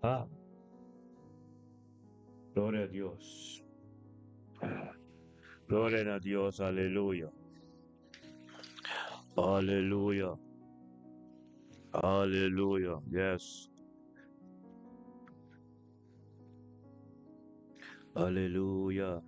Ah. Gloria a Dios. Gloria a Dios, aleluya. Aleluya. Aleluya. Yes. Aleluya.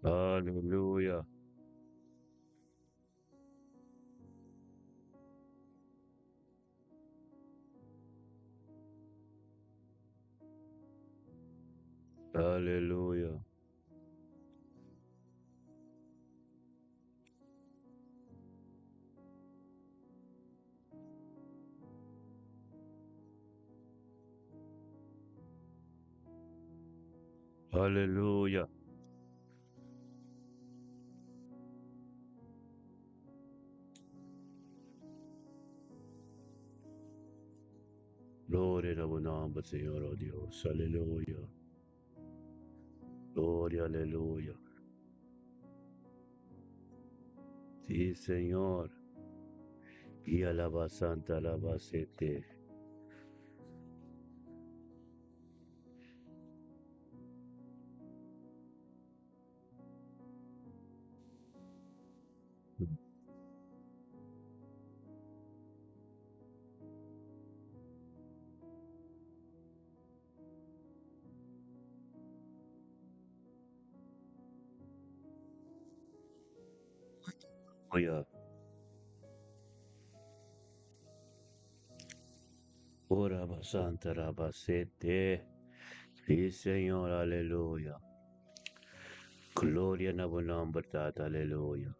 Aleluya. Aleluya. Aleluya. Gloria na bo nomber, Señor, oh Dios. Aleluya. Gloria, aleluya. Sí, Señor. Y alaba santa, alaba sete. Aleluya. Ora santa, alaba sete. Sí, Señor, aleluya. Gloria na bo nomber, Tata, aleluya.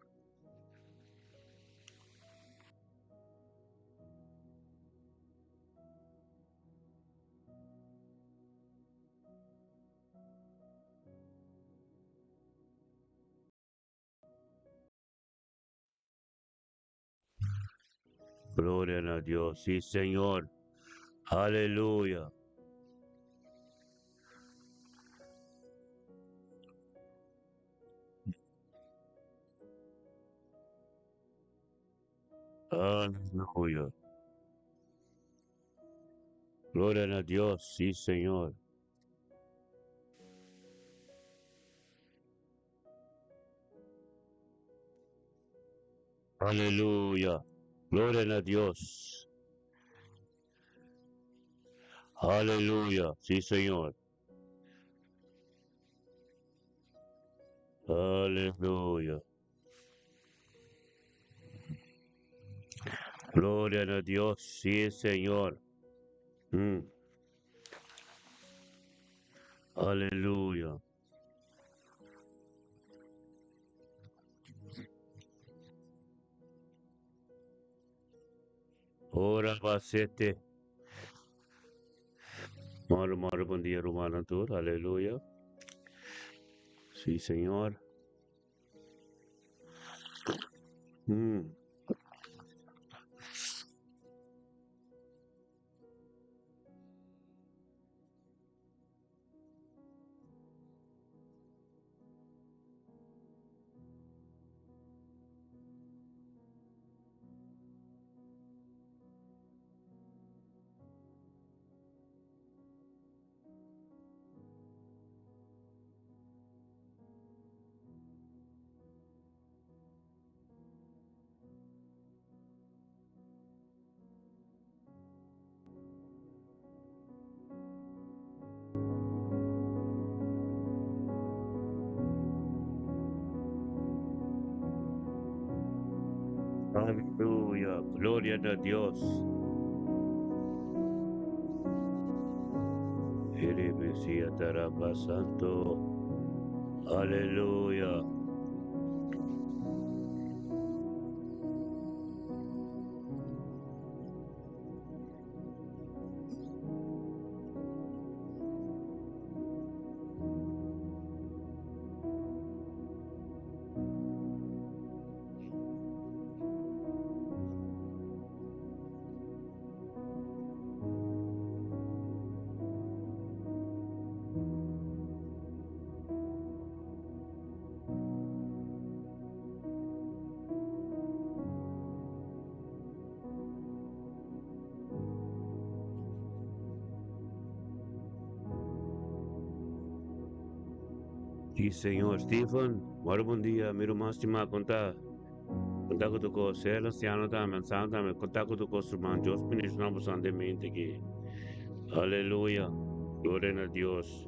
Gloria a Dios, sí, Señor. Aleluya. Aleluya. Gloria a Dios, sí, Señor. Aleluya. Gloria a Dios. Aleluya. Sí, Señor. Aleluya. Gloria a Dios. Sí, Señor. Aleluya. Ora basete. Moro, moro, bom dia, Romano Tour. Aleluya. Sí, Señor. Aleluya. Gloria a Dios. Erebesia taraba santo. Aleluya. Sí, Señor. Stephen, moro bon dia. Mi ruman stimá, kon ta? Kon ta ku tur kos? Ser ansiano tambe, ansiano tambe. Kon ta ku tur kos, ruman? Dios bendishoná boso grandemente aki. Aleluya. Gloria na Dios.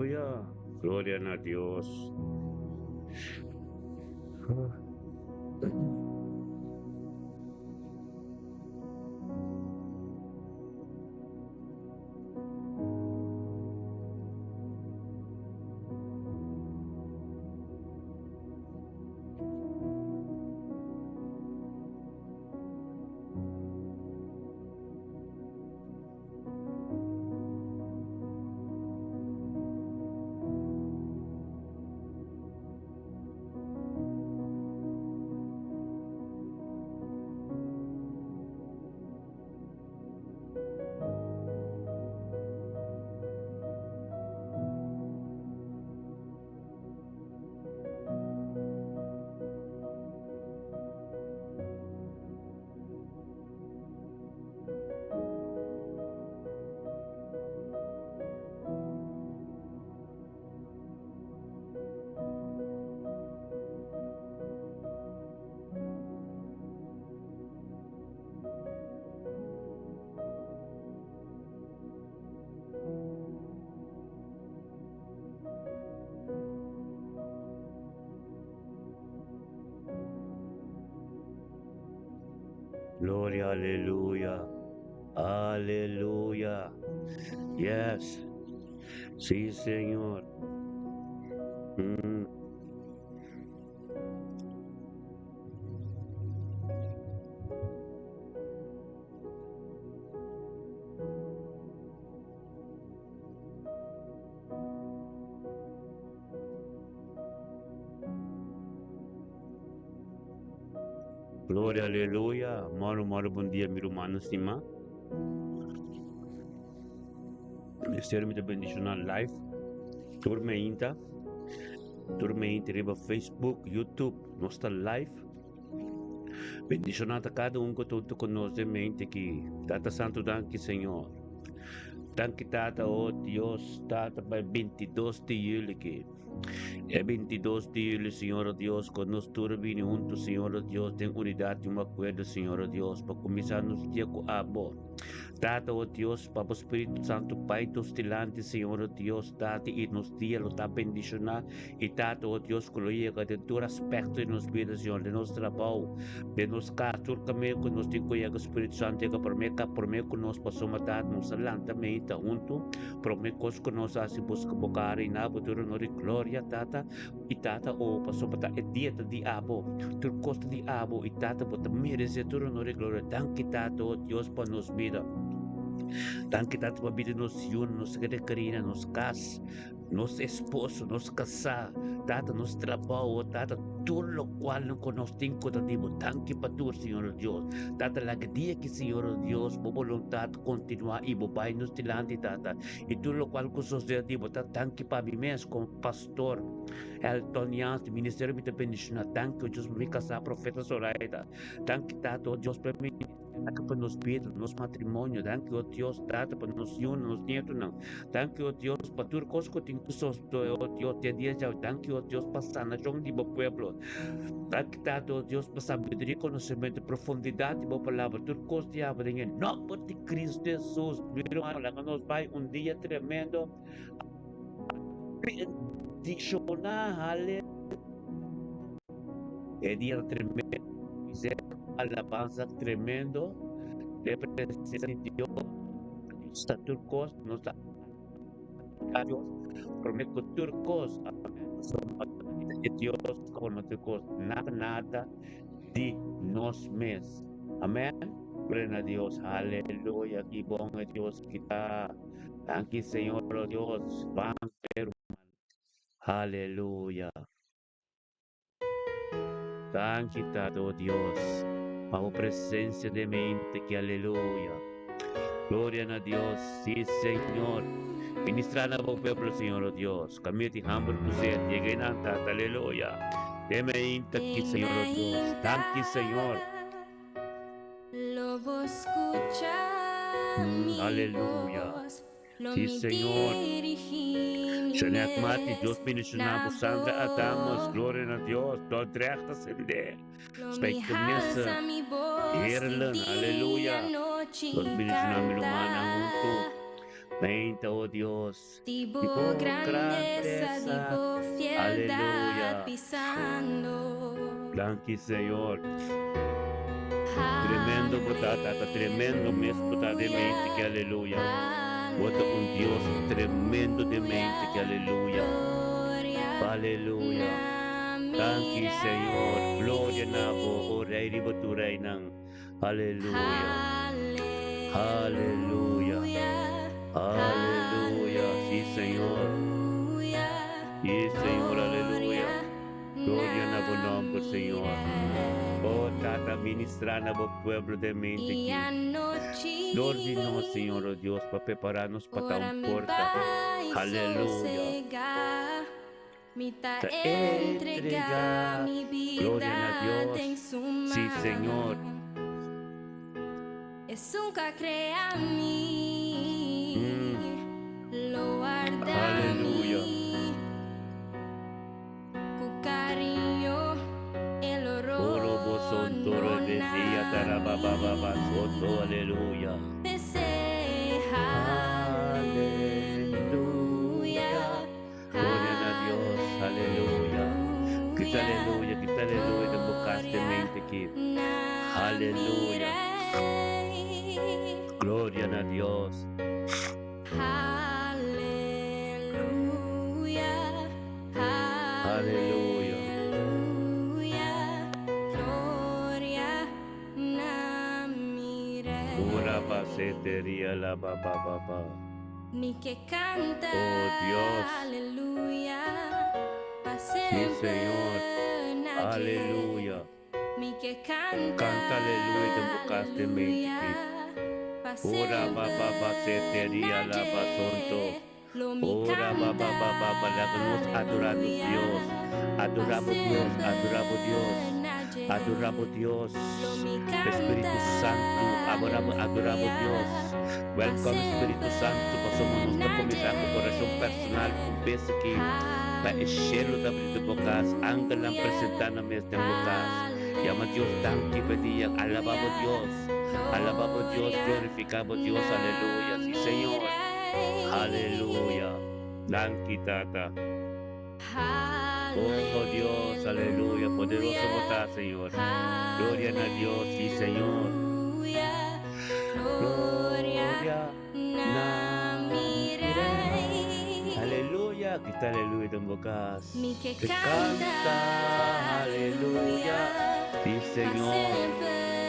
Aleluya. Gloria na Dios. Gloria, aleluya. Aleluya. Yes. Sí, Señor. Gloria, aleluya. Moro, moro, bon dia, mi rumannan stima. Ministerio mi ta bendiciona live. Tur meinta. Tur meinta riba Facebook, YouTube. Nos ta live. Bendiciona ta cada un cu ta hunto cu nos den mente aki. Tata Santo, danki Señor. Danki Tata, oh Dios, Tata, pa e 22 di juli aki. E 22 di juli, Señor oh Dios, cu nos tur a bini hunto, Señor oh Dios, den unidad y un acuerdo, Señor oh Dios, pa cuminsa nos dia cu Abo. Tata, oh Dios, pa bo Spiritu Santo bai nos dilanti, Señor oh Dios, Tata, y nos dia lo ta bendiciona. I Tata, o Dios, ku lo yega den tur aspekto di nos bida, Señor, den nos trabou, den nos kas, tur kaminda ku nos tin ku yega, Spiritu Santu yega promé ka promé ku nos pasobra, Tata, nos a lanta mei ta huntu, promé kos ku nos hasi buska bo kara i na bo tur honor i gloria, Tata, i Tata, o pasobra ta e dia ta di abo, tur kos ta di abo, i Tata, bo ta meresé tur honor i gloria. Danki, Tata, o Dios, pa nos bida. Danki, Tata, pa bida di nos yunan, nos sekretaria, nos kas. Nos esposo, nos kasá, Tata, nos trabou, oh Tata, tur lokual no ku nos tin ku ta di bo. Danki pa tur, Señor Dios. Tata, laga dia ki, Señor Dios, bo boluntat kontinuá i bo bai nos dilanti, Tata. I tur lokual ku sosodé di bo, ta danki pa mi mes komo pastor Elton Jans di ministerio mi ta bendishoná. Danki, oh Dios, pa mi kasá, Profeta Zoraida. Danki, Tata, oh Dios, pa mi. Danki pa nos bida, nos matrimonio. Danki, o Dios, Tata, pa nos yunan, nos nietonan. Danki, o Dios, pa tur kos ku tin ku sosodé, o Dios, te dia djawe. Danki, o Dios, pa sanashon di bo pueblo. Danki, Tata, o Dios, pa sabiduria, konosementu, profundidat di bo palabra. Tur kos di abo den e nòmber di Kristu Hesus. Mi ruman, laga nos bai un dia tremendo. Bendishoná, haleluya. E dia tremendo, alabansa tremendo, e presencia di Dios ta tur cos, nos ta alaba Dios prome cu tur cos, amen, pasobra e Dios cu forma tur cos, nada nada di nos mes, amen, gloria na Dios, aleluya, ki bon e Dios ki ta, danki Señor, oh Dios, ban fe ruman, aleluya. Danki Tata, oh Dios, pa bo presencia den mente ki aleluya. Gloria na Dios, si Señor. Ministra na bo pueblo, Señor, oh Dios. Cambia di hamber cu sed, yega nan, Tata, aleluya. Den mente ki, Señor, oh Dios. Danki, Señor. Lo bo scucha mi Aleluya. voz. Lo Sí, mi Señor. dirigí mi Jeanette Martins, mes Dios bendiciona na bo. Sandra Adamus, bo. gloria na Dios. Dordrecht a sende. Lo mi Spijkenisse, halsa mi voz di Heerlen, dia aleluya. nochi Dios bendiciona mi rumannan huntu. canta. Meinta, oh Dios, Di di bo bo grandeza, di grandeza. bo fieldad Aleluya. pisando. Danki, Señor. Tremendo bo ta, Tata, tremendo mes bo ta den mente ki aleluya. Bo ta un Dios tremendo den mente ki aleluya. Aleluya. Danki, Señor. Gloria na bo, o Rey riba tur reynan. Aleluya. Aleluya. Aleluya. Si, Señor. Si, Señor, aleluya. Gloria na bo nomber, Señor. Oh, Tata, ministra na bo pueblo den mente aki. Dor di nos, Señor, oh Dios, pa prepara nos pa ta un porta. Aleluya. Ta entrega. Gloria na Dios. Si, Señor. Aleluya. Ku cariño e lo Oro bo son toro e rondona besia tarabababa mi. soto aleluya. P'esei Aleluya. aleluya, Gloria na Dios, aleluya. Grita aleluya, aleluya, grita aleluya den bo cas den gloria mente aki. na mi Aleluya. Rey. Gloria na Dios. Aleluya. Aleluya. Aleluya. Gloria na mi Rey. Ora ba seteria la ba ba ba ba. Mi ke kanta. Oh Dios. Aleluya. Pa Sí, semper Señor. na dje. Aleluya. Mi ke kanta. Kanta aleluya den bo kas den mente Aleluya. ki. Pa Ora ba ba ba semper seteria na la ba dje. sonto. Lo mi Ora ba kanta. ba ba ba ba laga nos adorá nos Aleluya. Dios. Pa Adoramos Dios, adoramos semper Dios. na dje. Adoramos Dios. Lo mi Espíritu kanta. Santo, adoramos, adoramos Aleluya. Dios. Pa Welcome Espíritu Santo, pasamos semper nos na comenzar con oración dje. personal, un beso que pa e cielo ta abrir bo cas, angelnan Aleluya. presentá nan mes den bo cas. Yama Dios danki pa dia, alabamos Dios, alabamos Dios, Gloria glorificamos Dios, na aleluya, sí mi Señor, Rey. aleluya. Danki Tata. Oh Dios, aleluya, poderoso Aleluya. bo ta, Señor. Gloria na Dios, sí Señor. Aleluya. Gloria Gloria na na mi mi Rey. Rey. Aleluya, grita aleluya den bo cas. Mi ke Que kanta canta, aleluya. aleluya. Sí, Pa Señor.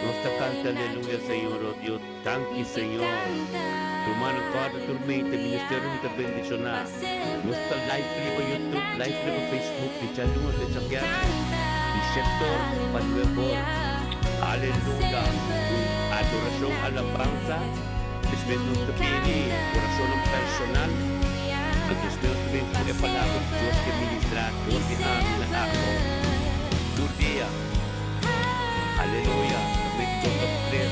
Nos ta semper canta na aleluya, dje. Señor, oh Dios. Danki, Mi ke Señor. kanta Ruman, corda tur mente, aleluya. ministerio mi ta Pa bendicioná. Nos ta live riba semper YouTube, na live riba dje. Facebook, di djaluna te Mi djabièrnè, kanta di shèt'or pa nueb'or. aleluya. Pa Aleluya. Un semper adorashon, na alabansa. dje. Despues nos Mi ta pidi kanta orashonnan personal. aleluya. Despues nos ta bin Pa ku e palabra ku Dios ke semper ministrá i dor di ami na abo. semper. Tur dia. Aleluya. Kaminda di dos òf tres.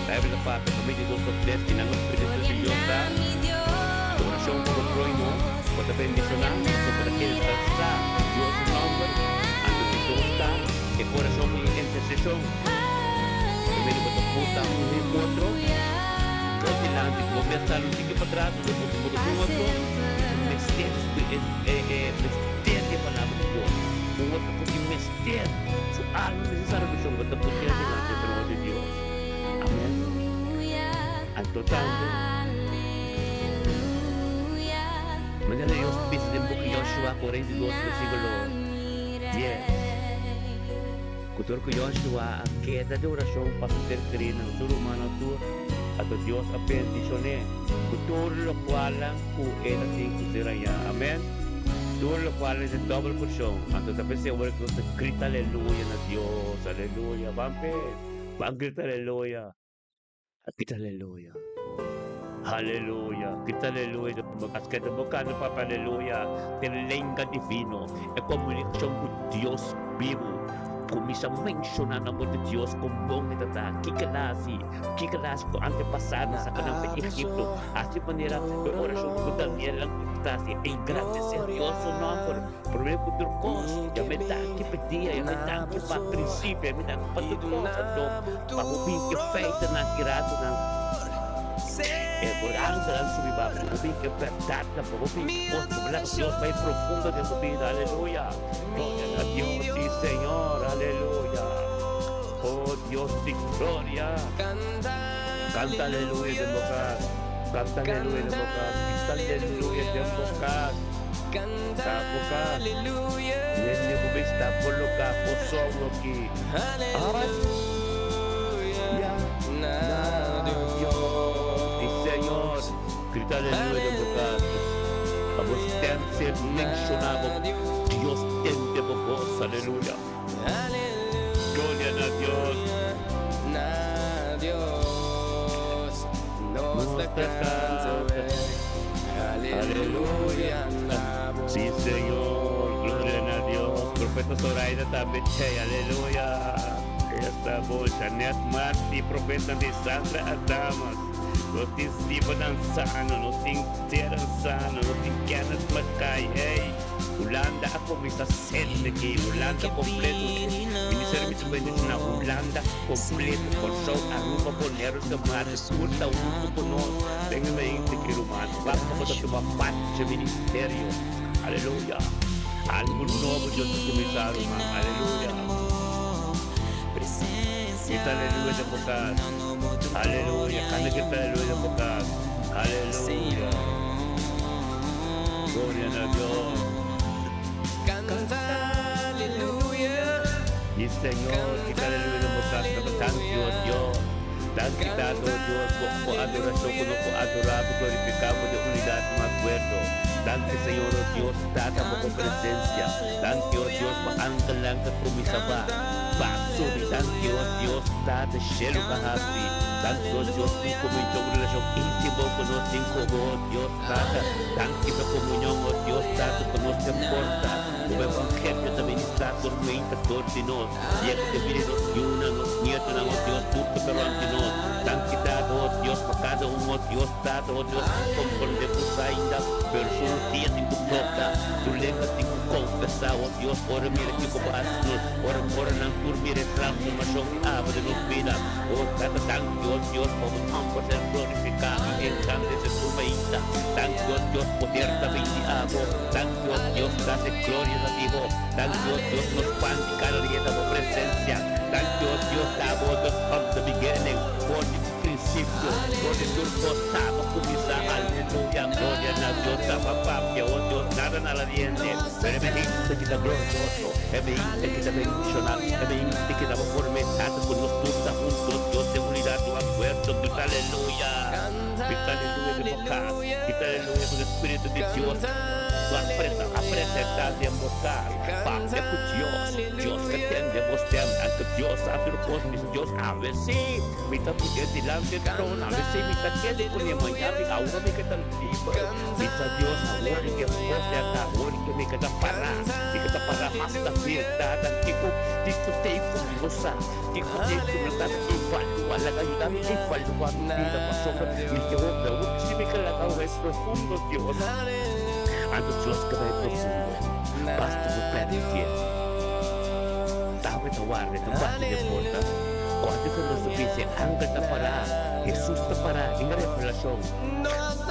Bijbel ta papia, kaminda di dos òf tres, i nan Spiritu Gloria di Dios na ta. mi Orashon pa bo próhimo, Dios. bo ta Gloria bendishoná, na pasobra mi el ta sa Dios su nòmber. Anto di dos ta Rey. e orashon pa e interseshon. Primero bo ta puta un den otro, Aleluya. dos dilanti, ku bo mes sali un tiki patras, anto bo bo ta Pa pun otro, i semper. mester e e e mester di e palabra di Dios. Un otro ku tin mester, su alma mester salbashon, bo ta putia dilanti e trono di Dios. Amen. Aleluya. Anto tambe, Aleluya. manera Dios bisa den boki Gloria Joshua 42 na versíkulo mi 10. Rey. Ku tur ku Joshua a keda den orashon pa su ser kerinan, su rumannan tur, anto Dios a bendishon'é ku tur lokualnan ku el a tin ku ser hañá. Amèn. Tur lokual es den dòbel porshon. Anto ta p'esei ora ku nos ta grita aleluya na Dios, aleluya. Ban p'e, ban grita aleluya. Grita aleluya. Aleluya. Grita aleluya den bo kas. Keda bo kanta papia aleluya den lenga divino. E komunikashon ku Dios bibu. Kuminsá menshoná nomber di Dios kon bon e ta ta. Kiko el a hasi? Kiko el a hasi ku antepasadonan saka nan for Egipto? Hasi manera e orashon ku Daniel a ta hasi, engrandesé Dios su nomber promé ku tur kos. Ya mi danki pa dia, ya mi danki pa prinsipio, ya mi danki pa tur kos. Anto, pa bo bin ku e feitonan ki ratonan e por angelnan subi ba, pa bo bin ku e bèrdatnan, pa bo bin ku kos, pa bo laga Dios bai profundo den bo bida. Aleluya! Gloria na Dios, sí Señor, aleluya. Oh Dios di gloria. Canta aleluya den bo cas. Canta aleluya den bo cas. Grita aleluya den bo cas. Ta bo cas. Nende bo bay sta bo lugar bo solo aki. Aleluya na Dios. Sí Señor. Grita aleluya den bo cas. Pa bo stem ser menciona bo Dios tende bo voz. Aleluya. Gloria na Dios. Nos ta canta. Aleluya. Sí, Señor. Gloria na Dios. Profeta Zoraida tambe chey. Aleluya. Esta bo. Janet Marti, profeta di Sandra Adamas. Nos tin Steven Ansano, nos tin Terence Ansano, nos tin Kenneth Mackay. Hey, Hulanda a kuminsá sende ki Hulanda kompleto. Ministerio mi ta bendishoná Hulanda kompleto, Kòrsou, Aruba, Boneiru, Sint Maarten, tur ta huntu ku nos den e mente ki ruman wak pa bo ta tuma parti dje ministerio. Aleluya! Algu nobo Dios ta kuminsá ruman. Aleluya! Mi ta aleluya den bo kas. Aleluya! Anda grita aleluya bo kas. Aleluya. Gloria na Dios. Y Señor, grita aleluya bo kas. Tata danki o Dios. Danki Tata o Dios bo bo adoracion ku nos por adora bo glorifica bo den unidad un acuerdo. Danki Señor o Dios Tata pa bo presencia. Danki o Dios pa angelnan ta cuminsa ba ba subi. Danki o Dios Tata shelu ka habri. Danki o Dios un cuminsa un relacion intimo cu nos tin cu bo o Dios Tata. Danki pa comunion o Dios Tata cu nos den porta. Bo evangelio ta ministra tormenta dor di nos. Yega te bini nos yunan, nos nietonan, o Dios, tur ku ta rònt di nos. Danki Tata, o Dios, pa kada un, o Dios, Tata, o Dios, ku komprondé ku sa ainda, pero su rudia tin ku toka, su lenga tin ku konfesá, o Dios, ora mira kiko bo hasi nos, ora ora nan tur mira e transformashon di abo den nos bida. O Tata, danki, o Dios, pa bo nòmber ser glorifiká i engrandesé tur mainta. Danki, o Dios, poder ta bin di abo. Danki, o Dios, ta e gloria ta di bo. Danki, o Dios, nos pan di kada dia ta bo presencia. Danki, o Dios, ta bo Dios from the beginning, for di principio, for di tur cos ta bo cuminsa. Aleluya, gloria na Dios ta pa papia, o Dios, nada na la diente, pero e behinte ki ta glorioso, e behinte ki ta bendicional, e behinte ki ta bo forma e Tata cu nos tur ta hunto, Dios den unidad, un acuerdo, grita aleluya, grita aleluya den bo cas, grita aleluya cu e Spiritu di Dios. Lo apreta, apresentá den bo kas, papia ku Dios. Dios ke tende bo stem, anto Dios sa tur kos. Bisa Dios, Awe sí, mi ta pudi dilanti e trono, awe sí, mi ta kende kuné maña, mi awor mi ke ta liber. Bisa Dios, Awor mi ke forte ata, awor ke mi ke ta pará, mi ke ta pará mas ta verdad. Kiko, kiko tei ku mi no sa, kiko tei ku mi no ta evaluá, laga yuda mi evaluá mi bida, pasobra mi ke hopi, awor sí mi ke laga bai profundo, Dios. Anto Dios ke bai profundo, basta bo permitié. David ta warda, e ta bati den porta. Kòrda ku nos ta bisa e angel ta pará, Hesus ta pará den e revelashon,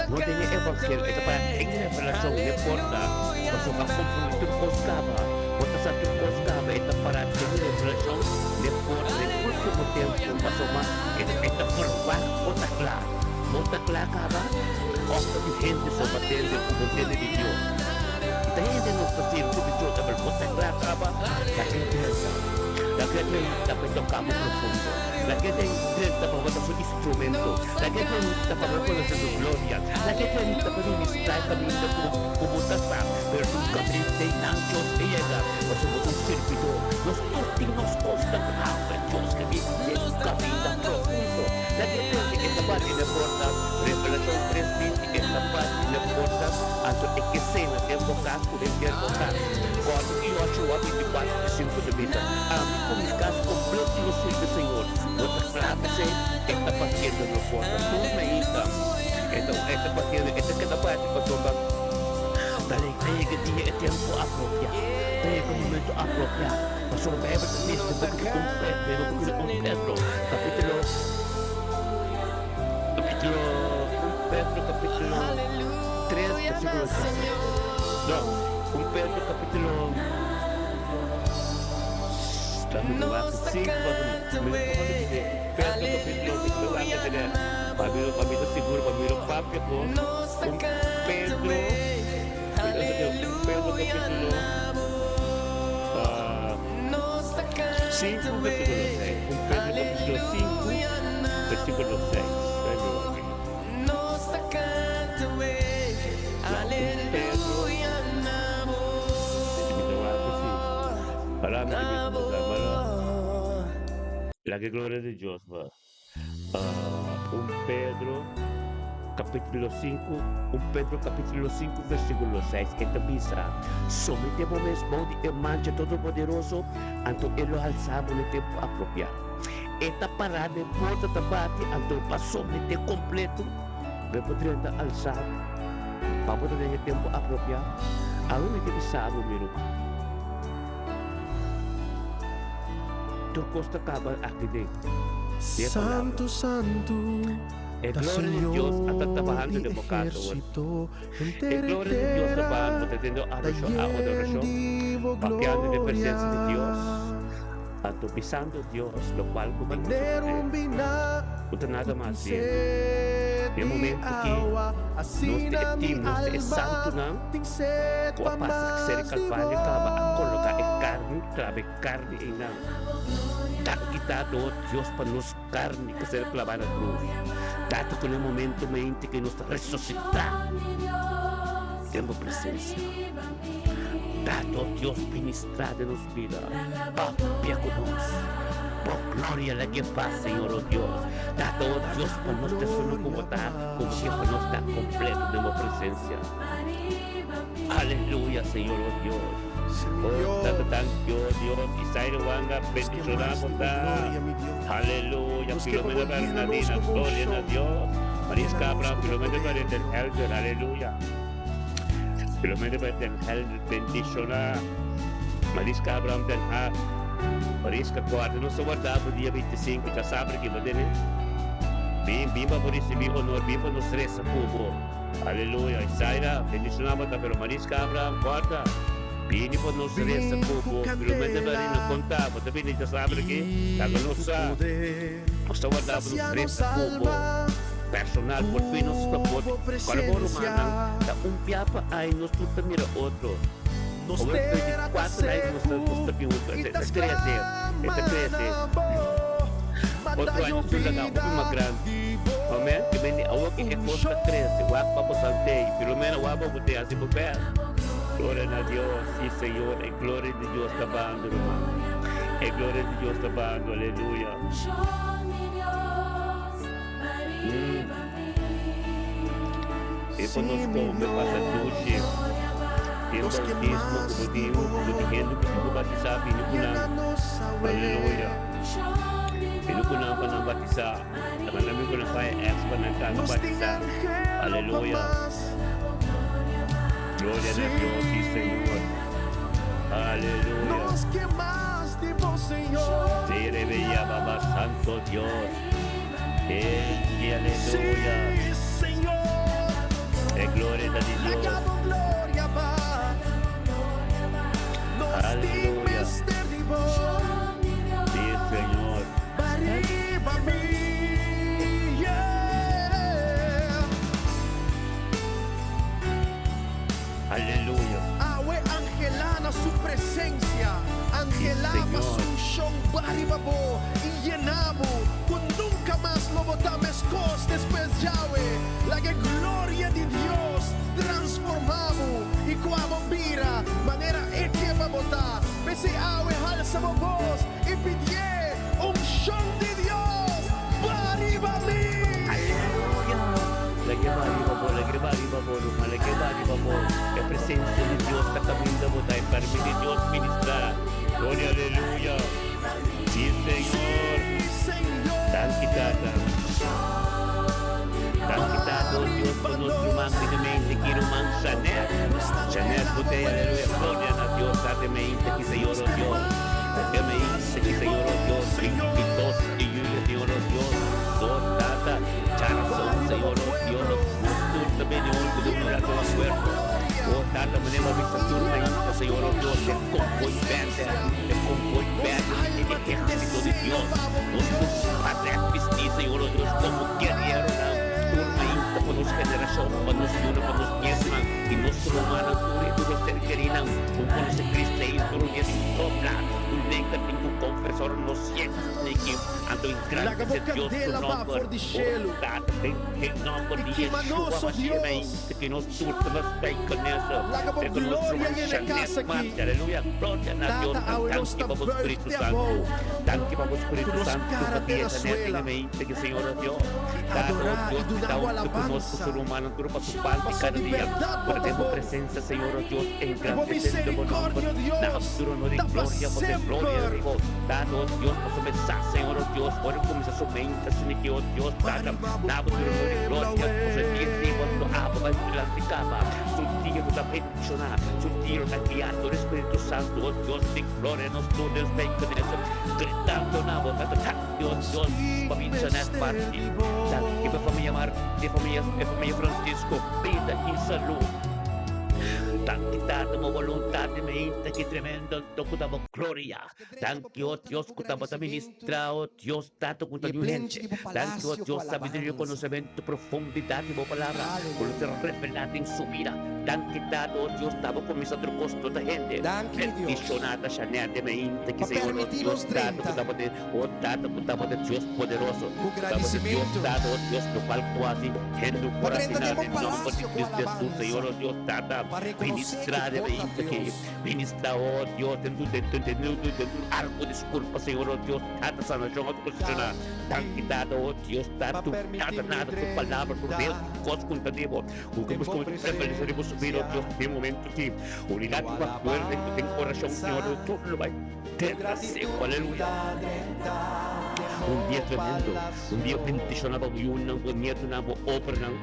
no den e evangelio, e ta pará den e revelashon den porta, pasobra a komprondé tur kos kaba, bo ta sa tur kos kaba, e ta pará den e revelashon den porta den último tempu, pasobra e ta verwagt bo ta kla. Bo ta kla kaba? Òf ta di hende so pa tende ku bo tende di Dios? I ta hende nos ta sirbi di Dios, pero bo ta kla kaba? Laga e drenta. Laga e drenta pa e toka bo profundo. Laga e drenta pa bo ta su instrumento. Laga e drenta pa bo konosé su gloria. Laga e drenta pa ministrá e kaminda ku ku bo ta sa, pero nunka mente nan Dios a yega, pasobra bo ta un sirbidó. Nos tur tin nos kosnan ku hamber Dios ke bin den kaminda profundo. Laga e tende e ta bati na e porta, Revelashon tres binti, e ta bati na e porta, anto e ke sena den bo kas ku henter bo kas. Kòrda ku Yoshua 24 di sinku ta bisa, Ami ku mi kas kompleto lo sirbi Señor. Bo ta kla p'esei? E ta batiendo na porta tur mainta. E ta e ta batiendo, e ta keda bati pasobra ta ta yega dia e tempu apropiá, ta yega momento apropiá. Pasobra Bijbel ta bisa den buki di un Pedro, den buki di un Pedro, capítulo, capítulo, un Pedro capítulo 3, versículo 17. No, un Pedro capítulo, dame un wak, 5, mi no ta olvidé, Pedro capítulo, mi ta wak tener, pa mi, pa mi ta seguro, pa mi no papia cu un Pedro, un Pedro capítulo, 5 versículo 6. Un Pedro capítulo 5 versículo 6. No, un Pedro. La que gloria de Dios va. Un Pedro capítulo 5, un Pedro capítulo 5 versículo 6, e ta bisa, Someté bo mes bou di e mancha Todopoderoso, anto e lo halsá bo na e tempu apropiá. E ta pará den porta ta bati, anto pa someté kompleto, bo por drenta alsá pa bo ta den e tempu apropiá. Awe mi ta bisa bo, mi ruman, tur kos ta kaba aki den e palabra. Santu, santu, E ta gloria di Dios a Señor ta trabahando di den bo kas awor. ejército, E henter e gloria di Dios ta tera bando, bo ta tende ta adorashon, yen adorashon, di bo papiando den presensia di Dios. gloria. Anto bisando Dios locual cu tin cu Manera socede, un biná cu ta nada ku tin mas bien. sed Den di momento ki awa, nos ta e asina mi team, nos ta e alma santunan tin sed cu a pa pasa ser e mas di Calvario caba a coloca e bo. carni, claba e carni einan. Danki Tata, oh Dios, pa nos carni cu a ser claba na cruz. Tata, cu na e momento mente cu nos ta resucita den bo presencia. Tata, oh Dios, ministra den nos bida. Papia cu nos. Bo gloria laga e pas, Señor, oh Dios. Tata, oh Dios, pa nos ta esun cu bo ta, cu bo ke pa nos ta completo den bo presencia. Aleluya, Señor, oh Dios. Sí, mi Oh, Tata, Dios. danki, oh Dios. Isaire Wanga, Nos ke bendiciona mas bo di bo ta. gloria, mi Dios. Aleluya, Nos ke pa Filomena bo yena nos Bernadina, ku bo gloria na unshon. Dios. Yena Mariska nos Abraham, ku bo Filomena poder, Barrientos, Dios. Elder, aleluya. Filomena Barrientos, Elder, bendiciona. Mariska Abraham Den Haag, Mariska Corda, nos ta warda bo dia 25, ta sabra ki bo tene. Bin, bin pa bo ricibi honor, bin pa nos reza cu bo. Aleluya. Isaira, bendiciona bo ta, pero Mariska Abraham Corda, bini pa nos reza Bin cu ku bo. Filomena Barina, kandela conta, bo ta bini ta sabra ki, i laga nos ku sa. poder. Nos ta warda bo nos Sacia nos reza cu bo. alma Personal, por fin nos ku ta por bo Ora bo presencia. rumannan ta un piapa ay nos tur ta mira otro. Nos Awor tera ta 24 aña nos ta nos seku ta bin huntu. i E ta ta crece, e ta sklama crece. na bo. Otro Manda aña nos tur laga hopi yobida mas grandi. di bo Amen. Ke mende awor ke e kos ta unshon. crece, wak pa bo sant'ei. Filomena wak pa bo te hasi bo best. Gloria na Dios. Si Señor, e gloria di Dios ta bando ruman. E gloria di Dios ta bando. Aleluya. Mm. E pa Sí, nos mi come, pasa dushi. Dios, Tin nos ke bautismo ku mas bo di tin, bo. ku tin hende ku tin ku batisá, bini ku nan. Yena nos awe. Aleluya. Bini ku nan pa nan batisá. Laga nan bin ku nan faya ex pa nan kanga Nos tin batisá. anhelo pa Aleluya. mas. Gloria na Dios, sí Sí, Señor. Aleluya. nos ke mas di bo, Señor. Sí, rebeya baba santo Dios. Ey, aleluya. Sí, Señor. E gloria ta di Laga Dios. bo gloria baha. Nos tin Aleluya. mester di bo. Sí, Señor. Ba riba mi. Yeah. Aleluya. Awe anhelá na su presensia. Sí, Anhelá pa Señor. su unshon ba riba bo i yena bo. Ku nunka mas lo bo ta meskos despues djawe. Laga e gloria di Dios transformá bo i ku abo bira manera e ke pa bo ta. P'esei awe halsa bo bos i pidié, Unshon di Dios, ba riba mi! Aleluya! Lag'é ba riba bo, lag'é ba riba bo, ruman, lag'é ba riba bo. E presencia di Dios ta caminda bo, ta e permiti Dios ministra. Gloria, aleluya! Sí, Señor. Sí, Señor. Danki, Tata. Danki, Tata, oh Dios, pa nos ruman di mente ki ruman Janet. Janet Botella, aleluya. Gloria na Dios, Tata mente ki Señor, oh Dios. E mente ki Señor, oh Dios, 22 di julio, Señor, oh Dios. Oh, Tata, Charson, Señor, oh Dios. Nos tur ta bini huntu den un rato acuerdo. Oh, Tata, manera bo bisa tur mente, Señor, oh Dios, e convoy berde, e convoy berde di e ejército di Dios. Nos tur parek bisti, Señor, oh Dios, como guerrieronan. Tur mainta pa nos generacion, pa nos yunan, pa nos nietonan, i nos rumannan tur i tur nos ser kerinan ku konosé Cristo ei tur un dia tin dobla un lenga tin ku konfesá ora nos yega esaki. Anto Laga bo engrandesé Dios su kandela baha nomber. for di Oh shelu Tata, den e nomber i di kima Yeshua nos, o Mashiach Dios. mainta ku nos tur ta na stay con eso. Laga bo Te ku nos gloria ruman yena e Shanet kas aki. Marcia. Aleluya. Gloria na Dios. Tata, awe nos Danki ta pa bo buig Spiritu te Santu. abou Danki pa bo ku Spiritu nos Santu kara pa te guia na Janet suela den mente ke Señor oh Dios. i Tata oh adorá i Dios mi duna ta bo huntu ku nos ku alabansa. su rumannan tur pa su parti Pasobra kada di dia. bèrdat bo Ora ta den bo bon presencia Señor oh Dios i bo engrandecendo bo nomber. misericordia, Na Dios, tur honor i ta pa gloria pasobra gloria semper. di bo. Tata oh Dios pasobra mi sa Señor oh Dios ora cuminsa su mente asina ki oh Dios Tata Pariba bo na bo tur honor i pueblo gloria pasobra awe. dia di bo lo abo bai dilanti caba. Su dia lo ta bendiciona, su dia lo ta guia door Spiritu Santo oh Dios di gloria nos tur Dios ta engrandece gritando na bo Tata danki oh Nos Dios tin pa mi Janet mester Marti di bo. danki pa famia Marti famia e famia Francisco bida y salud. Danki Tata bo voluntad di meinta ki tremendo anto ku ta bo gloria. Danki o Dios ku tabata ministra o Dios Tata ku ta I e yu plenchi hende. di bo Danki o palasio ku Dios sabiduria i alabansa. konosementu profundidat di bo palabra ku lo Aleluya. ser revelá den su bida. Danki Tata o Dios ta bo kuminsá tur kos no ta hende. Danki mi Dios Bendishoná ta Shanette meinta ki pa Señor o permití Dios nos Tata ku drenta tabata O Tata ku tabata Dios poderoso, ku ku tabata Dios gradisimentu, Tata, o Dios lokual ku hasi hende pa por drenta asina den bo den nòmber di palasio ku Cristo Hesus, Señor, alabansa, o Dios Tata, pa rekonosé ku ministrá bo den ta mainta aki, Dios. ministrá, o Dios, den tu den den den den un arko di skurpa, Señor, o Dios Tata, sanashon a posishoná. Danki Danki Tata, o Dios pa Tata, tu permití Tata mi nada, tu palabra, tu drenta Dios, kos ku ta di bo, ku den ku bo prevalesé riba su bida, o presensia Dios, den momento aki, ku unidat ku akuerdo, den orashon, Señor, alabansa. tur lo bai. Ku Tierra gratitud seco, mi aleluya. ta drenta den Un bo dia tremendo, un dia palacio. bendishoná pa bo yunan, bo nietonan, bo obranan,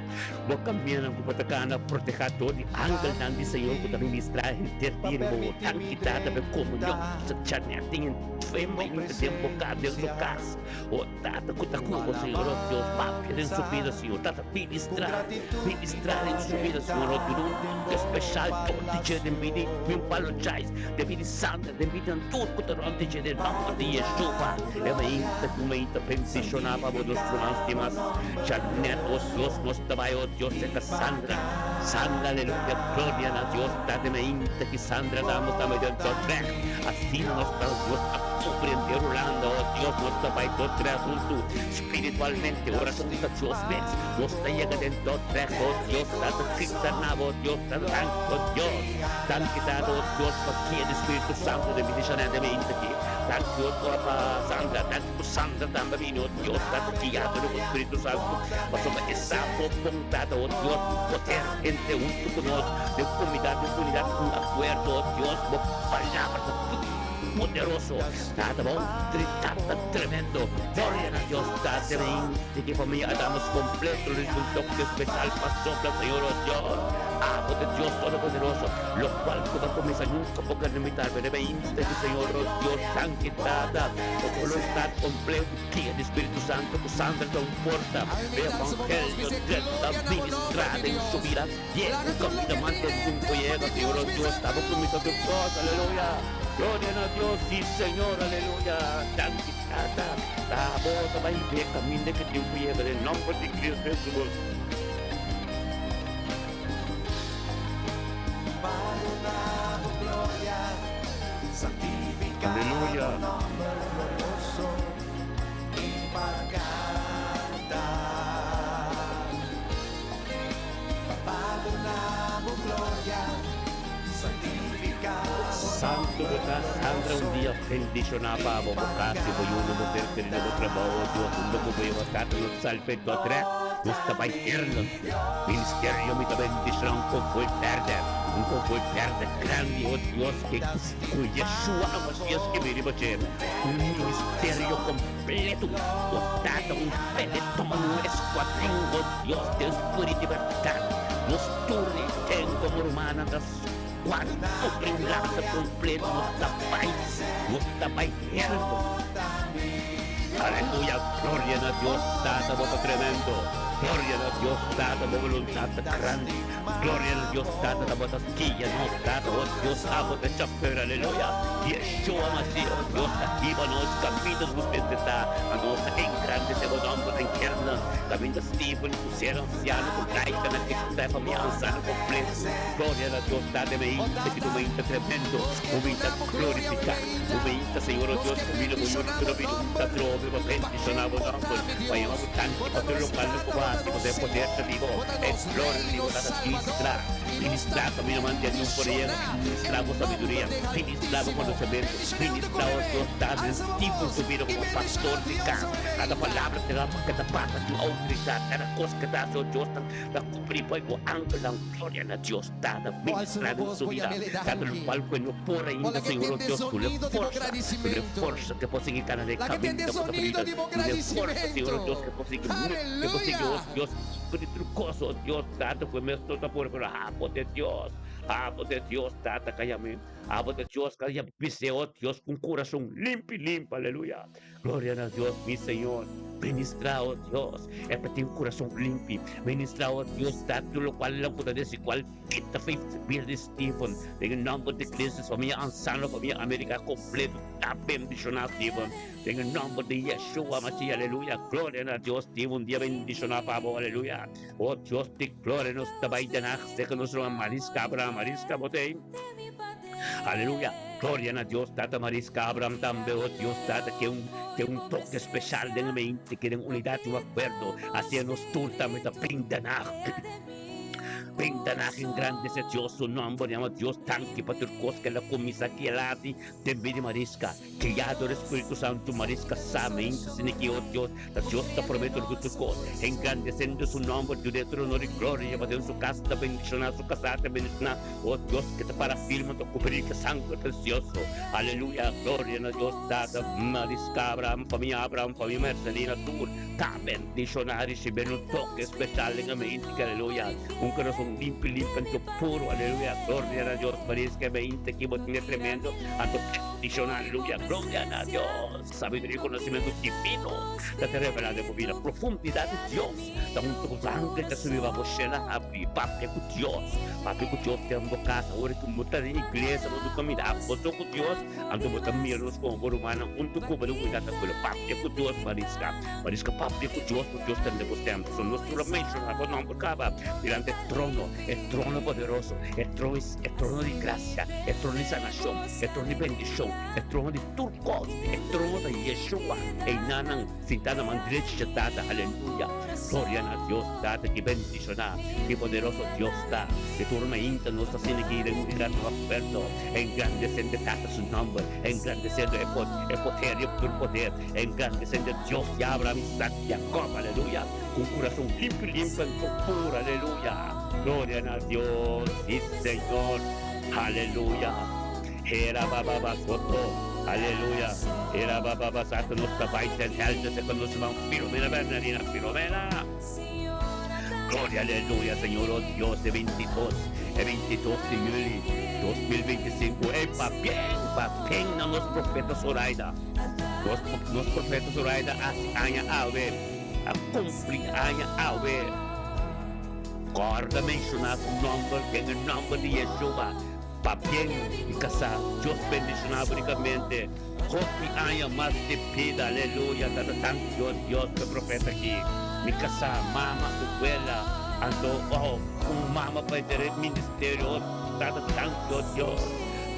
bo kamianan ku bo ta kana protehá dor di angelnan di Señor ku ta Danki ministrá henter pa dia riba bo. permití mi Danki Tata pa e komunion drenta ku sa Janet tin den bo entre den bo kas, den su presensia. kas. O Tata ku ta Ku ku bo, Señor, o Dios, papia den su alabansa. bida, Señor. Tata Ku ministrá, gratitud mi ministrá ta den su bida, drenta Señor. O duna un den toke bo speshal dor di dje den bida palacio. mi palo Jais, den bida Sandra, den bida tur ku ta rònt di dje den nòmber di Yeshua. Pa duna bo E gloria, mainta ku mainta bendishoná pa bo nos ruman santifiká bo stimá nòmber Janet, o Dios, glorioso nos ta bai, o Dios, i serka pa Sandra. Sandra, aleluya, gloria na Dios. Tata mainta ki Sandra damos tambe den Dordrecht. Bo ta mi Asina nos ta, Dios a kubri henter Hulanda, o Dios, nos ta bai Dordrecht huntu spiritualmente, ora ku nos ta Dios mes, nos ta yega den Dordrecht, o Dios, ta grita na bo, Dios, ta danki, o Dios, danki Tata, o Dios, pa guia di Spiritu Santu den bendishonnan den mainta aki, danki, o Dios, pa Sandra, danki ku Sandra tambe a bini, o Dios, ta guiado dor bo Spiritu Santu, pasobra e sa bo bon, Tata, o Dios, poder henter huntu ku nos den komunidat, den unidat, un akuerdo, o Dios, bo Palabra ta poderoso. Tata bo tata tremendo. Gloria na Dios ta tremendo. Ki familia Adams completo lo un toque especial pa sopla Señor oh Dios. Abo ta Dios todopoderoso. Lo cual cu ba cuminsa nunca por limitar. Pero e insta di Señor oh Dios danki Tata. Bo voluntad completo guia di Spiritu Santo cu sangre ta un porta. E evangelio drenta ministra den su bida. Yega caminda mante un cu yega Señor oh Dios ta bo cuminsa tur cos aleluya gloria na Dios si Señor aleluya danki Tata ta bo ta bay be caminda cu tin cu yega den nomber di Cristo Jesus. Aleluya. Santu bo ta Sandra un dia bendiciona pa bo bo cas y bo yunan bo ser querido bo trabao Dios unda cu bo yega tata nos salve Dordrecht nos ta bay Heerlen Ministerio mi ta bendiciona un convoy berde un convoy berde grandi oh Dios que cu Yeshua Hamashia skibi riba dje un ministerio completo oh tata un peletón un escuadron oh Dios den spiritu di bèrdat nos tur e ten komo rumannan ta skuad kubri un lata kompleto nos ta bai nos ta bai hèlpu. Aleluya gloria na Dios tata bo ta tremendo gloria na Dios tata bo boluntat ta grandi gloria na Dios tata ta bo ta guia nos tata oh Dios abo ta chofer aleluya Yeshua Masiah oh Dios ta hiba nos kaminda nos mester ta nos ta engrandece bo nomber den Kernan. Caminda Steven cu ser anciano cu Laika na Cristo e famia anciano completo. Gloria na Dios Tata mi ainda ki no mainta tremendo bo mainta glorifica bo mainta Señor o Dios cu mi lo bo yuri tur a bini un ta trobe pa bendiciona bo nomber pa yama bo tanki pa tur locual lo cu bo haci pasobra e poder ta di bo e gloria ta di bo Tata ministra ministra caminda mantene un por yega ministra bo sabiduria ministra bo conocemento ministra o Dios Tata Steven su bida como pastor di cas. Kada palabra ke ta ke ta pasa tin outoridat. Kada kos ke ta hasi o Dios ta ta kubrí pa bo angelnan. Gloria na Dios Tata ministra den su bida. Kada lokual ku e no por ainda Señor o Dios duna forsa. Duna forsa ke por sigui kana den kaminda ku ta brinda. Duna forsa Señor o Dios ke por sigui ke por sigui o Dios kubrí tur kos o Dios Tata ku e mes no ta por pero abo ta e Dios. Abo ta e Dios Tata kayami. Abo ta Dios ka ya bis'é, oh Dios, ku un kurason limpi limpi, aleluya. Gloria na Dios, mi Señor. Ministra, oh Dios, e pa tin kurason limpi. Ministra, oh Dios, dat tur lokual nan ku ta desigual kita fe bida di Steven. Den e nòmber di Cristo, famia Ansano, famia America kompleto ta bendishoná Steven. Den e nòmber di Yeshua Mashiach, aleluya. Gloria na Dios, Steven, un dia bendishoná pa bo, aleluya. Oh Dios di gloria, nos ta bai den Haag, seka nos ruman Mariska Abraham. Mariska, bo ta ei? Aleluya! Gloria na Dios Tata Mariska Abraham tambe oh Dios Tata ke un ke un toke special den e mente ke den unidad y un acuerdo hacia nos tur tambe ta brinda na brinda na engrandece Dios su nomber yama Dios danki pa tur cos ke el a cuminsa ki el a haci den bida di Mariska Guiado di Spiritu Santu Mariska sa mente asina ki oh Dios ta Dios ta prome tur ku tur kos engrandesendo su nomber dune tur honor i gloria pa den su kas ta bendishona su kasá ta bendishona oh Dios ke ta para firme ta kubri ku sangre presioso aleluya gloria na Dios Tata Mariska Abraham famia Abraham famia Mercelina tur ta bendishona risibiendo un toke espeshal den e mente ki aleluya un kurason limpi limpi anto puro aleluya gloria na Dios Mariska e mente ki bo tin e tremendo anto Dicion aleluya gloria na Dios sabiduria y conocimento divino ta te revela den bo bida profundidad di Dios ta hunto cu angel ta subi pa bo shela habri papia cu Dios papia cu Dios den bo casa ora cu bo ta den iglesia bo ta mira bo so cu Dios anto bo ta mira nos como bo rumannan hunto cu bo den unidad ta pueblo papia cu Dios Mariska Mariska papia cu Dios pa Dios tende bo stem pasobra nos tur a menciona bo nomber caba dilanti e trono e trono poderoso e trono e trono di gracia e trono di sanacion. E trono di bendishon, e trono di tur kos, e trono ta Yeshua, einanan sintá na man drechi dje Tata, aleluya! Gloria na Dios Tata ki bendishoná, ki poderoso Dios ta! Di tur mainta nos ta sinti ki den un gran akuerdo, engrandesendo e Tata su nòmber, engrandesendo e e poder riba tur poder, engrandesendo e Dios di Abraham, Isaac, Jacob, aleluya! Ku un kurason limpi limpi anto puro, aleluya! Gloria na Dios, si Señor! Aleluya! Hera baba ba soto. Aleluya! Hera baba ba sato nos ta bai den helder se con nos man Filomena Bernardina Filomena. Gloria aleluya Señor oh Dios e 22 e 22 di juli 2025 e papien papien na nos profeta Zoraida. Nos nos profeta Zoraida haci aña awe a cumpli aña awe. Kòrda menshoná su nòmber den e nòmber di Yeshua. Pabien di kasá. Dios bendishoná bo rikamente. Hopi aña mas di bida. Aleluya. Tata danki o Dios pa e profeta aki. Mi kasá, mama, abuela, anto oh un mama pa henter e ministerio. Oh Tata danki o Dios.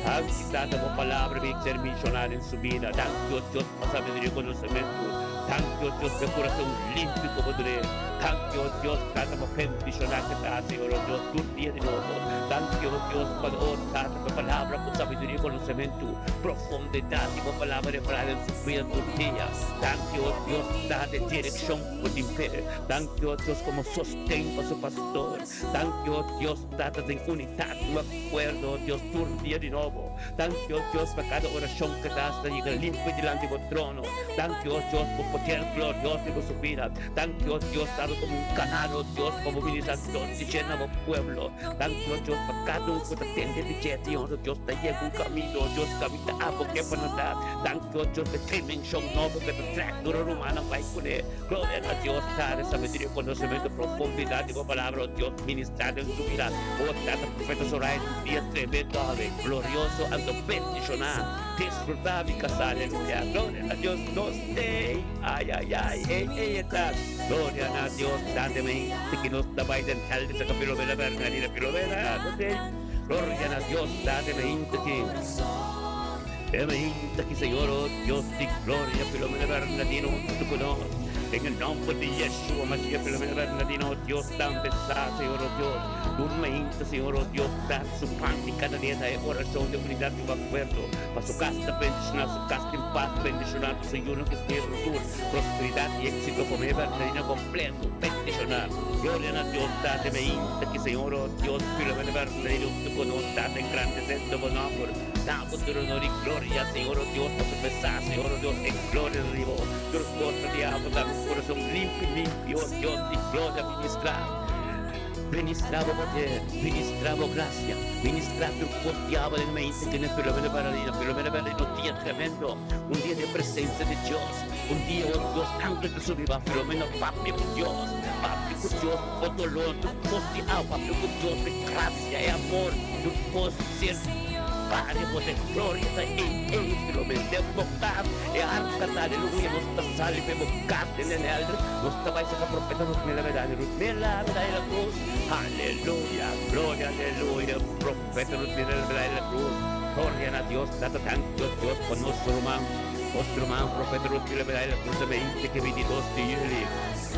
Danki Tata bo palabra bin ser menshoná den su bida. Danki o Dios pa sabiduria i konosementu. Danki o Dios pa e kurason limpi ku bo dun'é. Danki, o Dios, Tata, pa bendishoná ke ta, Señor, o Dios, tur dia di nobo. Danki, o Dios, pa, o Tata, pa palabra ku sabiduria i konosementu, profundidat di bo palabra revelá den su bida tur dia. Danki, o Dios, Tata, e direkshon ku bo tin p'e. Danki, o Dios, komo sosten pa su pastor. Danki, o Dios, Tata, den unidat, un akuerdo, o Dios, tur dia di nobo. Danki, o Dios, pa kada orashon ke ta hasta yega limpi dilanti bo trono. Danki, o Dios, bo poder glorioso riba su bida. Danki, o Dios, dado komo un kanal, o Dios, pa bo ministra dor di dje na bo pueblo. Danki, o Dios, pa kada un ku ta tende di dje, Señor, o Dios, ta yega un kaminda, o Dios, kaminda abo ke pa nan ta. Danki, o Dios, pa e dimenshon nobo ku ta trèk tur e rumannan bai kuné. Gloria na Dios, Tata, sabiduria, konosementu, profundidat di bo palabra, o Dios, ministra den su bida. O Tata, Profeta Soraya, un dia tremendo awe, glorioso, anto bendishoná. Disfruta mi casa aleluya gloria na Dios nos tey ay ay ay ey ey eta gloria na Dios dande me tiki nos ta bay den hel di saca Filomena Bernardina Filomena nos tey gloria na Dios dande me tiki e me tiki Señor oh Dios di gloria Filomena Bernardino hunto cu nos den e nomber di Yeshua Mashiach Filomena Bernardino oh Dios tambe sa Señor oh Dios tur me Señor oh Dios ta Su pan di kada dia ta e orashon di unidat di un akuerdo pa su kas ta bendishoná, su kas tin pas bendishoná, tur su yunan ku eskrebe tur prosperidat i éksito komo e bernadina kompleto bendishoná. Gloria na Dios Tata e mainta ki Señor o Dios Filomena Bernadino huntu ku nos Tata engrandesendo bo nòmber. Da bo tur honor i gloria Señor o Dios pa sorpresá Señor o Dios e gloria ta di bo. Tur kos ta di abo ta un kurason limpi limpi o Dios di gloria ministrá. Ministrá bo poder, ministrá bo gracia, ministrá tur cos diabel en mente que ne Filomena Bernardino, Filomena Bernardino, un dia tremendo, un dia den presencia di Dios. Un dia, oh Dios, angel ta subi ba Filomeno papia ku Dios, papia ku Dios, bo dolor, tur kos di awa, papia ku Dios, e gracia, e amor, tur kos ser pare bo den gloria ta ei, ei Filomeno, den bo kas, e arka ta, aleluya, nos ta sali pe bo kas den den helder, nos ta bai saka profeta Rutmela Medani, Rutmela Medani la Cruz, aleluya, gloria, aleluya, profeta Rutmela Medani la Cruz, gloria na Dios, tata danki oh Dios pa nos ruman. Nos ruman Profeta Ruth Miller Medalla cruza 20 ke 22 di juli.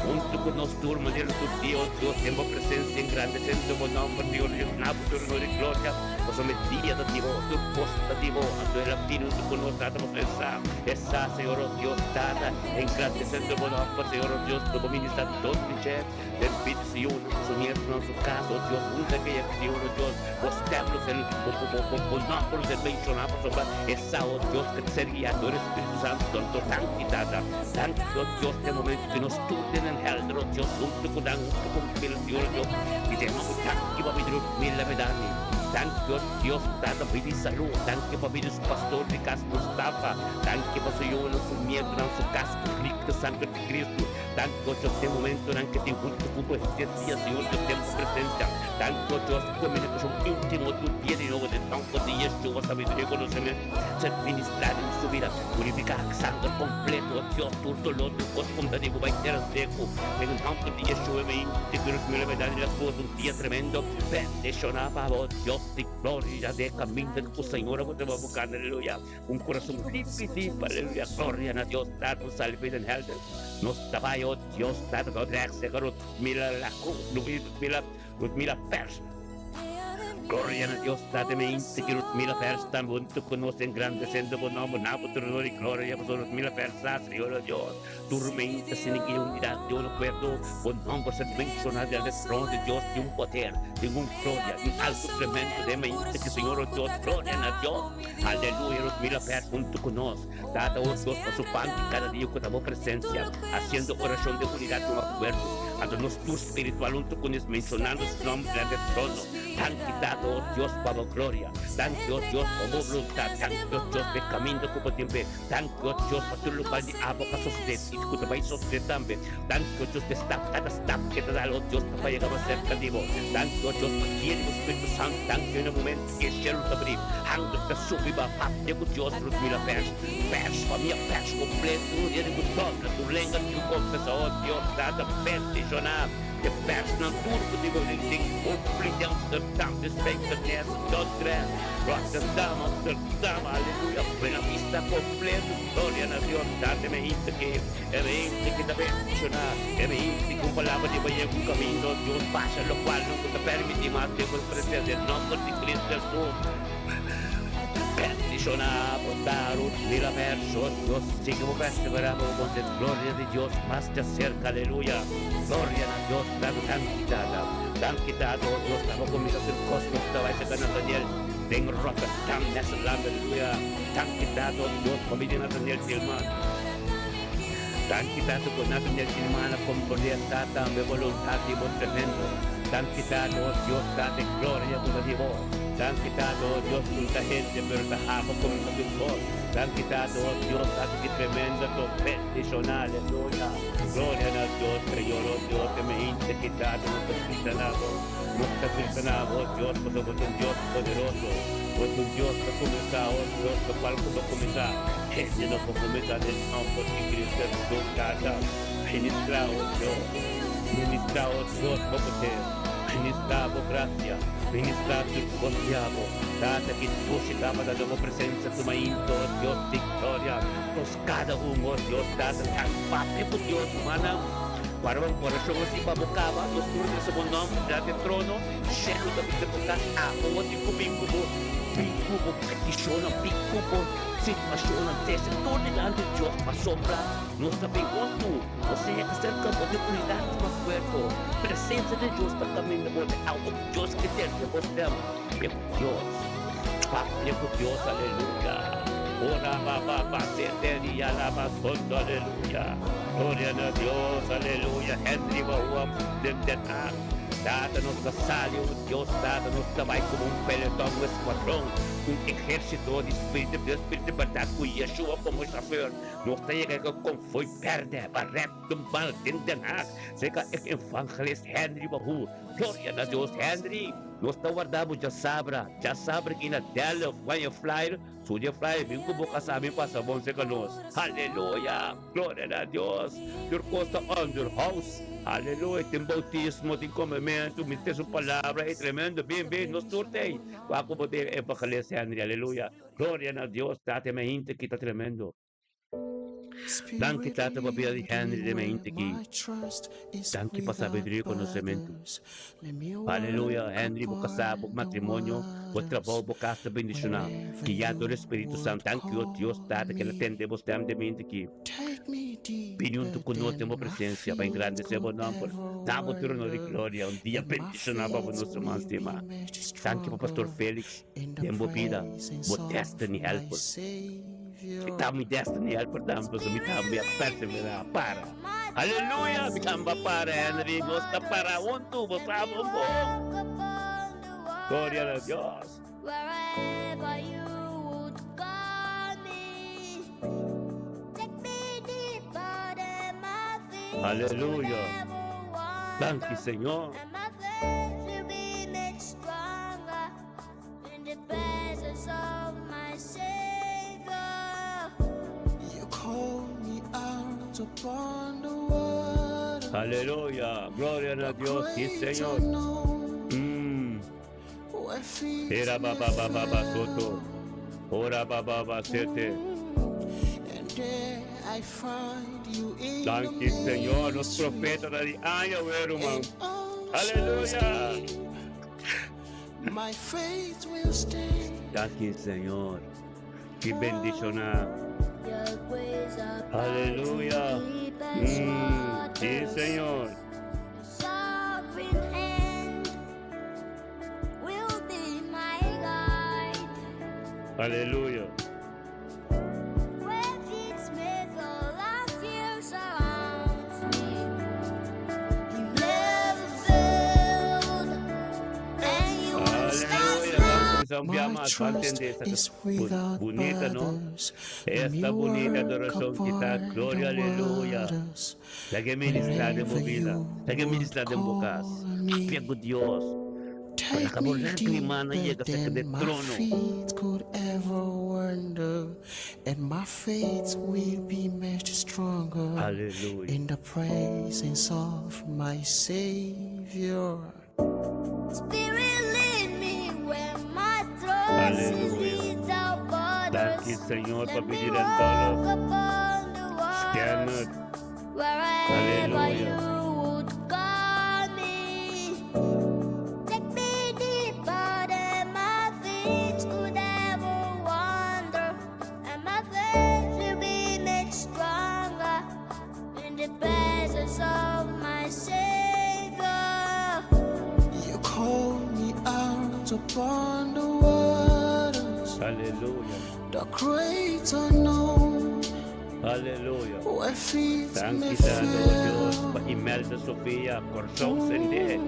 Hunto cu nos tur manera tur dia, oh Dios, den bo presencia engrandecendo bo nomber, Señor Dios, na bo trono di gloria, pasobra e dia ta di bo, tur cos ta di bo, anto el a bini hunto cu nos, Tata, pasobra e sa, e sa, Señor, oh Dios, Tata, engrandecendo bo nomber, Señor, oh Dios, lo bo ministra don di dje. Den bida su yunan ku su nietunan su kas, o Dios, hunta ke yega Señor, o Dios, bo stèm lo ser, bo, bo, bo, bo, bo nòmber lo ser menshoná pasobra e sa, o Dios, ke ta ser guiá dor e Spiritu Santu. Anto danki, Tata, danki, o Dios, den momentu ku nos tur den en hèlder, o Dios, huntu ku nan, huntu ku mil, Señor, o Dios, i den nomber danki pa bida mil Medani. Danki, o Dios, Tata, bida i salú. Danki pa bida su pastor di kas, Mustafa. Danki pa su yunan, su nietunan, su kas, ku rik ta sanger di Cristo. Danki Dios den momentonan ke tin huntu ku bo henter dia Señor Dios den bo presencia. Danki Dios komunikashon intimo tur dia di nobo den nòmber di Yeshua sabiduria i konosementu ser ministrá den su bida. Purifiká ak sanger kompleto o Dios tur dolor tur kos ku ta di bo bai tera seku den nòmber di Yeshua e mente ku nos mira berdad di la krus un dia tremendo bendishoná pa bo Dios di gloria den kaminda ku Señor a bo ta bukando aleluya. Un kurason limpi limpi, aleluya, gloria na Dios Tata, salve den helder. Nos ta bai, oh Dios Tata, ta trek seker Ruth mira la cruz, Ruth mira, Ruth mira pers. Gloria na Dios Tata, me inti ki Ruth mira pers tambe huntu ku nos engrandesendo bo nomber, na bo trono di gloria, pasobra Ruth mira pers sa, Señor, oh Dios. Turmenta sin e unidad di un acuerdo, bo nomber ser mencionado den e trono di Dios tin un poder, tin un gloria, tin algo tremendo den mente ki Señor oh Dios, gloria na Dios, aleluya, nos mira per hunto cu nos, Tata oh Dios, pa su pan di cada dia cu ta bo presencia, haciendo oracion den unidad di un acuerdo, anto nos tur spiritual hunto cu nos mencionando su nomber den e trono, danki Tata oh Dios pa bo gloria, danki oh Dios pa bo voluntad, danki oh Dios pa e caminda cu bo tin pe. Danki o Dios pa tur lokual di abo ka sosodé i ku ta bai sosodé tambe. Danki o Dios pa e stap, kada stap ke ta dal o Dios pa yega mas serka di bo. Danki o Dios pa guia di bo Spiritu Santu. Danki na momentu ku e shelu ta bri, hangel ta subi ba papia ku Dios rut mira pers, pers, famia pers kompleto, un dia di ku dobla tur lenga tin konfesá o Dios Tata bendishoná e persnan tur ku tin den Hopefully di Amsterdam, di Spijkenisse, Dordrecht. Rotterdam, Amsterdam, aleluya, Buena Vista completo, gloria na Dios, Tata me hinte ke, e me hinte ke ta bendicioná, e me hinte ku un palabra di baña ku camino, Dios basha locual no ku ta permiti mas den bo presencia, den nomber di Cristo Jesus, bendicioná bo ta Ruth mira verso, Dios sigui bo perseverá bo con den gloria di Dios mas te acerca, aleluya, gloria na Dios, Tata danki Tata. Danki Tata, oh Dios, ta bo cuminsa hacer cos nos ta bay cerca Nathaniel den Rotterdam, Nederland, aleluya. Danki Tata, oh Dios, pa mi di Nathaniel Tilman. Danki Tata cu Nathaniel Tilman a comprende Tata mi voluntad di bo tremendo. Danki Tata, oh Dios, Tata, e gloria cu ta di bo. Danki Tata, oh Dios, cu no ta hende pero ta abo cuminsa hacer cos. Danki Tata, oh Dios, Tata, ki tremendo to bendiciona, aleluya. Gloria na Dios, Señor, oh Dios, e me hinte kitado, nos ta grita na bo, nos ta grita na bo, Dios, pasobra bo ta un Dios poderoso, bo ta un Dios ta kuminsá, oh Dios, lokual ku bo kuminsá, hende no por kuminsá den nòmber di Cristo Hesus, Tata, ministrá, oh Dios, ministrá, oh Dios, bo poder, ministrá bo grasia, ministrá tur kos di abo, Tata, ki dushi tabata den bo presensia tuma into, oh Dios di gloria. Nos kada un, oh Dios Tata, tan papia ku Dios, rumannan, guarda un korashon asi pa bo kaba, nos tur trese bo nòmber dilanti e trono, shelu ta bisa bo kas, abo bo tin ku bin ku bo, bin ku bo petishonnan, bin ku bo situashonnan, trese tur dilanti Dios, pasobra nos ta bin huntu, osea ke serka bo tin unidat mas fuerte, presensia di Dios ta kaminda bo, te algu Dios ke tende bo stem, papia ku Dios, papia ku Dios, aleluya. Ora ba ba ba se te ria la ba sondo, aleluya. Gloria na Dios, aleluya. Henry Bahua den Den Haag. Tata, nos ta sali, o Dios Tata, nos ta bai komo un pelotòn, un eskuadron, un ehérsito di spiritu di Dios, spiritu di bèrdat, ku Yeshua komo shofèr. Nos ta yega ku konvoi bèrdè, barèt, tumbal den Den Haag, serka e evangelist Henry Bahu. Gloria na Dios, Henry! Nos ta warda bo djasabra, djasabra aki na Delft, wan e flyer, Studia flyer, bin ku bo kasá bin pasa bon serka nos. Haleluya! Gloria na Dios! Tur kos ta under house. Haleluya! Tin boutismo, tin komementu, mi tin su palabra, e tremendo. Bin, bin, nos tur ta ei. Wak ku bo ta evangelist Henry. Haleluya! Gloria na Dios! Tata e mainta ki ta tremendo. Danki Tata pa bida di Henry den mente aki. Danki pa sabiduria i konosementu. Aleluya, Henry, bo kasá, bo matrimonio, bo trabou, bo kas ta bendishoná. Guiá dor e Spiritu Santu. Danki, o Dios Tata, ku el a tende bo stèm den mente aki. Bini huntu ku nos den bo presensia pa engrandesé bo nòmber. Da bo tur honor i gloria. Un dia bendishoná pa bo, nos ruman stimá. Danki pa Pastor Felix den bo bida, bo destiny helper. Mi ta mi destiny helper tambe pasobra mi tambe a perseverá para. Aleluya! Mi tambe a para, Henry. Nos ta para huntu, bo sa bon bon. Gloria na Dios. Aleluya! Danki, Señor. Aleluya, gloria na Dios, sí Señor. Era ba ba ba ba ba soto. Ora ba ba ba sete. Danki Señor, nos profeta ta di aña we ruman. Aleluya. Danki Señor. Ki bendiciona. Aleluya. Sí Señor. Aleluya. Bunita, no? Esta bunita adoracion ki ta. Gloria, aleluya. Laga ministra den bo bida. Laga ministra den bo cas. Papia cu Dios. Pa laga bo lágrimanan yega cerca di e trono. And my faith will be made stronger Hallelujah. in the presence of my Savior. Spirit lead me where my trust is Hallelujah. without borders. Danki Señor pa Let me bini den walk dollar. upon the waters Scanner. wherever Hallelujah. you would call me. Take me deeper than my feet could ever wander, and my faith will be made stronger in the presence of my Savior. You call me out upon the waters, Hallelujah. the great unknown, Hallelujah. where feet Danki may Tata o Dios fail. pa Imelda Sofia, Corsou sende,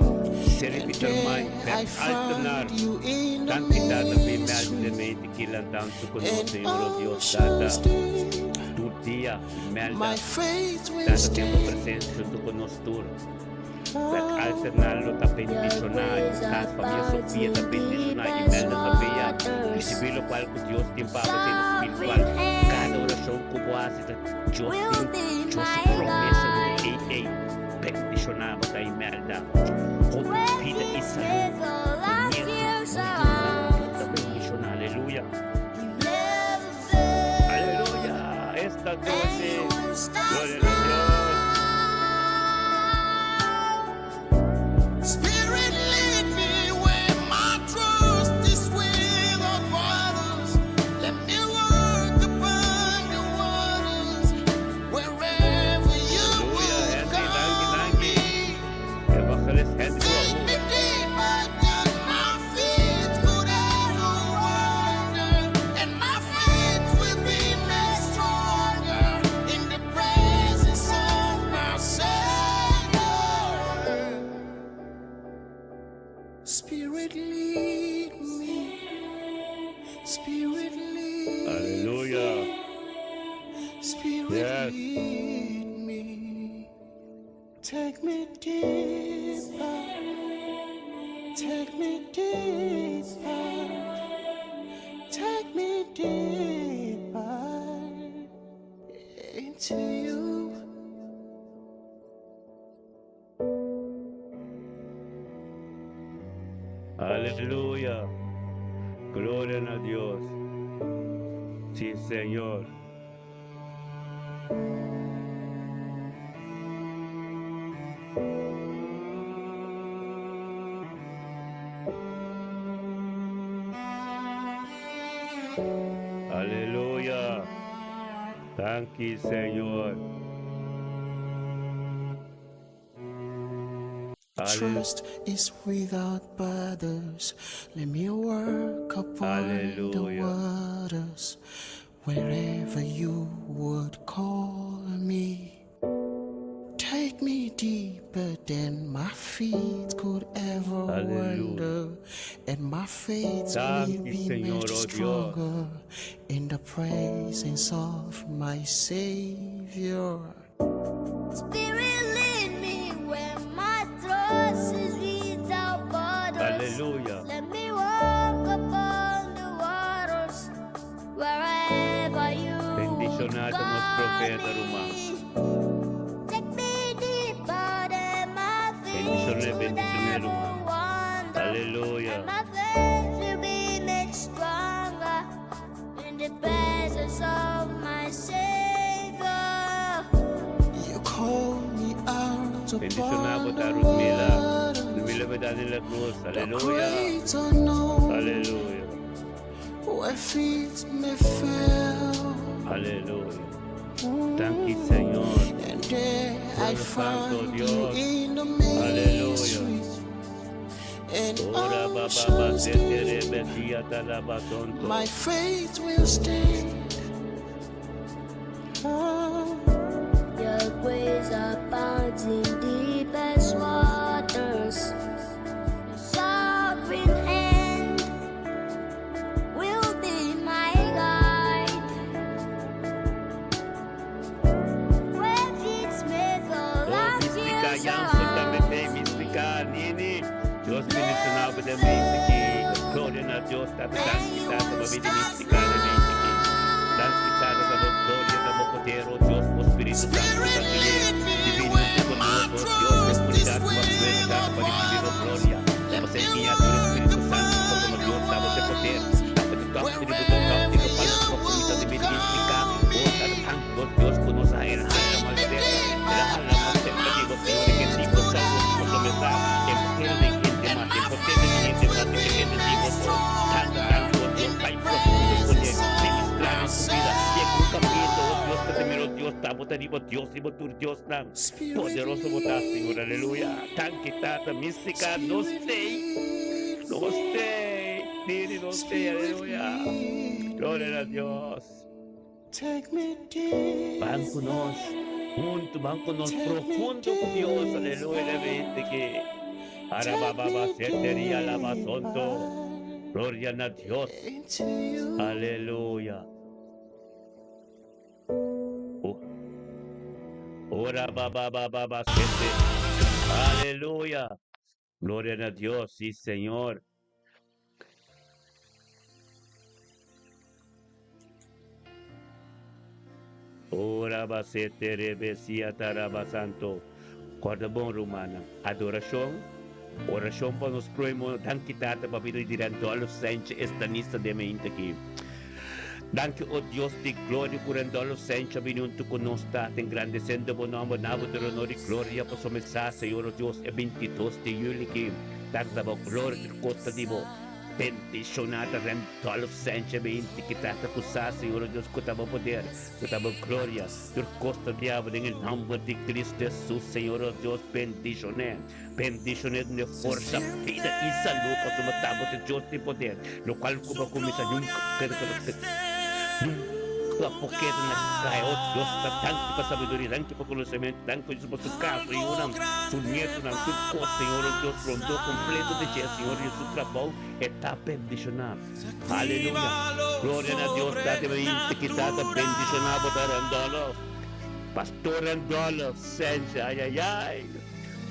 Seri And Pietermaai, there I Bert Altenaar. find you in the Danki Tata pa Imelda mystery, de mente kilan tantu ku nos in Señor o Dios Tata. oceans deep. Tur dia Imelda My faith will Tata tin bo stand. presencia hunto ku nos tur. Bert Altenaar lo ta bendiciona y cas famia Sofia ta bendiciona Imelda Sofia. Ricibi locual cu Dios tin pa bo den spiritual. Cada oracion cu bo haci ta Dios tin Dios su promesa lo di ey ey. Bendiciona bo ta Imelda. Hopi bida y salud. Bo nieto, bo yunan lo ta bendiciona. Aleluya. Aleluya. Esta noche. Gloria na Dios. Spirit lead me where my trust is without borders. Let me walk upon the waters wherever you Aleluya, would Henry, danki, call danki. me. Evangelist Spirit lead me. Spirit lead Aleluya. me. Spirit Yes. lead me. Take me deeper. Take me deeper. Take me deeper into you. Aleluya. Gloria na Dios. Si, Señor. Aleluya. Danki, Señor. Aleluya. Trust is without borders. Let me walk upon the Aleluya. waters wherever you would call me. Take me deeper than my feet could ever Aleluya. wander, and my faith will Danki, be Señor, made oh Dios. stronger in the presence of my Savior. Spirit lead me where my trust is without borders. Aleluya. Let me walk upon the waters wherever you would Bendishoná nos call profeta, ruman. me. Take me deeper than my feet Bendishoné, could bendishoné, ever ruman. wander. Aleluya. And my faith will be made stronger in the presence of my Savior. You call me out Bendishoná upon bo the ta Ludmila. waters, Ludmila Bedani la Cruz. the Aleluya. great unknown, Aleluya. where feet may fail. Aleluya. Danki, Señor. And there I Pueblo Santo, find you Dios. in the Aleluya. mysteries and Ora baba oceans setere deep. betia talabasonto. My faith will stand. Ah. Your grace abounds in deepest waters. Your sovereign hand will be my guide. Where feet may fall, Oh, I Mística feel Jansen tambe surrounded. tei Mística Nini. Dios bendishoná bo den mente aki. Gloria na Dios Tata danki Tata pa bida Mística den mente aki. Danki Tata pa bo gloria pa bo poder oh Dios bo Spiritu Santo Spirit ta gui'é. lead me Divino where ku my nos oh Dios den trust is komunidat pa fuerza without pa risibí bo borders. gloria. Let Pa me ser guiá tur walk Spiritu Santo upon pa the Dios ta bo poder. waters Ta bo toque di bo toque di bo wherever palo you pa komunidat di would bida mística. call Oh Tata me. tantu Dios ku nos a hala Take mas me serka. El a hala mas deeper serka di than bo my Señor e feet tipo could salvo ever promesa. E poder wander, den hende and mas, e my poder den faith hende will mas, be e made bendisí bo. Tata stronger tantu Dios in the pa e profundo poder presence of ministrar my den su bida. Yega un kapito, oh Dios, Savior. ku ta mira Dios, ta bo ta riba Dios, riba tur Dios nan. Spirit Poderoso bo ta, Señor, lead aleluya. me. Danki Tata, mística, nos Spirit tei, lead nos me. tei, Nini, nos tei, Spirit aleluya. lead Gloria na me. Dios. Take me Ban ku nos, deeper. huntu, ban ku nos Take me profundo ku Dios, aleluya, deeper. mente ki. Take Arabababa me seteria labasonto. deeper Gloria na Dios. into you. Aleluya. Oh. Ora baba baba baba sete. Aleluya. Gloria na Dios, si Señor. Ora basete rebesia taraba santo. Korda bon rumannan. Adorashon, orashon pa nos próhimo. Danki Tata pa bida di Randolph Sanchez estanista den mente aki. Danki o Dios di gloria ku Randolph Sanchez a bini huntu ku nos Tata engrandesendo bo nomber na bo tur honor i gloria pasobra mi sa Señor o Dios e 22 di juli aki Tata ta bo gloria tur kos ta di bo. Bendishoná ta Randolph Sanchez 20 ki tata ku sa Señor o Dios ku ta bo poder, ku ta bo gloria, tur kos ta di abo den e nomber di Cristo Jesus Señor o Dios bendishoné, bendishoné dune forsa, bida i salú pasobra ta bo ta Dios di poder, lokual ku bo a kuminsá nunka nunka. Ku a pokeda na kai, oh Dios ta danki pa sabiduria, danki pa konosementu, danki Dios pa su kas, su yunan, su nietunan, tur kos Señor oh Dios rondó kompleto di dje Señor Dios su trabou e ta bendishoná. Aleluya! Gloria na Dios Tata mi inta ki Tata bendishoná bo ta Randolph, Pastor Randolph Sencha ayayay.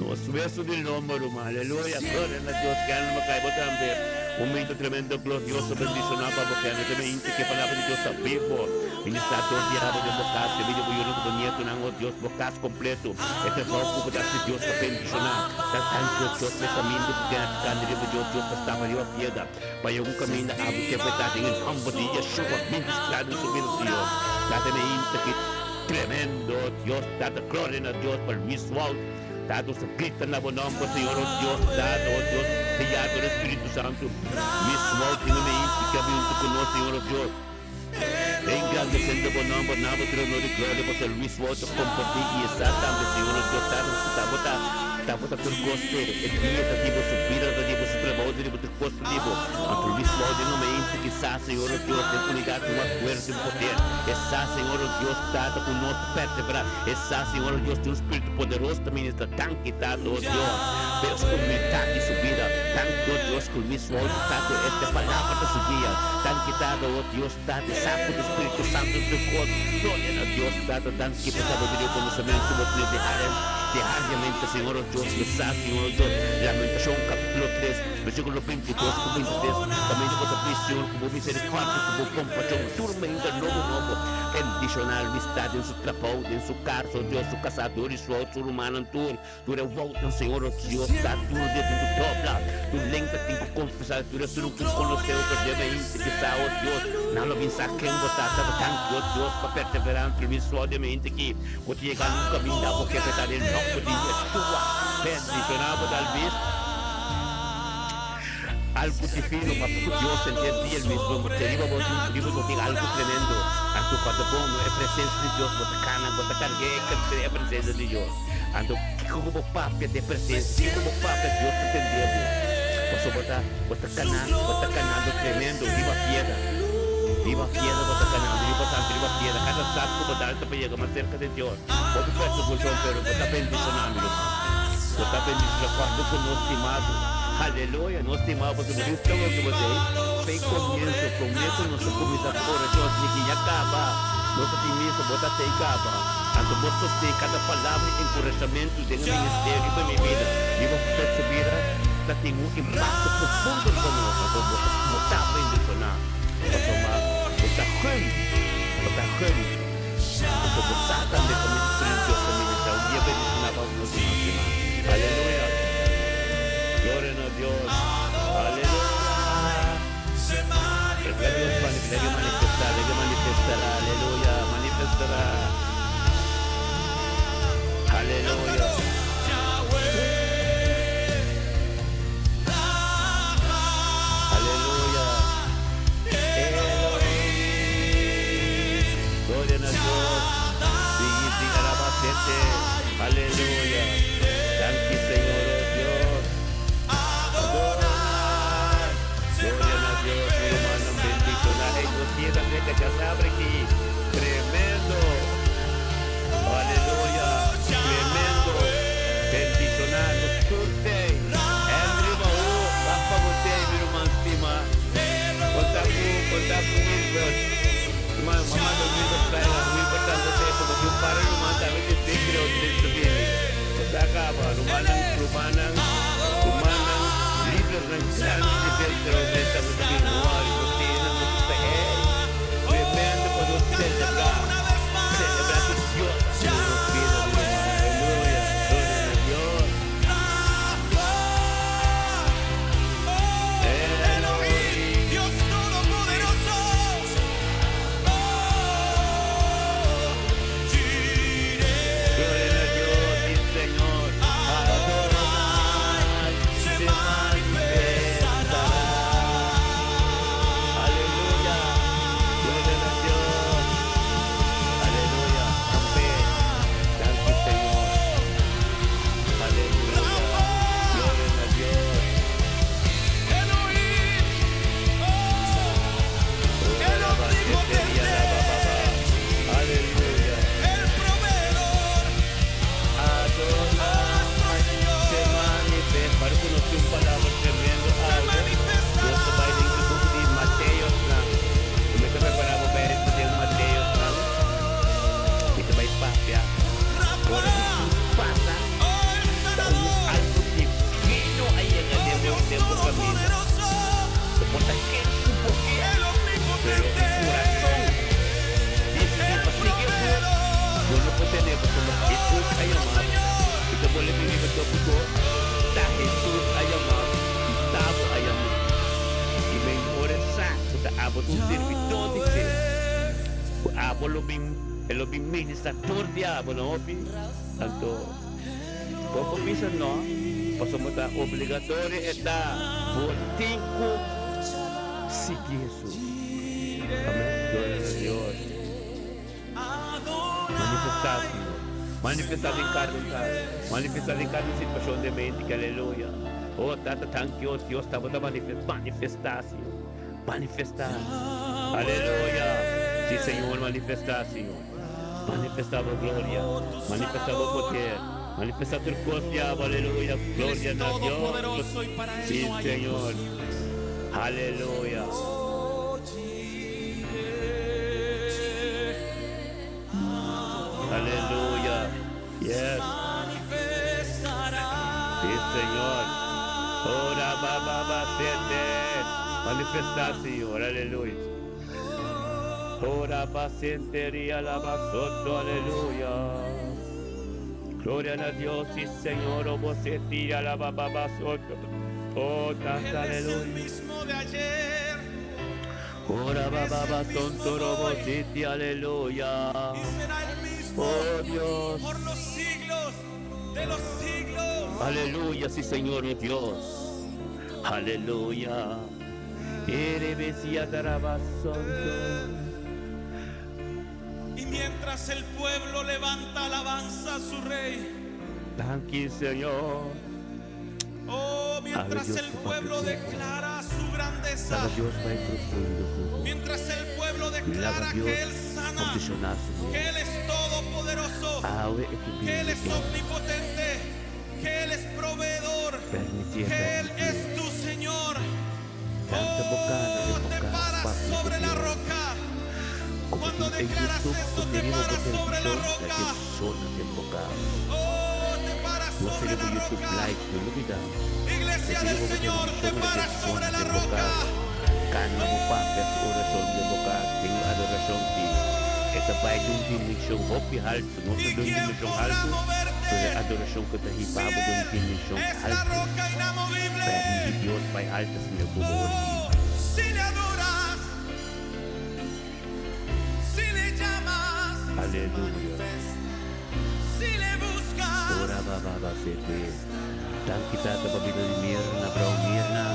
Nos weso di lomba ruman. Aleluya. Gloria na Dios. Kende lo kai bo tambe. Momento tremendo glorioso bendiciona pa bo kende te mente ke palabra di Dios ta bibo. Ministra dor di abo den bo kas, den bida bo yunan ku bo nietonan, oh Dios, bo kas kompleto. E trabou ku bo ta hasi Dios ta bendiciona. Ta danki oh Dios pa e kaminda ku kende ta kanda riba Dios. Dios ta staba riba pieda pa yega un kaminda abo ke bo ta den e nomber di Yeshua ministra den su bida Señor. Tata mente ki. Tremendo Dios Tata gloria na Dios pa Luis Wout Tata nos ta grita na bo nomber Señor oh Dios Tata oh Dios guia door Espiritu Santo Luis Wout tin un meinti ke a bin hunto ku nos Señor oh Dios engrandeciendo bo nomber na bo trono di gloria pasobra Luis Wout ta comparti y e sa tambe Señor oh Dios Tata nos ta bo ta ta bo ta tur cos p'e e dia ta di bo su bida ta di bo su trabou ta di bo tur cos ta di bo anto Luis Wout den un meinti ki sa Señor oh Dios den unidad tin mas fuerza tin poder. E sa, Señor o Dios Tata, ku nos ta perseverá. E sa, Señor o Dios, tin un spiritu poderoso ta ministra. Danki, Tata, o Dios, pa e humildat di su bida. Danki, o Dios, ku mi suou ta ta ku este palabra ta su guia. Danki, Tata, o Dios Tata, e sa ku tu Spiritu Santu ta tur kos. Gloria na Dios, Tata, danki pa sabiduria i konosementu bo tene diariamente, Señor o Dios. Mi sa, Señor o Dios, Lamentashon kapitulo tres, versíkulo 22 ku 23, kaminda bo ta pidi, Señor, ku bo miserikòrdia, ku bo kompashon, Tur meinta nobo nobo bendiciona amistad den su trabou, den su cas, oh Dios, su casa dor y su auto, su rumannan tur, tur e wounan, Señor, oh Dios, ta tur dia tin cu dobla, tur lenga tin cu confesa, tur esun cu conoce o perde mente ki sa, oh Dios, nan lo bin sa ken bo ta, ta danki, oh Dios, pa perseveran tur mi suau den mente ki bo ta yega nun caminda bo ke peta den nomber di Yeshua, bendiciona bo talbes. Algu divino papia ku Dios henter dia Luis bo bo te riba bo tin riba bo tin algu tremendo anto cuando bo no e presencia di Dios bo ta cana bo ta carga e presencia di Dios anto kico ku bo papia den presencia kico bo papia Dios ta tende bo pasobra bo ta bo ta cana bo ta canando tremendo riba piedra riba piedra bo ta canando riba tanto riba piedra cada stap ku bo dal ta pa yega mas cerca di Dios hopi persecucion pero bo ta bendiciona mi ruman bo ta bendiciona cuando ku nos stimado. Aleluya! Nos stima bo pasobra bo tin stogo ku bo dei p'e komienso. Promé ku nos ta kuminsá ku orashon, si ki ya kaba, nos ta tin misa, bo ta tei kaba. Anto bo sostené kada palabra di enkurashamentu den e ministerio riba mi bida, riba bo su bida, ta tin un impakto profundo riba nos. Anto bo ta bo ta bendishoná pasobra bo ta gun, bo ta gun, pasobra bo sa tambe komo e Spiritu di Dios ta ministrá. Un dia bendishoná pa nos ruman stimá. Aleluya! Gloria na Dios. Aleluya. Laga Dios laga manifestá, laga manifestará. Aleluya, manifestará. Aleluya. Aleluya. Elohim. Gloria na Dios. Sigui, sigui, alabá, sete. Aleluya. Danki Señor, oh Dios. Adora. un sirbidó di dje, ku abo lo bin, e lo bin ministrá tur di abo, no hopi? Anto, bo por bisa no, pasobra ta obligatorio e ta, bo tin ku sigui Hesus. Amèn. Gloria na Dios. Manifestá, Señor. Manifestá den kada un kas. Manifestá den kada un situashon den mente ki, aleluya. Oh, Tata, tanki, oh Dios, tabata manifestá, Señor. Manifestá. Aleluya. Sí, Señor, manifestá, Señor. Manifestá bo gloria. Manifestá bo poder. Manifestá tur kos diablo, aleluya. Gloria na Dios. Sí, Señor. Aleluya. Aleluya. Yes. Sí, Señor. Ora ba ba ba sete. Manifestá, Señor. Aleluya. Ora ba senteria la ba soto. Aleluya. Gloria a Dios, sí, Señor. O bo seti la ba ba ba soto. Oh, tata, aleluya. Ora ba ba ba son torobo siti, aleluya. Oh Dios. Por los siglos de los siglos. Aleluya, sí Señor, oh Dios. Aleluya. Y mientras el pueblo levanta alabanza a su rey. Thank you, Señor. Oh, mientras el pueblo declara su grandeza. Mientras el pueblo declara que Él sana, que Él es todopoderoso, que Él es omnipotente, que Él es proveedor, que Él es tu Señor. Oh, te paras sobre la roca. Cuando declaras eso, te paras sobre la roca. Oh, te paras sobre la roca. Iglesia del Señor, te paras sobre la roca. Kana bo papia su orashon den bo kas den adorashon di e ta bai den un dimenshon hopi haltu. Nos ta ¿Y den un quién dimenshon podrá haltu, moverte pero e adorashon ku ta si hiba bo den un Él dimenshon es la haltu. roca inamovible? Permití Dios bai haltu asina ku bo ora di. Oh, si le adoras, si le llamas, Aleluya. si le buscas. Ora ba ba ba sete. Danki Tata pa bida di Mirna, Brou Mirna.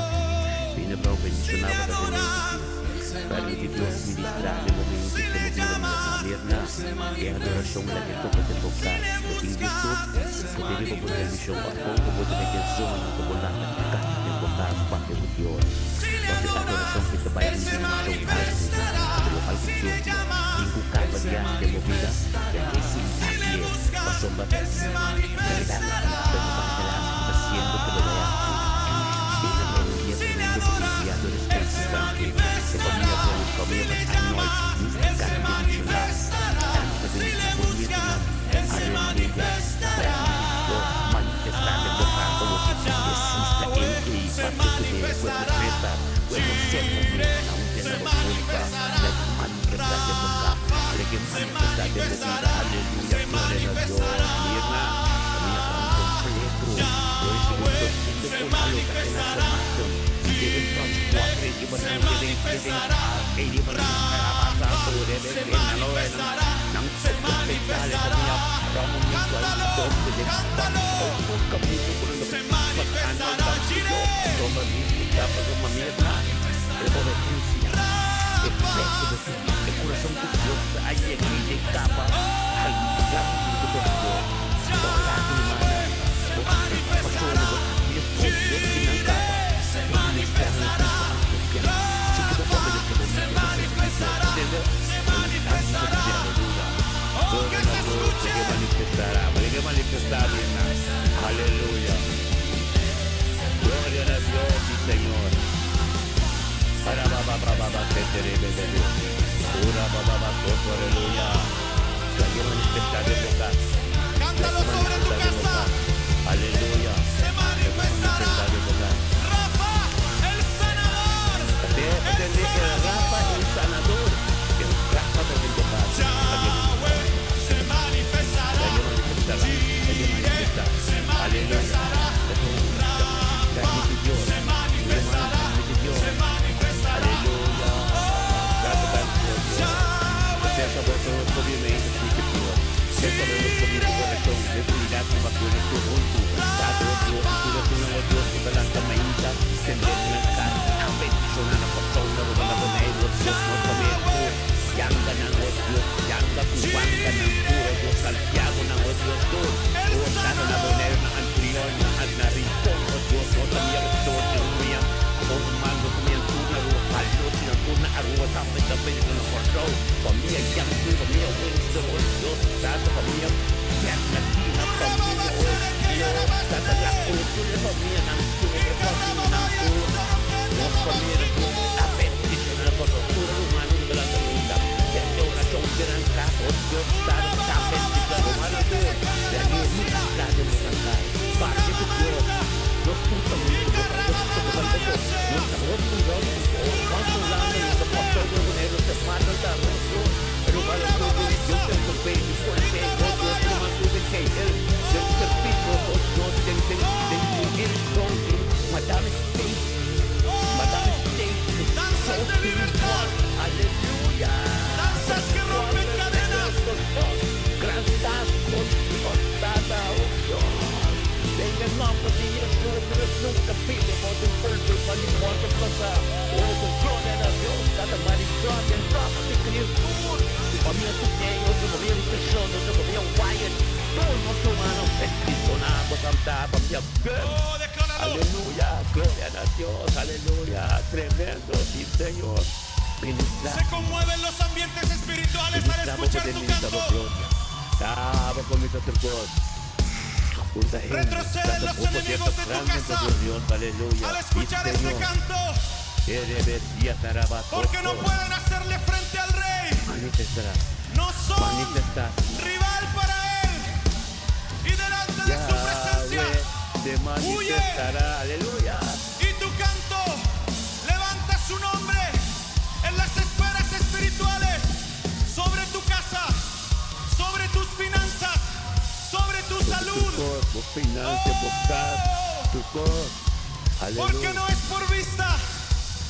Bina Brou Si bendiciona le bo ta adoras, demente. Permiti Dios ministra den momento si ku le bo bida llamas, Mirna. E adoracion la ke toka den bo si kas. le Bo tin YouTube, buscas, bo tin riba bo television of kon ku bo ta den e zona ku bo lanta kanta den bo kas papia ku Dios. si le Pasobra e adoras, adoracion ke ta bai Él den se dimension altu. manifestará. Anto lo algu Si Dios le tin llamas, ku kaba di hasi den bo bida, ya ke sin si le hasié. buscas, Pasobra Él se Realidad, manifestará. pero no para delante, ta haciendo que lo vaya a Viene Brown, Si le tremendo adoras, privilegiado Él respeto, se danki. E familia manifestará. Brown, Si familia le van Arnold, llamas, mis Él se grande bendicionado. manifestará. Tanta Si le bendición por buscas, nieto, Él se aleluya. manifestará. Permití Dios manifestar den bo kas como si Jesús ta Yahweh el ei, se papia ku den, cuerpo manifestará. preta, cuerpo seco, Jireh na un se den bo culpa, manifestará. like manifestar den bo kas, Rafa like se manifestar den bo vida, manifestará. aleluya, Se gloria na Dios, manifestará. Mirna, familia Brown completo, gloria Yahweh Señor, se con alo ta den manifestará. formación, den touch cuatro, y Se nan den den manifestará. ei di nan Rafa se manifestará. Se manifestará. Cántalo, cántalo. Se manifestará. Jireh. Rafa. Yahweh se manifestará. Jireh se manifestará. Rafa se manifestará. Se manifestará. Oh, que se escuche. Manifestará, que manifestar, Aleluya. Gloria a Dios, mi Señor. Para ba ba ba ba ba se te re be be be. Ora ba ba ba soto, aleluya. La que manifestar de boca. Cántalo sobre tu casa. Aleluya. Se manifestará. Manifestar de boca. Rafa, el sanador. Te El te Rafa el sanador. sanador. El Rafa de boca. Yahweh se manifestará. La que manifestará. La que Jireh manifestará. se Aleluya. manifestará. Rafa Dios. se manifestará. Dios. Se manifestará. Aleluya. Oh, boso nos por bini mainta sí ke Señor. Mes tambe nos por bini ku corazon den unidad ku bakuna tur huntu. Tata o Dios i tur esunnan o Dios ku ta lanta mainta tende nan kas a bendiciona na Kòrsou na Aruba na Boneiru o Dios nos famia tur yanga nan o Dios yanga ku wanga nan tur o Dios Santiago nan o Dios tur o Tata na Boneiru na Antrion na na Rincon o Dios nos famia tur den famia o ruman nos famia tur na Aruba Palochi nan tur na Aruba tambe ta bendiciona Kòrsou famia Yankee famia Winston o Dios Tata famia Bernardina famia o Dios Tata la tur e famianan tur e famianan tur nos famianan tur a bendiciona Kòrsou tur e rumannan ku ta lanta minta hende orashon den nan kas o Dios Tata ta bendiciona rumannan tur laga e ministra den nos nan kai papia ku Dios nos tur ta huntu bo ta bo ta bo nos ta hopi rònt rònt Hulanda nos ta Kòrsou nos ta Boneiru nos ta Marvel ta nos tur e rumannan tur di Dios ta envolvé Porque oh Dios lo mantuve fiel den servicio oh Dios den den den direccion di Madame State Madame State is so Danzas de libertad. spiritual aleluya Danzas que rompen cadenas. Gran oh Dios Tata oh Dios den e nomber di Jesus nos nunca pide por un pulpo pa ni cuanto pasa oh gloria na Dios Tata Marisol den nomber di Cristo Famia Tuquei, otro famia Nutrition, otro famia Wyatt, tur nos rumannan bendiciona bo santa famia Good. Oh, decláralo. Aleluya, gloria na Dios, aleluya, tremendo, sí Señor. Ministra, Se conmueven los ambientes espirituales al ministra bo escuchar poder tu ministra bo canto. gloria. Ta bo cuminsa tur cos. Punta hende, Retroceden tata los bo poder enemigos ta de tu grande casa. Dios, aleluya. Al Sí, escuchar este Señor. canto, Erebesia tarabato. porque no pueden hacerle frente al rey. Manifestará. No son Manifestar. rival para él. Y delante de su presencia, Yahweh se manifestará. Aleluya. y tu canto levanta su nombre en las esferas espirituales, sobre tu casa, sobre tus finanzas, sobre tu salud. Tu cor, bo finansa, bo cas, tu cor. Aleluya. Porque no es por vista,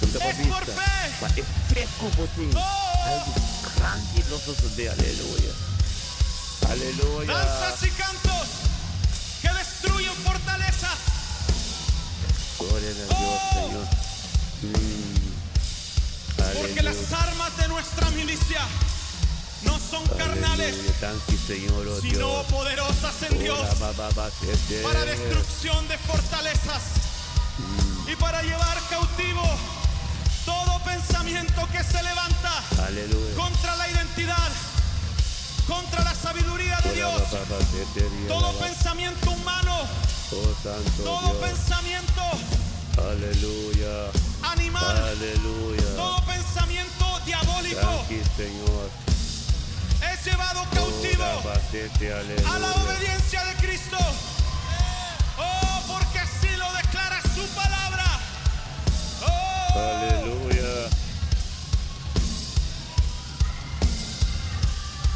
Punta pa es por vista. fe. Pa e fe cu bo tin. Oh. Algo grandi lo sosode. Aleluya. Aleluya. Danzas y cantos que destruyen fortalezas. Gloria a Dios, Oh. Señor. Porque las Aleluya. armas de nuestra milicia no son carnales, Aleluya. Thank you, Señor, oh sino Dios. poderosas en Dios Ora, ba, ba, ba, se, se. para destrucción de fortalezas y para llevar cautivo todo pensamiento que se levanta Aleluya. contra la identidad, contra la sabiduría de Ora, Dios, ba, ba, ba, se, se, todo ba, ba. pensamiento humano, Oh, santo todo Dios. pensamiento Aleluya. animal, Aleluya. todo pensamiento diabólico Thank you, Señor. es llevado cautivo Ora, ba, se, se, a la aleluya. obediencia de Cristo. Oh, porque así lo declara su palabra. Oh, Aleluya.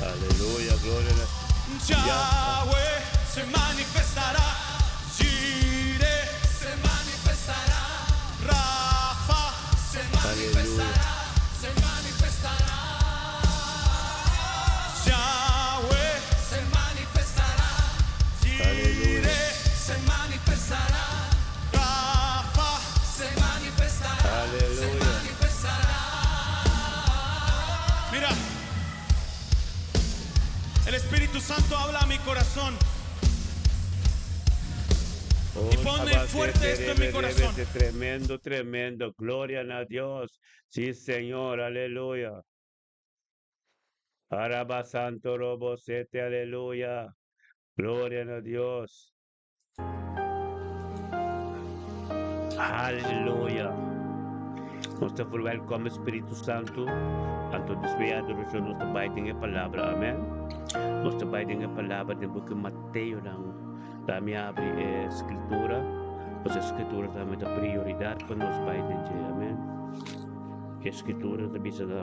Aleluya, gloria a Yahweh se manifestará. Jireh se manifestará. Rafa se manifestará. Se manifestará. Yahweh se manifestará. Jireh se manifestará. Rafa se manifestará. Aleluya. Manifestará. Mira, el Espíritu Santo habla a mi corazón. Oh, Y pone Abba, fuerte se, esto en mi debe, corazón. debe, Tremendo, tremendo. Gloria a Dios. Sí, Señor, aleluya. Araba Santo Robo Sete, aleluya. Gloria a Dios. Aleluya. Nos ta welcome Spirito Santo. Anto desviado nos ta bay den e palabra. Amen. Nos ta bay den e palabra den buki Mateo lang. Dami habri e escritura. Pues escritura tambe ta prioridad pa nos bay den. Amen. Escritura ta bisa da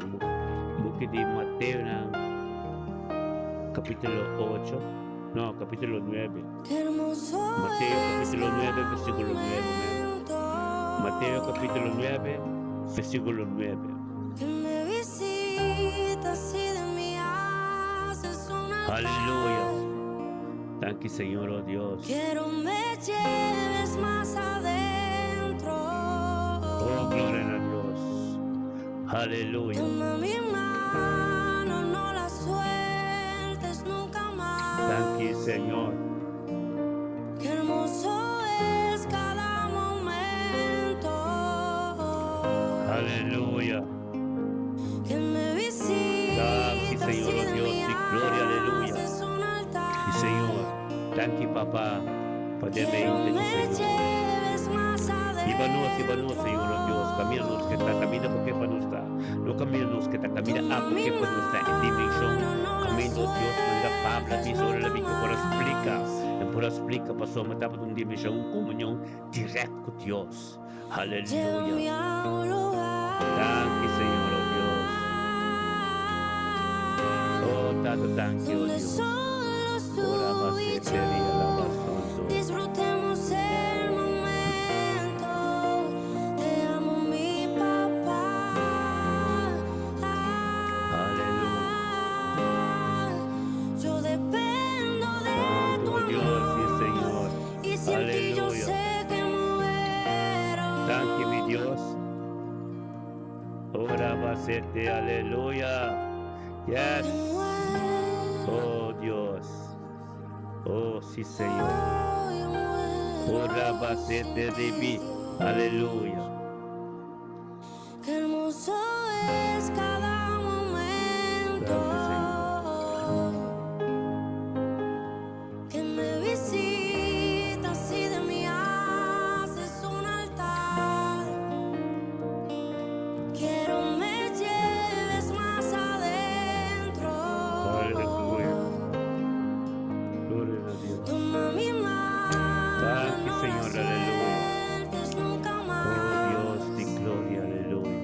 buki di Mateo na capítulo 8. No, capítulo 9. Qué hermoso Mateo capítulo este 9, versículo 9. Amén. momento Mateo capítulo 9, versículo 9. Que me visitas y de mi alma. Aleluya. Danki Señor, oh Dios. Oh, gloria na Dios. Aleluya. Danki Señor. Aleluya. Danki Señor, oh Dios, y gloria, aleluya. Y Señor, danki Papa, pa den mente di Señor. Hiba nos, hiba nos, Señor, oh Dios, camina nos que ta, camina porque pa nos ta. No camina nos que ta, camina a porque pa nos ta. E dimension, camina, oh Dios, manera Pablo a bisa ora el a bin cu por a splica, e por a splica pasobra tabata un dimension, un comunion direct cu Dios. Aleluya. Danki Señor, oh Dios. Oh Tata, danki, oh Dios. Ora baseteria la basonto. Aleluya. Santo Dios y Señor. Aleluya. Danki mi Dios. Ora basete, aleluya. Yes. Oh Dios. Oh sí Señor. Ora basete de mi. Aleluya. Qué hermoso es cada momento. Danki Señor. Que me visitas y de mí haces un altar. Quiero me lleves más adentro. Aleluya. Gloria a Dios. Toma mi mano, Danki no la Señor, aleluya. sueltes nunca Oh más. Dios de gloria, aleluya.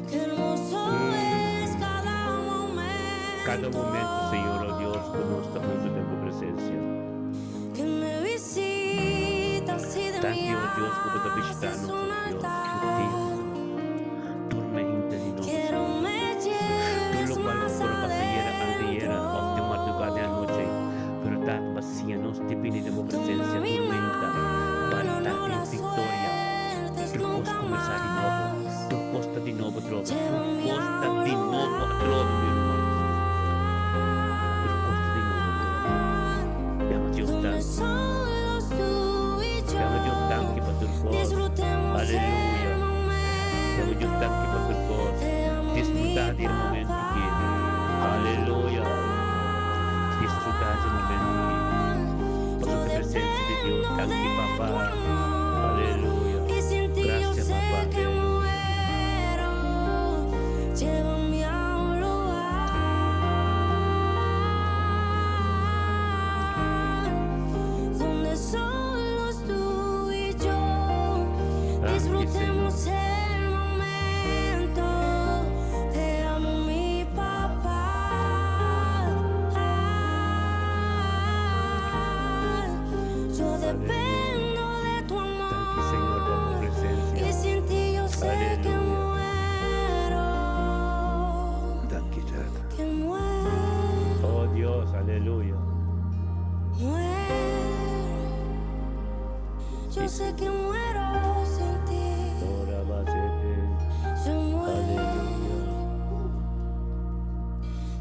Qué hermoso es cada momento. Cada momento, Señor, oh Dios, cu nos ta hunto den bo presencia. Que me visitas y de Danki, mí oh Dios, cu bo ta haces bishitando, un oh Dios, altar. Tur mainta di nobo, Quiero Señor. me Tur lleves locual más por pasa ayera, anteyera, of den madruga den anochi. Pero Tata, bo a siña nos di bini den bo Toma presencia mi tur mainta. mano, Banta no den la victoria. sueltes Tur cos nunca cuminsa di nobo. más. Tur cos ta di nobo atrobe. Tur Llévame cos a ta un di nobo atrobe, mi lugar ruman. Tur cos ta di nobo atrobe. Yama Dios donde danki. solo tú y Yama Dios yo danki pa tur cos. disfrutemos Aleluya. el Yama Dios momento. danki pa tur cos. Te amo, Disfruta mi di e momento aki. papá. Aleluya. Disfruta di e momento aki. Yo Pasobra e presencia di Dios. dependo Danki, de tu Papa. amor Aleluya. y sin ti yo Gracias, sé Papa. que Aleluya. muero. Llévame a un lugar donde solo tú y yo Danki, disfrutemos Señor. el momento. Te amo, mi papá. Yo Aleluya. dependo de tu Danki, Señor, pa bo amor presencia. y sin ti yo sé que Aleluya. muero. Danki, Tata. Que muero. Oh Dios, aleluya. Muero. Yo sé que muero sin ti. Ora basete. Yo muero. Aleluya.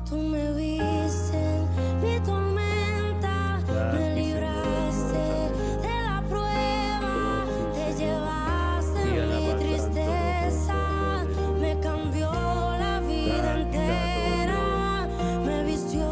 Tú me viste en mi tormenta, me Danki, Señor, libraste Dios, de la prueba, Oh, sí, te Señor. llevaste Y mi alabanza, tristeza, aleluya. me cambió la vida Danki, Tata, oh entera, Dios. me vistió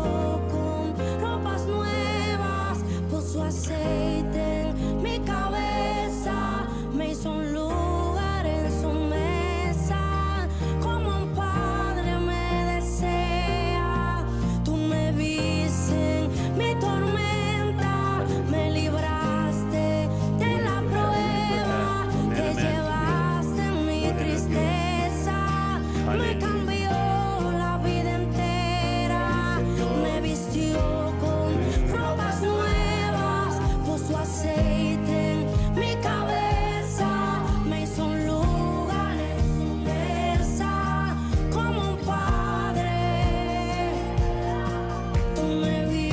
con ropas nuevas, puso aceite en mi cabeza, me hizo un lugar en su mesa, como un padre me desea. Tú me viste en mi tormenta, me libraste de la prueba, te llevaste mi tristeza, me Aleluya. cambió la vida entera, Señor. me vistió con ropas nuevas, puso aceite en mi cabeza, me hizo un lugar en su mesa, como un padre. Tú me viste.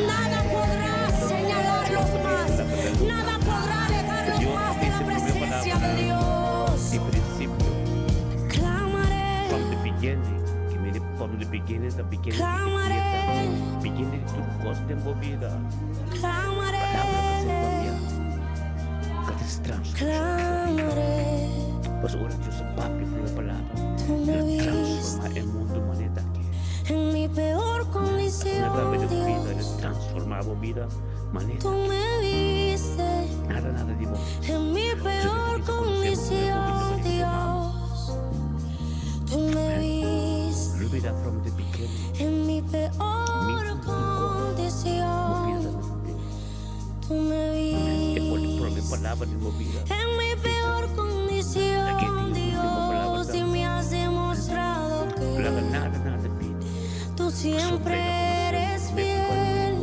Nada podrá señalarlos más. Nada podrá alejarlos Dios más de la dice primera presencia palabra de Dios. Di prinsipio. Clamaré, From the beginning. Ke men from the beginning, the beginning. Clamaré. Beginning tur kos den bo bida. Clamaré, Palabra ta ser papiá. Ka ta transformá. Clamaré. Pues ora Dios a papia promé palabra. Tú me El a viste transformá e mundu manera aki. en mi peor Asina condición, tambe den bo bida, el a Dios. transformá bo bida manera Tú aki. me viste Nada, nada di bo. en mi peor condición, Dios. Tú me viste Lubida from the beginning. en mi peor Bo bida condición. ta mester. Tú me E promé viste palabra di bo bida. en mi peor condición, Dios, y me has demostrado Laga que nada, nada pidi. tú siempre eres fiel.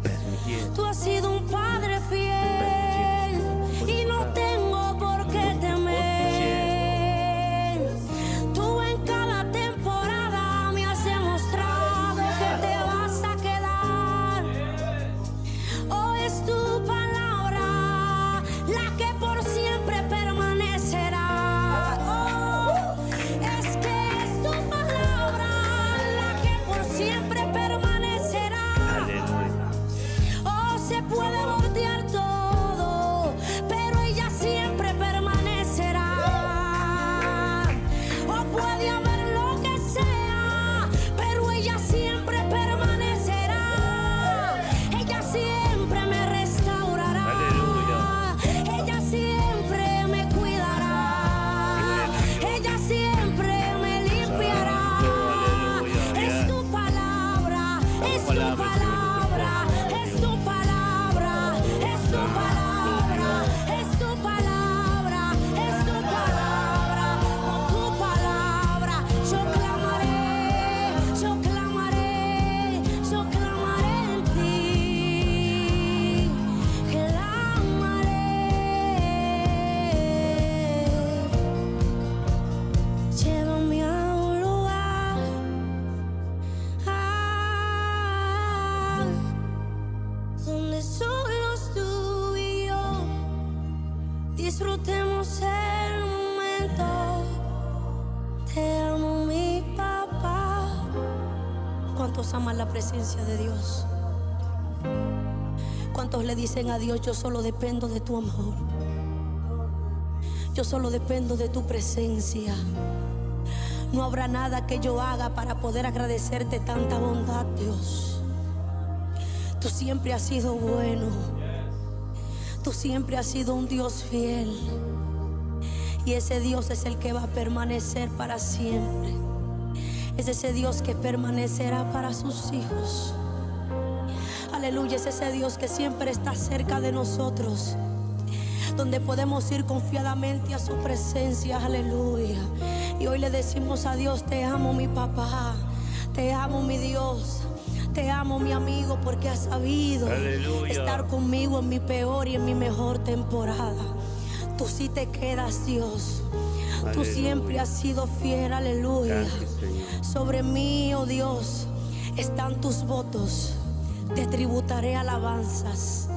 Permitié. Tú has sido un padre fiel y no tengo por qué temer. Tú en cada temporada me has demostrado que te vas a quedar. Oh, es tu palabra la que por siempre permanecerá. Oh, es que es tu palabra la que por siempre permanecerá. Aleluya. Oh, se puede voltear todo, pero ella siempre permanecerá. Oh, puede haber lo que sea, pero ella siempre permanecerá. Ella siempre me restaurará. Aleluya. Ella siempre me cuidará. Ella siempre me limpiará. Aleluya. Es tu palabra, es tu palabra, palabra, es tu palabra, es tu palabra, es tu palabra, es tu palabra, con tu palabra yo clamaré, yo clamaré, yo clamaré en ti, clamaré. Llévame a un lugar donde solo tú y yo disfrutemos el momento. Te amo, mi papá. ¿Cuántos aman la presencia de Dios? ¿Cuántos le dicen a Dios, yo solo dependo de tu amor? Yo solo dependo de tu presencia. No habrá nada que yo haga para poder agradecerte tanta bondad, Dios. Tú siempre has sido bueno. Tú siempre has sido un Dios fiel. Y ese Dios es el que va a permanecer para siempre. Es ese Dios que permanecerá para sus hijos. Aleluya, es ese Dios que siempre está cerca de nosotros. Donde podemos ir confiadamente a su presencia. Aleluya. Y hoy le decimos a Dios, te amo mi papá, te amo mi Dios, te amo mi amigo, porque has sabido Aleluya. estar conmigo en mi peor y en mi mejor temporada. Tú sí te quedas, Dios. Tú Aleluya. siempre has sido fiel, aleluya. Gracias, Señor. Sobre mí, oh Dios, están tus votos. Te tributaré alabanzas,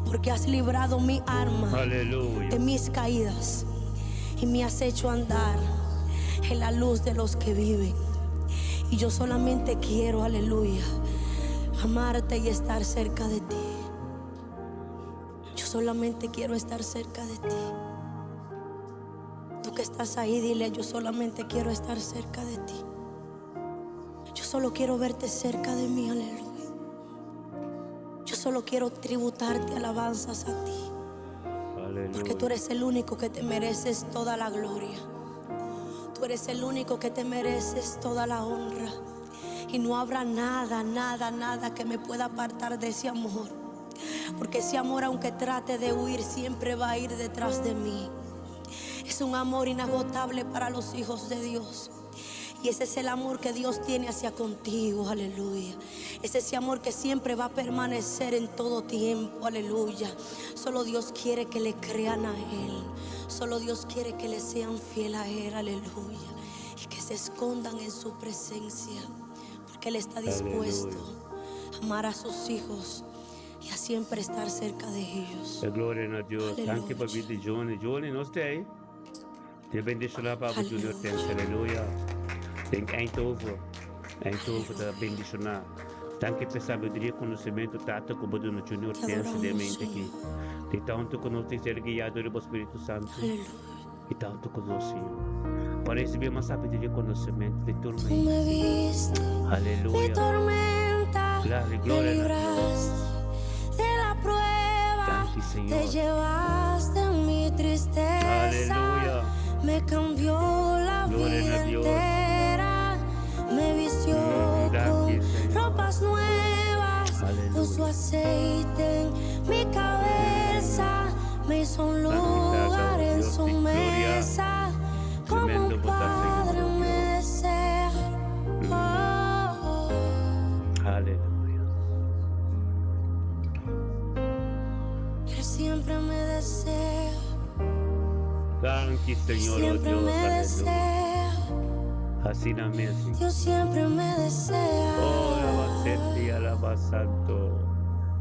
porque has librado mi alma Aleluya. de mis caídas y me has hecho andar en la luz de los que viven. Y yo solamente quiero, aleluya, amarte y estar cerca de ti. Yo solamente quiero estar cerca de ti. Tú que estás ahí, dile, yo solamente quiero estar cerca de ti. Yo solo quiero verte cerca de mí, aleluya. Yo solo quiero tributarte alabanzas a ti. Porque tú Aleluya. eres el único que te mereces toda la gloria. Tú eres el único que te mereces toda la honra. Y no habrá nada, nada, nada que me pueda apartar de ese amor. Porque ese amor, aunque trate de huir, siempre va a ir detrás de mí. Es un amor inagotable para los hijos de Dios. Y ese es el amor que Dios tiene hacia contigo, aleluya. Es ese amor que siempre va a permanecer en todo tiempo, aleluya. Solo Dios quiere que le crean a Él. Solo Dios quiere que le sean fiel a Él, aleluya. Y que se escondan en su presencia. Porque Él está dispuesto Aleluya. Amar a sus hijos y a siempre estar cerca de ellos. E gloria na Dios. Danki pa Aleluya. bida di Johnny. Johnny, nos ta ei. Dios bendiciona pa bo Junior Tense. Aleluya. Den Eindhoven. Eindhoven ta bendiciona. Danki pa e sabiduria y conocimento Tata cu bo duna Junior Te Tense den adoramos, mente aki. Señor. Di tanto cu nos tin ser guiado riba Spiritu Santo. Aleluya. Y tanto cu nos, Señor. Pa recibi mas sabiduria y conocimento di tur Tú mente, me Señor. viste mi Aleluya. tormenta, Gloria, me gloria na Dios. libraste de la prueba, Danki, te Señor. llevaste mi tristeza, Aleluya. me cambió la Gloria vida na Dios. entera, me vistió Danki, con Señor. ropas nuevas, puso Aleluya. aceite en mi cabeza, me hizo un Danki, Tata, lugar oh en Dios su di gloria. mesa, como Tremendo un bo ta, Señor, padre oh me Dios. desea. Oh, oh. Aleluya. Él siempre me desea. Danki, Él Señor, oh siempre Dios, me aleluya. desea. Asina mes. Dios siempre me desea. Oh, alabacete, alaba santo.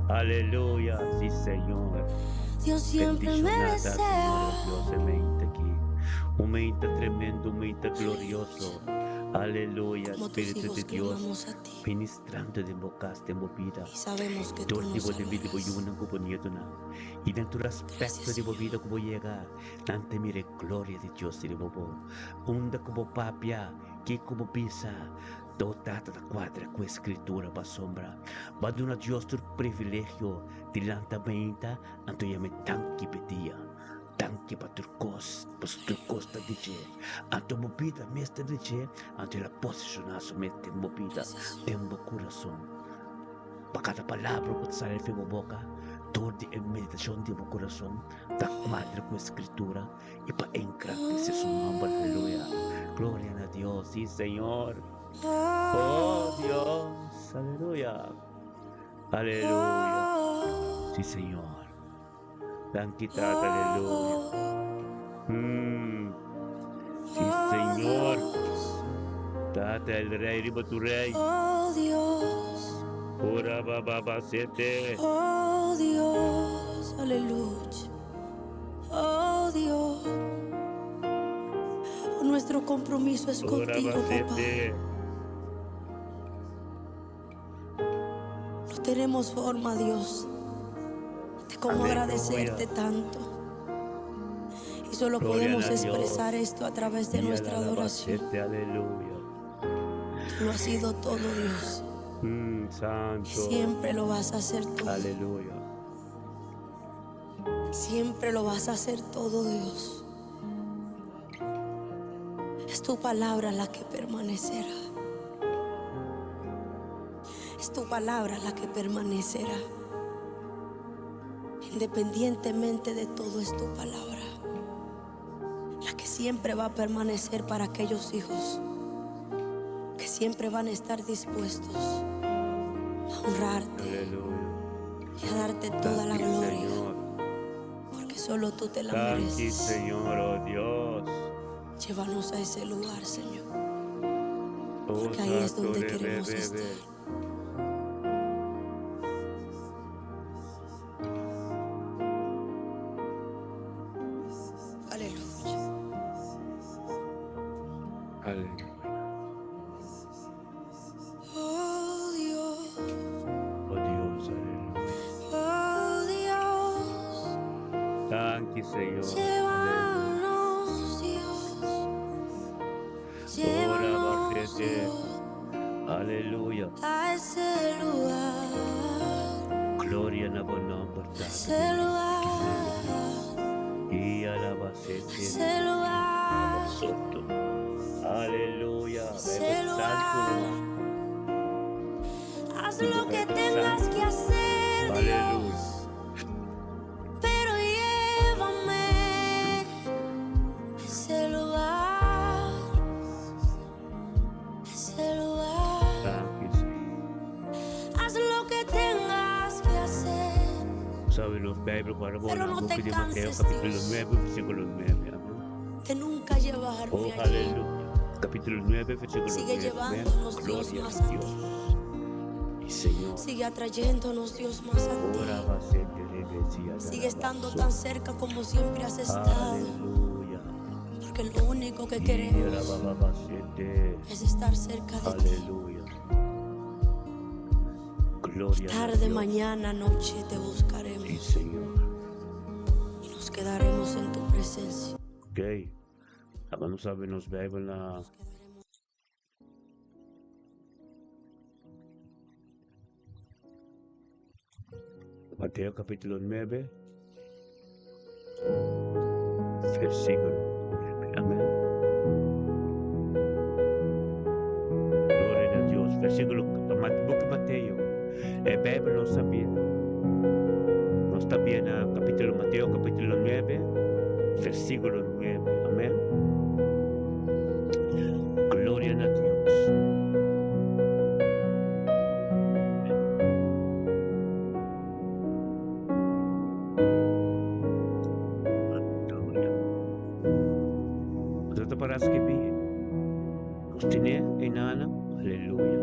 Aleluya, sí, Señor. Dios siempre me Bendicionada, Señor, desea. oh Dios, e mente aquí. Un mente tremendo, un mente glorioso. Aleluya, Como tus Espíritu hijos de Dios, clamamos a ti ministrando den bo cas, den bo bida. y sabemos que tú Dor di nos bo den bida, bo salvarás. yunan ku bo nietonan. I den tur aspecto Gracias, di bo Señor. bida ku bo yega, nan ta mira e gloria di Dios riba bo. Unda ku bo papia, kiko bo bisa, do Tata ta cuadra ku e Scritura pasobra. Bo a duna Dios tur privilegio di lanta mainta, anto yam'e danki p'e dia. Danki pa tur kos, pasobra tur kos ta di dje. Anto bo bida mes ta di dje, anto el a posiciona su mes den bo bida, den bo kurason. Pa kada palabra ku ta sali for bo boka, dor di e meditashon di bo kurason ta kuadra ku e Skritura i pa engrandesé su nòmber. Aleluya! Gloria na Dios! Sí, Señor! Oh, Dios! Aleluya! Aleluya! Sí, Señor! Danki, Tata! Aleluya! Sí, Señor! Tata, el Rey riba tur Rey. Oh Dios. Ora ba ba ba sete. Oh Dios, aleluya. Oh Dios. Oh, nuestro compromiso es Ora contigo, ba papá. sete. No tenemos forma, Dios, de cómo Aleluya. agradecerte tanto. Y solo Gloria podemos a Dios. expresar esto a través de Y nuestra alaba adoración. sete, aleluya. Tú lo has sido todo, Dios. Y Santo. siempre lo vas a hacer todo. Aleluya. Siempre lo vas a hacer todo, Dios. Es tu palabra la que permanecerá. Es tu palabra la que permanecerá. Independientemente de todo, es tu palabra la que siempre va a permanecer para aquellos hijos que siempre van a estar dispuestos a honrarte Aleluya. y a darte toda la Danki, gloria, Señor. porque solo tú te la Danki, mereces. Señor, oh Dios. Llévanos a ese lugar, Señor, Oh, porque ahí es Santo, donde re, be, queremos be, estar. be. Aleluya. Aleluya. Oh Dios, Oh Dios, aleluya. oh Dios, Danki, Señor. Aleluya. llévanos, Dios, Ora, llévanos, bajete. Dios, Aleluya. a ese lugar, Gloria na bo nomber, a Tata. ese lugar, Y alaba a sete. ese lugar, Soto. Aleluya. a ese Bebe santo. lugar. Haz lo que tengas que hacer, Aleluya. Dios, pero llévame a ese lugar, a ese lugar. Danki, Señor. Haz lo que tengas que hacer, Sabe nos Bijbel guarda pero na no buki te di Mateo canses, capítulo Dios, 9 versículo 9. Amén. de nunca llevarme Oh, allí. aleluya. Capítulo 9 versículo Sigue 9. Amén. llevándonos, Dios, Gloria más a a ti. Dios. Y Señor. Señor. Sigue atrayéndonos, Dios, más a ti. Ora ba sete rebe si Sigue estando tan cerca como siempre has estado. Aleluya. Porque lo único que Ira queremos ba ba ba sete. es estar cerca de ti. Aleluya. Gloria a Tarde, Dios. mañana, noche te Sí, buscaremos Señor. y nos quedaremos en tu presencia. Ok. Laga nos habri nos Bijbel na Nos quedaremos. Mateo capítulo 9, versículo 9. Amén. Gloria a Dios. Versículo, Book Mateo. E Bijbel nos sabia. Nos ta bien na capítulo Mateo capítulo 9, versículo 9. Amén. Gloria a Dios. Aleluya. Ta para skirbi. Nos tin'é einan. Aleluya.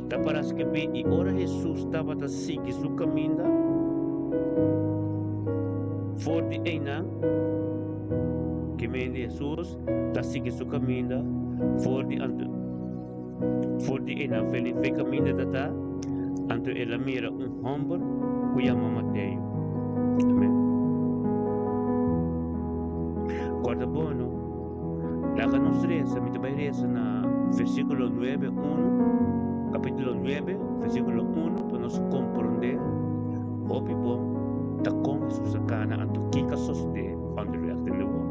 Ta para skirbi i ora Hesus tabata sigui su kaminda for di einan, ke mende Hesus ta sigui su kaminda for di anto for di einan feli fe kaminda ta ta anto el a mira un hòmber ku yama Mateo. Amèn. Kòrda bon no. Laga nos resa, mi ta bai resa na versíkulo nuebe unu, kapítulo nuebe, versíkulo unu, pa nos komprondé hopi bon ta kon Hesus a kana anto kiko a sosodé onderweg den de wòl.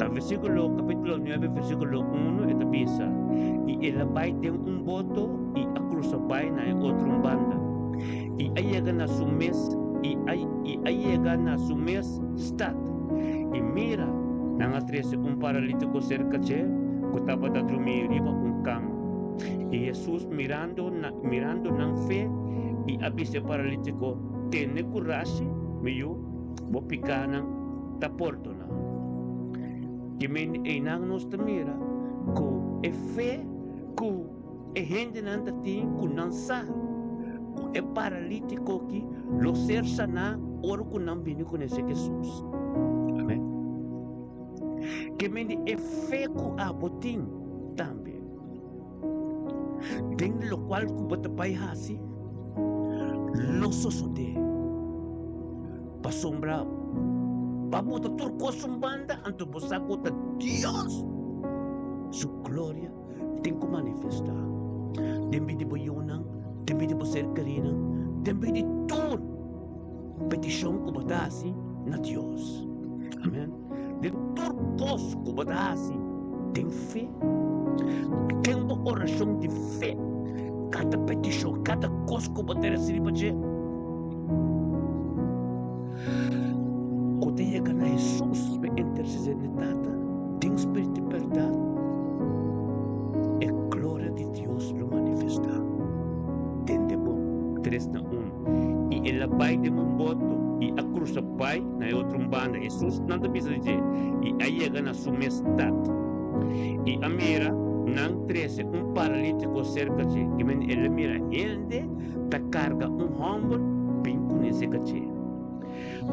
Na versíkulo, kapítulo nuebe, versíkulo unu, e ta bisa, I el a bai den un boto i a krusa bai na e otro un banda, i a yega na su mes, i a i a yega na su mes stat. I mira, nan a trese un paralítiko serka dje ku tabata drumí riba un kama. I Hesus, mirando na mirando nan fe, i a bisa e paralítiko, Tene kurashi, mi yu, bo pikánan ta pordoná. Ki mende einan nos ta mira ku e fe ku e hendenan ta tin ku nan sa ku e paralítiko aki lo ser saná ora ku nan bini konosé Hesus. Amèn. Ke mende e fe ku abo tin tambe den lokual ku bo ta bai hasi lo sosodé. Pasobra bo a bota tur kos un banda, anto bo sa ku ta Dios su gloria tin ku manifestá den bida di bo yunan, den bida di bo ser kerinan, den bida di tur petishon ku bo ta hasi na Dios. Amèn. Den tur kos ku bo ta hasi den fe, den bo orashon di fe, kada petishon, kada kos ku bo ta risibí pa dje, ku ta yega na Hesus pa intersedé na e Tata den spiritu di bèrdat, e gloria di Dios lo manifestá. Tende bon. Tres na un. I el a bai den un boto i a krusa bai na e otro banda. Hesus nan ta bisa di dje, i a yega na su mes stat. I a mira nan trese un paralítiko serka dje. Ki mende el a mira hende ta karga un hòmber bin kuné serka dje,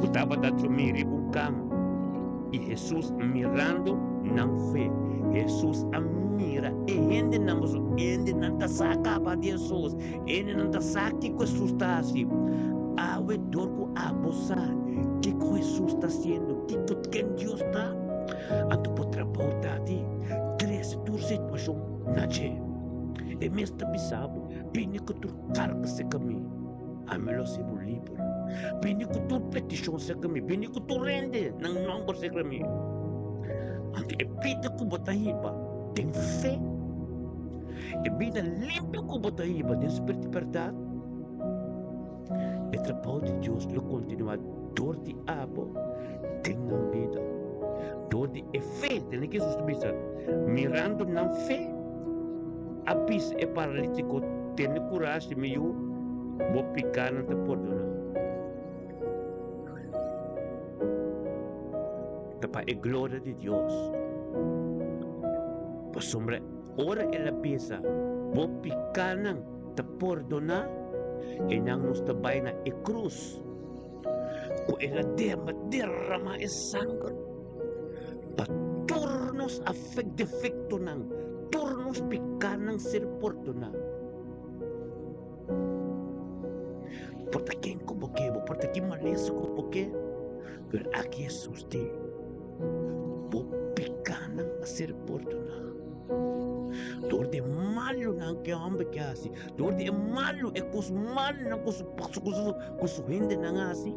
ku tabata drumí riba un kama. I Hesus mirando nan fe. Hesus a mira e hendenan, pasobra hendenan ta sa kaba di Hesus, hendenan ta sa kiko Hesus ta hasi. Awe dor ku abo sa kiko Hesus ta hasiendo, kiko ken Dios ta, anto bo trabou ta di trese tur situashon na dje. E mes ta bisa bo, Bini ku tur karga serka mi. Ami lo hasi bo liber. Bini ku tur petishon serka mi, bini ku tur hende nan nòmber serka mi. Anto e bida ku bo ta hiba den fe, e bida limpio ku bo ta hiba den spiritu di bèrdat, e trabou di Dios lo kontinuá dor di abo den nan bida, dor di e fe. Tende ke Hesus ta bisa, mirando nan fe. A bisa e paralítiko, Tene kurashi, mi yu, bo pikánan ta pordoná. Ta pa e gloria di Dios. Pasobra ora el a bisa, Bo pikánan ta pordoná, Einan nos ta bai na e krus ku el a derama e sanger pa tur nos defektonan, tur nos pikánan ser pordoná. Por ta ken ku bo ke, bo por ta ki malesa ku bo ke, pero aki Hesus di, Bo pikánan a ser pordoná. Dor di e malunan ku e hòmber ke hasi, dor di e malu, e kos malunan ku su ku su hendenan a hasi,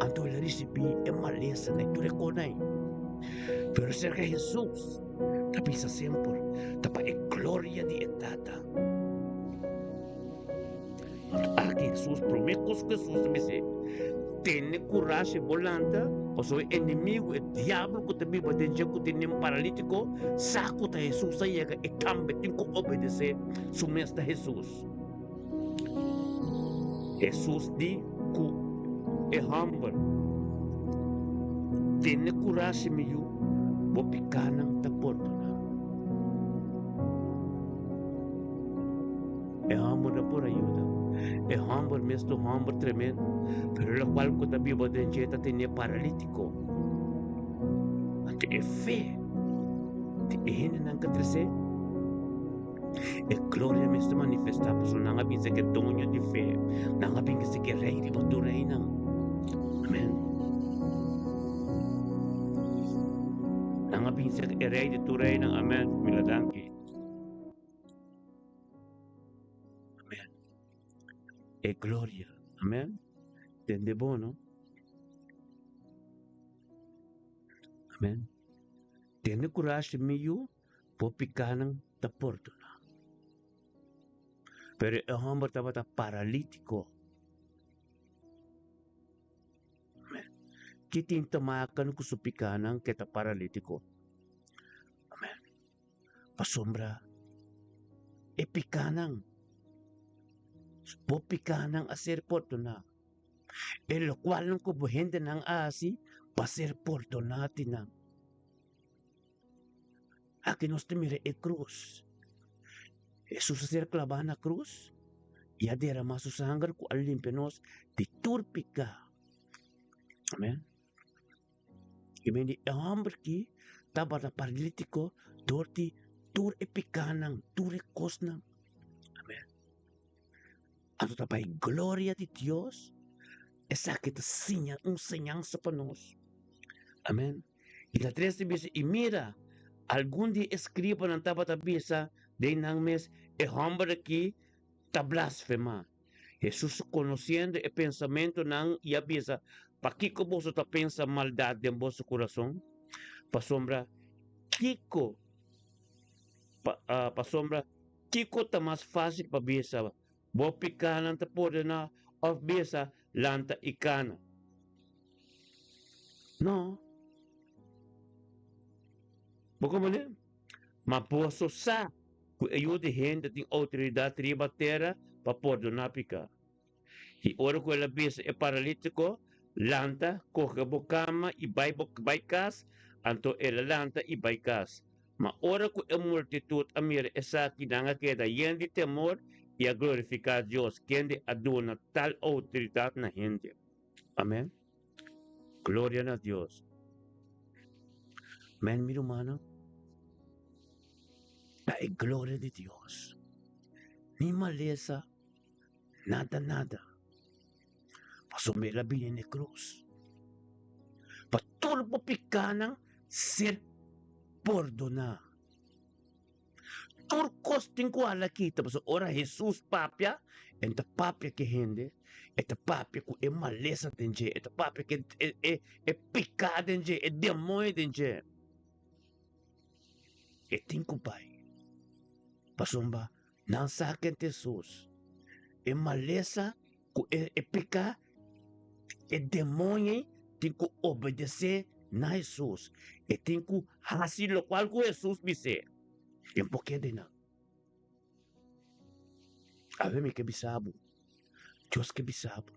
anto el a risibí e malesanan i tur e kosnan ei. Pero serka Hesus ta bisa semper, ta pa e gloria di e Tata. Aki Hesus, promé kos ku Hesus ta bis'é, Tene kurashi, bo lanta, pasobra e enemigu, e diablo ku ta biba den dje ku tene un paralítiko, sa ku ta Hesus a yega, e tambe tin ku obedesé su mes na Hesus. Hesus di ku e hòmber, Tene kurashi, mi yu, bo pikánan ta pordoná. E hòmber no por a yuda. E hòmber mes ta un hòmber tremendo, pero lokual ku ta biba den dje ta tene paralítiko. Anto e fe di e hendenan ka tresé, e gloria mes ta manifestá pasobra nan a bin ser ke doño di fe, nan a bin ser ke rei riba tur reinan. Amèn. Nan a bin ser e rei di tur reinan. Amèn. Mila danki. Amen. E gloria. Amen. Tende bo, no? Amen. Tene kurashi, mi yu, bo pikanan ta pordoná. Pero e hòmber tabata paralítiko. Amen. Ki tin ta makan ku su pikanan ke ta paralítiko? Amen. Pasobra e pikánan, bo pikánan a ser pordoná. E lokualnan ku bo hendenan a hasi pa ser pordoná di nan. Aki nos ta mira e krus. Hesus a ser klabá na krus i a deramá su sanger ku a limpia nos di tur piká. Amèn. I men di e hòmber ki tabata paralítiko dor di tur e pikánan, tur e kosnan. Amèn. Anto ta pa e gloria di Dios esaki ta siña un señansa pa nos. Amèn. I na tres ta bisa, i mira, algun di e eskribanan tabata bisa den nan mes, E hòmber aki ta blasfemá. Hesus konosiendo e pensamentunan i a bisa, Pakiko boso ta pensa maldat den boso kurason? Pasobra kiko pasobra kiko ta mas fásil pa bisa, Bo pikánan ta pordoná, òf bisa, Lanta i kana? No. Bo komprendé? Ma boso sa ku e Yu di hende tin outoridat riba tera pa pordoná piká. I ora ku el a bisa e paralítiko, Lanta, kohe bo kama i bai bo bai kas, anto el a lanta i bai kas. Ma ora ku e multitut a mira esaki, nan a keda yen di temor i a glorifiká Dios, kende a duna tal outoridat na hende. Amèn. Gloria na Dios. Amèn, mi rumannan. Ta e gloria di Dios. Ni malesa, nada, nada. Pasobra el a bini na e krus pa tur bo pikánan ser pordoná. Tur kos tin ku hala kita, pasobra ora Hesus papia, e ta papia ku e hende, e ta papia ku e malesa den dje, e ta papia ku e piká den dje, e demoño den dje. E tin ku bai, pasobra nan sa ken ta Hesus. E malesa ku e piká, e demoño ei tin ku obedesé na Hesus. E tin ku hasi lokual ku Hesus bis'é. E por keda einan. Awe mi ke bisa bo, Dios ke bisa bo,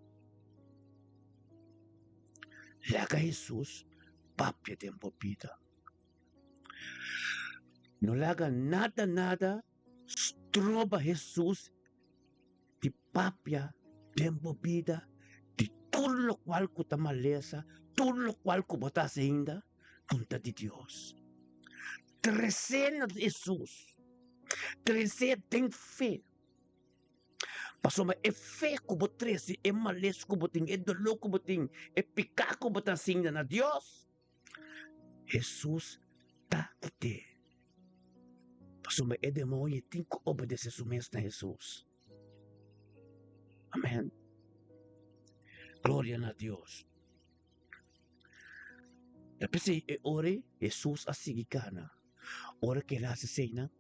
laga Hesus papia den bo bida. No laga nada nada stroba Hesus di. Papia den bo bida di tur lokual ku ta malesa, tur lokual ku bo ta hasi ainda, punta di Dios. Tresé na Hesus, tresé den fe. Pasobra e fe ku bo trese, e malesa ku bo tin, e doló ku bo tin, e piká ku bo ta hasi ainda na Dios, Hesus ta kit'é. Pasobra e demoño tin ku obedesé su mes na Hesus. Amèn. Gloria na Dios. Ta p'esei e ora ei Hesus a sigui kana. Ora ku el a hasi eseinan,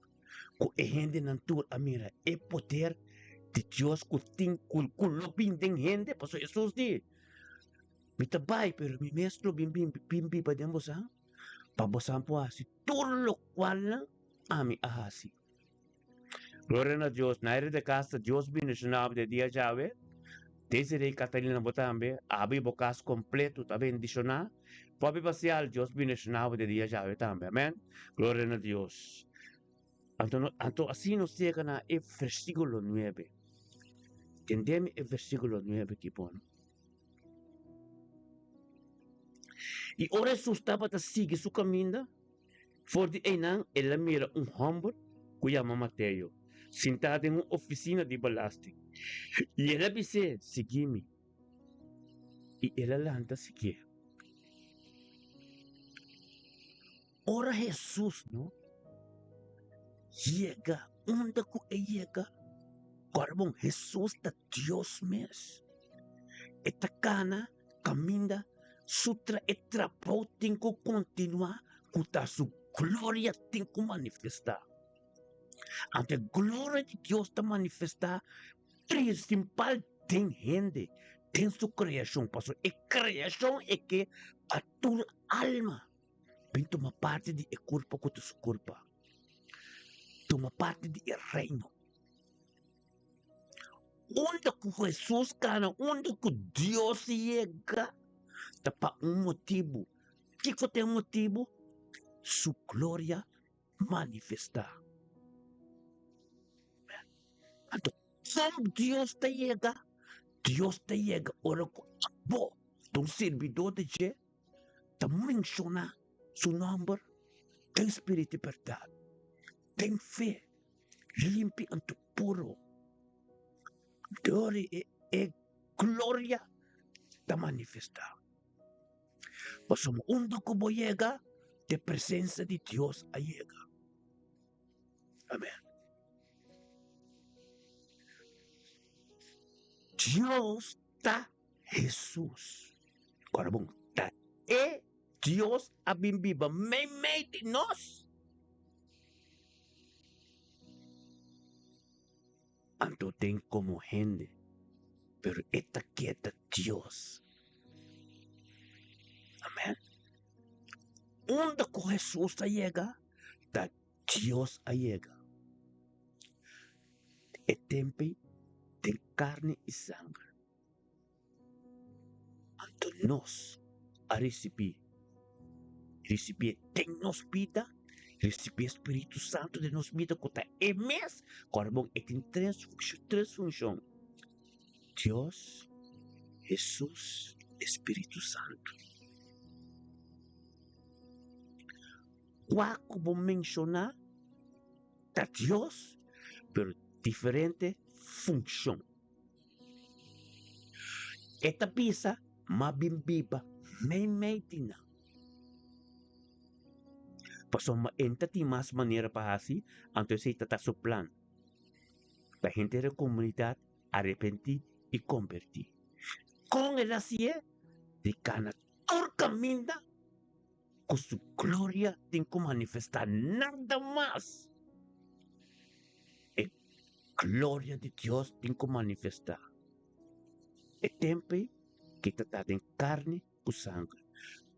ku e hendenan tur a mira e poder di Dios ku tin ku lo bin den hende, pasobra Hesus di, Mi ta bai, pero mi mes lo bin bin biba den bosan, pa bosan por hasi tur lokualnan ami a hasi. Gloria na Dios, na aire de casa Dios bendiciona bo de dia djawe, Desiree Catalina bo tambe, abo y bo cas completo ta bendiciona, Poppy Pacial Dios bendiciona bo de dia djawe tambe, amen, Gloria na Dios. Anto no, anto asina nos yega na e versiculo nuebe, tendemi e versiculo nuebe ki bon. Y ora Jesús tabata sigui su caminda, For di einan el a mira un hòmber ku yama Mateo sintá den un ofisina di belasting, i el a bis'é, Sigui mi. I el a lanta siguié. Ora Hesus no yega unda ku e yega, kòrda bon, Hesus ta Dios mes. E ta kana kaminda su tra e trabou tin ku kontinuá ku ta su gloria tin ku manifestá. Anto e gloria di Dios ta manifestá prinsipal den hende, den su kreashon, pasobra e kreashon e ke pa tur alma bin tuma parti di e kurpa ku ta su kurpa, tuma parti di e reino. Unda ku Hesus kana, unda ku Dios yega, ta pa un motibu. Kiko ta e motibu? Su gloria manifestá. Anto, kon Dios ta yega? Dios ta yega ora ku abo ta un sirbidó di dje, ta menshoná su nòmber den spiritu i bèrdat, den fe. Limpi anto puro. Dor e e gloria ta manifestá. Pasobra unda ku bo yega, e presensia di Dios a yega. Amen. Dios ta Hesus. Ora bon, ta e Dios a bin biba meimei di nos. Anto den komo hende, pero e ta keda Dios. Amen. Unda ku Hesus a yega, ta Dios a yega. E tempu ei den karni i sanger. Anto nos a risibí, risibié den nos bida, risibí e Spiritu Santu den nos bida ku ta e mes. Kòrda bon, e tin tres tres funshon, Dios, Hesus, e Spiritu Santu. Kua ku bo menshoná ta Dios, pero diferente funshon. E ta bisa, M'a bin biba meimei di nan. Pasobra e ta tin mas manera pa hasi, anto esei ta ta su plan, pa henter e komunidat arepentí i kombertí. Kon el hasié? Di kana tur kaminda ku su gloria tin ku manifestá, nada mas. E gloria di Dios tin ku manifestá. E tempu ei ke ta ta den karni ku sanger,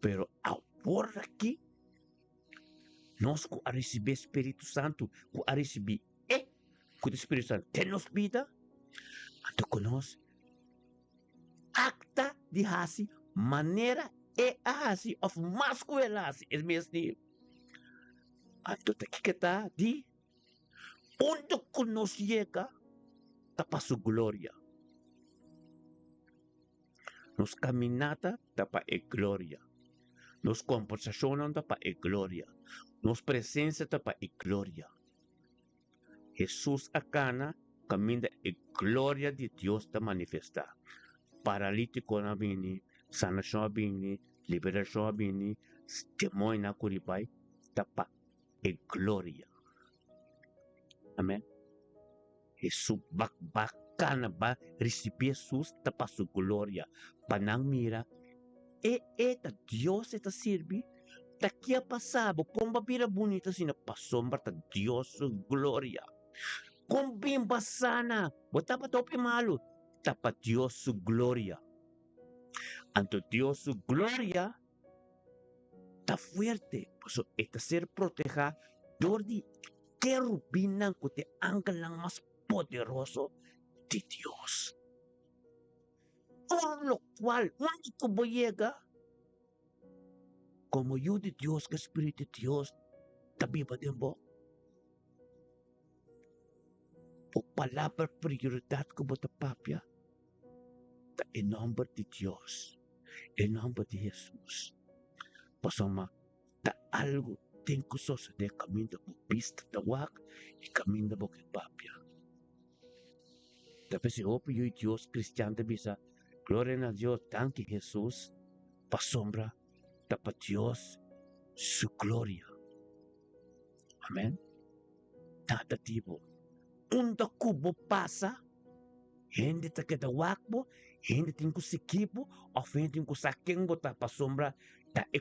pero awor aki nos ku a risibí e Spiritu Santu, ku a risibí e ku ta Spiritu Santu den nos bida, anto ku nos akta di hasi manera e a hasi òf mas ku el a hasi, es mes di anto ta kiko ta di unda ku nos yega ta pa su gloria. Nos caminata ta pa e gloria. Nos comportacionnan ta pa e gloria. Nos presencia ta pa e gloria. Hesus a cana caminda e gloria di Dios ta manifesta. Paraliticonan a bini, sanacion a bini, liberacion a bini, demoñonan a curi bay, ta pa e gloria. Amen. Hesus ba ba cana ba ricibi Hesus ta pa su gloria, pa nan mira e e ta Dios e ta sirbi, ta ki a pasa bo, con bo a bira bunita asina, pasobra ta Dios su gloria. Con bin bo a sana, bo tabata hopi malu, ta pa Dios su gloria. Anto Dios su gloria ta fuerte, pasobra e ta ser proteha dor di kerubinnan ku ta e angelnan mas poderoso di Dios. Tur lokual unda ku bo yega, komo yu di Dios ku e Spiritu di Dios ta biba den bo, bo palabra prioridat ku bo ta papia ta e nòmber di Dios, e nòmber di Hesus. Pasobra ta algu tin ku sosodé kaminda bo bista ta wak i kaminda bo ke papia. Ta p'esei hopi yu di Dios kristian ta bisa, Gloria na Dios, danki Hesus, pasobra ta pa Dios su gloria. Amen. Tata di bo, unda ku bo pasa, hende ta keda wak bo, hende tin ku sigui bo, òf hende tin ku sa ken bo ta, pasobra ta e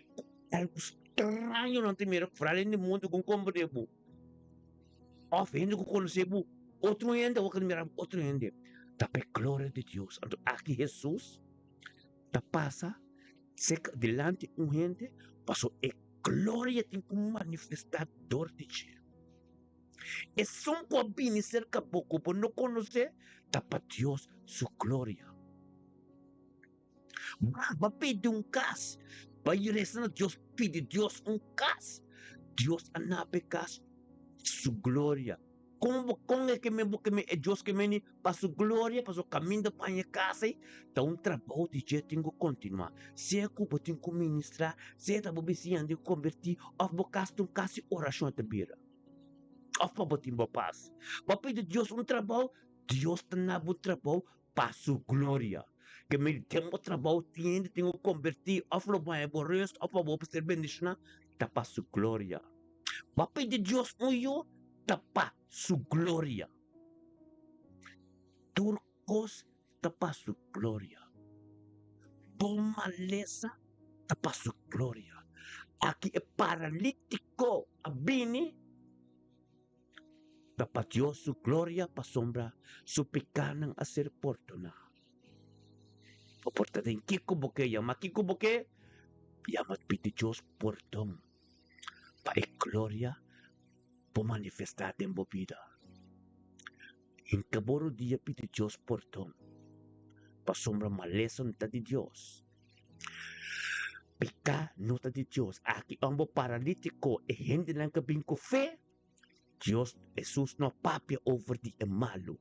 algu straño nan ta mira foral hende mundu ku komprende bo, òf hende ku konosé bo, otro hende awor ta mira otro hende, ta pa e gloria di Dios. Anto aki Hesus ta pasa seka dilanti un hende, pasobra e gloria tin ku manifestá dor di dje. Esun ku a bini serka bo ku bo no konosé, ta pa Dios su gloria. Ba pidi un kas, bai resa na Dios, pidi Dios un kas. Dios a napa e kas su gloria. Kon bo kon e ke men bo ke men e Dios ke meni pa su gloria, pasobra kaminda pa haña e kas ei ta un trabou di dje tin ku kontinuá. Sea ku bo tin ku ministrá, sea ta bo bisiña tin ku kombertí òf bo kas ta un kas di orashon e ta bira. Òf pa bo tin bo pas. Bo pidi Dios un trabou, Dios ta naba un trabou pa su gloria. Ke men den bo trabou tin hende tin ku kombertí òf lo baña bo rust òf pa bo por ser bendishoná, ta pa su gloria. Bo a pidi Dios un yu, ta pa su gloria. Tur kos ta pa su gloria. Bo malesa ta pa su gloria. Aki e paralítiko a bini. Ta pa Dios su gloria pasobra su pikánan a ser pordoná. Bo por ta den kiko bo ke yama kiko bo ke yama pidi Dios pordon pa e gloria por manifestá den bo bida. Hinka bo rodia pidi Dios pordon pasobra malesa no ta di Dios. Piká no ta di Dios. Aki ora bo paralítiko e hendenan ke bin ku fe. Dios, Hesus no a papia over di e malu.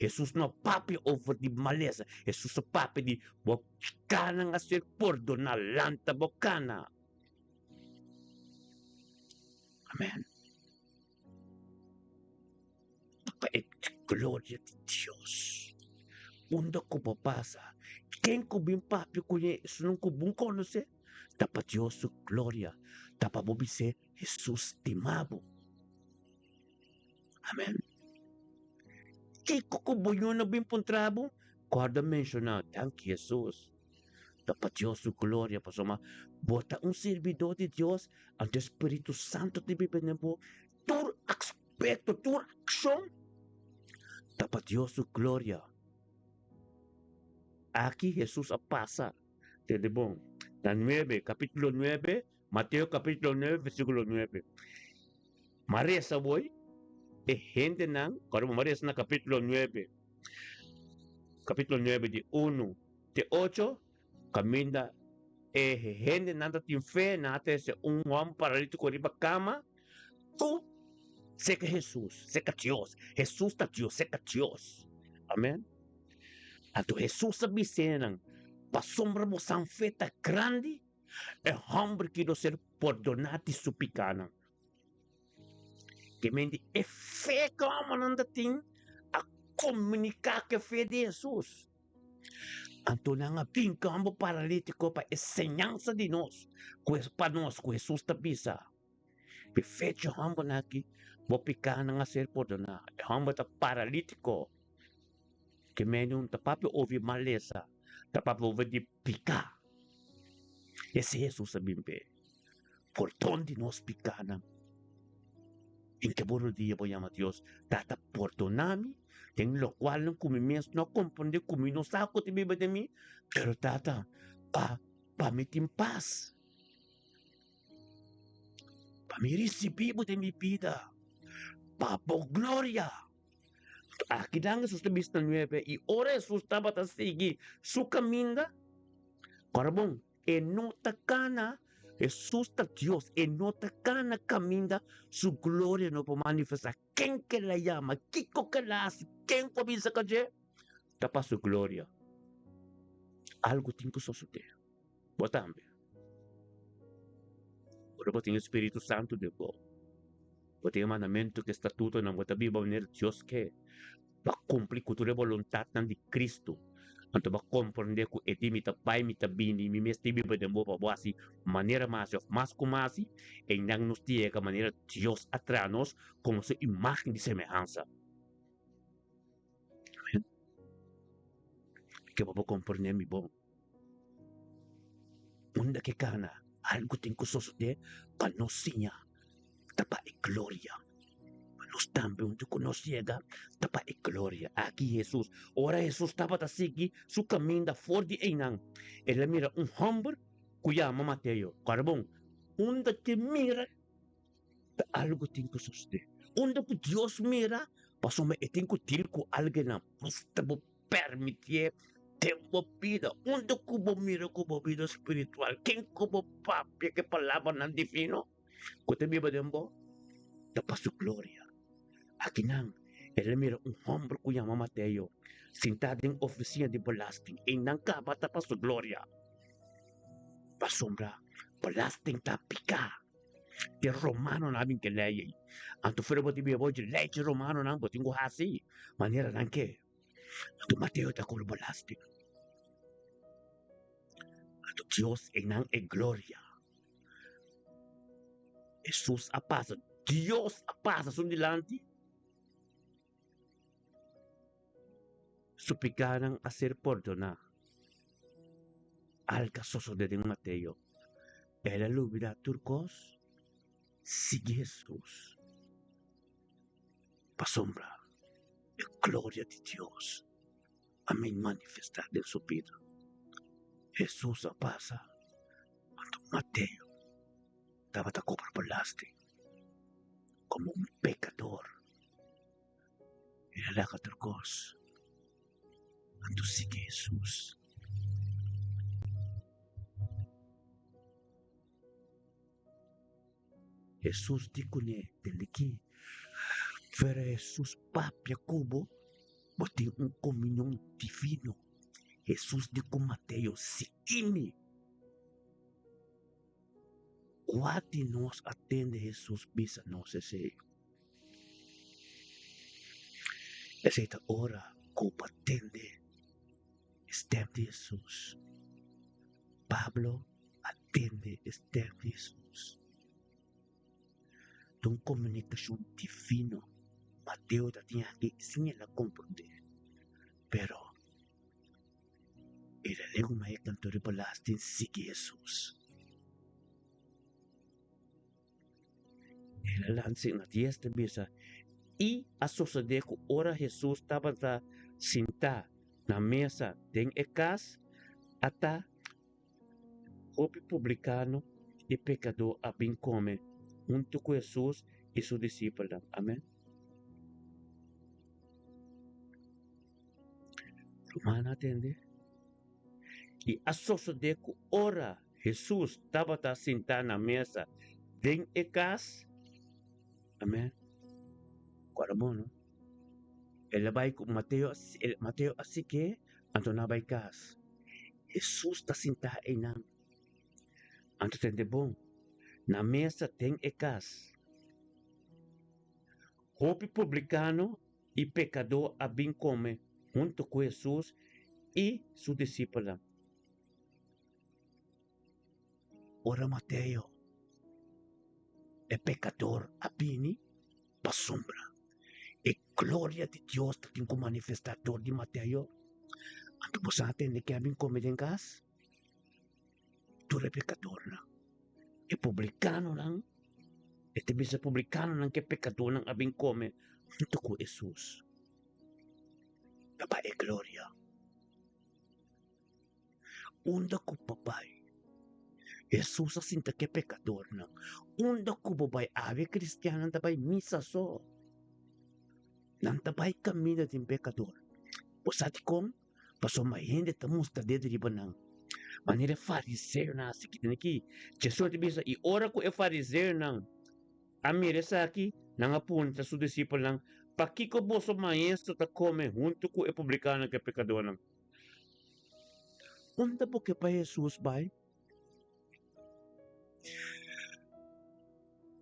Hesus no a papia over di malesa. Hesus a papia di bo pikánan a ser pordoná. Lanta bo kana. Amen. Pa e gloria di Dios. Unda ku bo pasa, ken ku bin papia ku e esun ku bo konosé, ta pa Dios su gloria. Ta pa bo bis'é Hesus stima bo. Amen. Kiko ku bo yuna bin puntra bo? Kòrda menshoná, Danki Hesus. Ta pa Dios su gloria, pasobra bo ta un sirbidó di Dios, anto e Spiritu Santu ta biba den bo. Tur aspekto, tur akshon ta pa Dios su gloria. Aki Hesus a pasa, tende bon, na nuebe, kapítulo nuebe, Mateo capítulo 9 versículo 9. Ma resa boy, e hendenan, ora bo resa na capítulo 9, capítulo 9 di 1 te 8, caminda e hendenan ta tin fe, nan a trese un hòmber paralítiko riba kama, ku seka Hesus, seka Dios, Hesus ta Dios, seka Dios. Amen. Anto Hesus a bis'é nan. Pasobra bosan fe ta grandi, e hòmber ki lo ser pordoná di su pikánan. Ke men di e fe ku hòmbernan ta tin a komuniká ku e fe di Hesus. Anto nan a bin ku e hòmber paralítiko pa e señansa di nos, ku pa nos ku Hesus ta bisa, E fe dje hòmbernan aki, bo pikánan a ser pordoná. E hòmber ta paralítiko. Ke mende un ta papia over malesa, ta papia over di piká. Esei Hesus a bin p'e, Pordon di nos pikánan. Den ke bo rodia bo yama Dios, Tata, pordoná mi den lokualnan ku mi mes no a komprondé, ku mi no sa ku ta biba den mi, pero Tata, pa pa mi tin pas, pa mi risibí bo den mi bida, pa bo gloria. Akinan Hesus ta bisa nuebe, i ora Hesus tabata sigui su kaminda, ora bon, e no ta kana, Hesus ta Dios, e no ta kana kaminda su gloria no por manifestá. Ken ke el a yama, kiko ke el a hasi, ken ku a bisa ka dje, ta pa su gloria. Algu tin ku sosodé. Bo tambe. Ora bo tin e Spiritu Santu den bo, bo tin e mandamentu ku e statutonan, bo ta biba manera Dios ke pa kumpli ku tur e boluntatnan di Kristu. Anto bo a komprendé ku e di mi ta bai, mi ta bini, mi mester biba den bo pa bo hasi manera mi hasi òf mas ku mi hasi, einan nos ta yega manera Dios a traha nos komo su imágen di semehansa. Amén. Mi ke pa bo komprendé mi bon. Unda ke kana, algu tin ku sosodé pa nos siña ta pa e gloria. Pa nos tambe unda ku nos yega ta pa e gloria. Aki Hesus, ora Hesus tabata sigui su kaminda for di einan, el a mira un hòmber ku yama Mateo. Kòrda bon, unda ke mira ta algu tin ku sosodé. Unda ku Dios mira, pasobra e tin ku dil ku algennan. Basta bo Permitié den bo bida, unda ku bo mira ku bo bida spiritual, ken ku bo papia ku e palabranan divino ku ta biba den bo, ta pa su gloria. Akinan el a mira un hòmber ku yama Mateo sintá den ofisina di belasting, einan kaba ta pa su gloria, pasobra belasting ta piká. Te romanonan a bin ke lei ei. Anto fuera bo tin biba bo dje lei dje romanonan, bo tin ku hasi manera nan ke. Anto Mateo ta kobra belasting. Anto Dios e nan e gloria. Hesus a pasa, Dios a pasa su dilanti. Su pikánan a ser pordoná. Alga sosodé den Mateo. El a lubidá tur kos, sigui Hesus. Pasobra e gloria di Dios a min manifestá den su bida. Hesus a pasa anto Mateo tabata kobra belasting komo un pekador. El a laga tur kos anto sigui Hesus. Hesus di kuné, Tende ki, pero Hesus papia ku bo, bo tin un komunion divino. Hesus di ku Mateo, Sigui mi. Kua di nos a tende Hesus bisa nos esei? Esei ta ora ku bo a tende e stèm di Hesus. Pablo a tende e stèm di Hesus. Ta un komunikashon divino. Mateo ta tin aki sin el a komprondé, pero el a legu ma e kantor di belasting sigui Hesus. El a lansa na dies ta bisa, I a sosodé ku ora Hesus tabata sintá na mesa den e kas, ata hopi publikano i pekadó a bin kome huntu ku Hesus i su disipelnan. Amen. Rumannan a tende. I a sosodé ku ora Hesus tabata sintá na mesa den e kas, amen, ku ora bon, no? El a bai ku Mateo, Mateo a sik'é, anto nan a bai kas. Hesus ta sintá einan. Anto tende bon, na mesa den e kas. Hopi publikano i pekadó a bin kome huntu ku Hesus i su disipelnan. Ora Mateo, e pekador, a bini pasobra e gloria di Dios ta tin ku manifestá dor di Mateo, anto bo sa tende ke a bin kome den kas? Tur e pekadornan, e publikanonan, e ta bisa publikanonan ku e pekadornan a bin kome huntu ku Hesus pa e gloria. Unda ku bo bai? Hesus a sinta ku e pekadornan. Unda ku bo bai? Awe kristiannan ta bai misa so. Nan ta bai kaminda den pekador. Bo sa dikon? Pasobra hende ta mustra dedo riba nan. Manera e fariseonan a hasi aki. Jesus ta bisa, i ora ku e fariseonan a mira esaki, nan a puntra su disipelnan, Pakiko boso maestro ta kome huntu ku e publikanonan ku e pekadornan? Unda bo ke pa Hesus bai?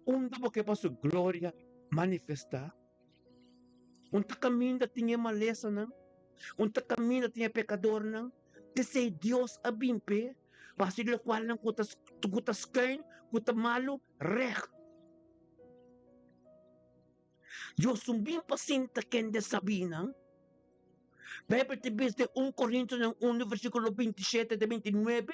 Unda bo ke pa su gloria manifestá? Un ta kaminda tin e malesanan, un ta kaminda tin e pekadornan. P'esei Dios a bin p'e pa hasi lokualnan ku ta ku ta skuin, ku ta malu, règt. Dios no bin pa sinta kende sabinan. Bijbel ta bisa den un Korintionan unu versíkulo 27 te 29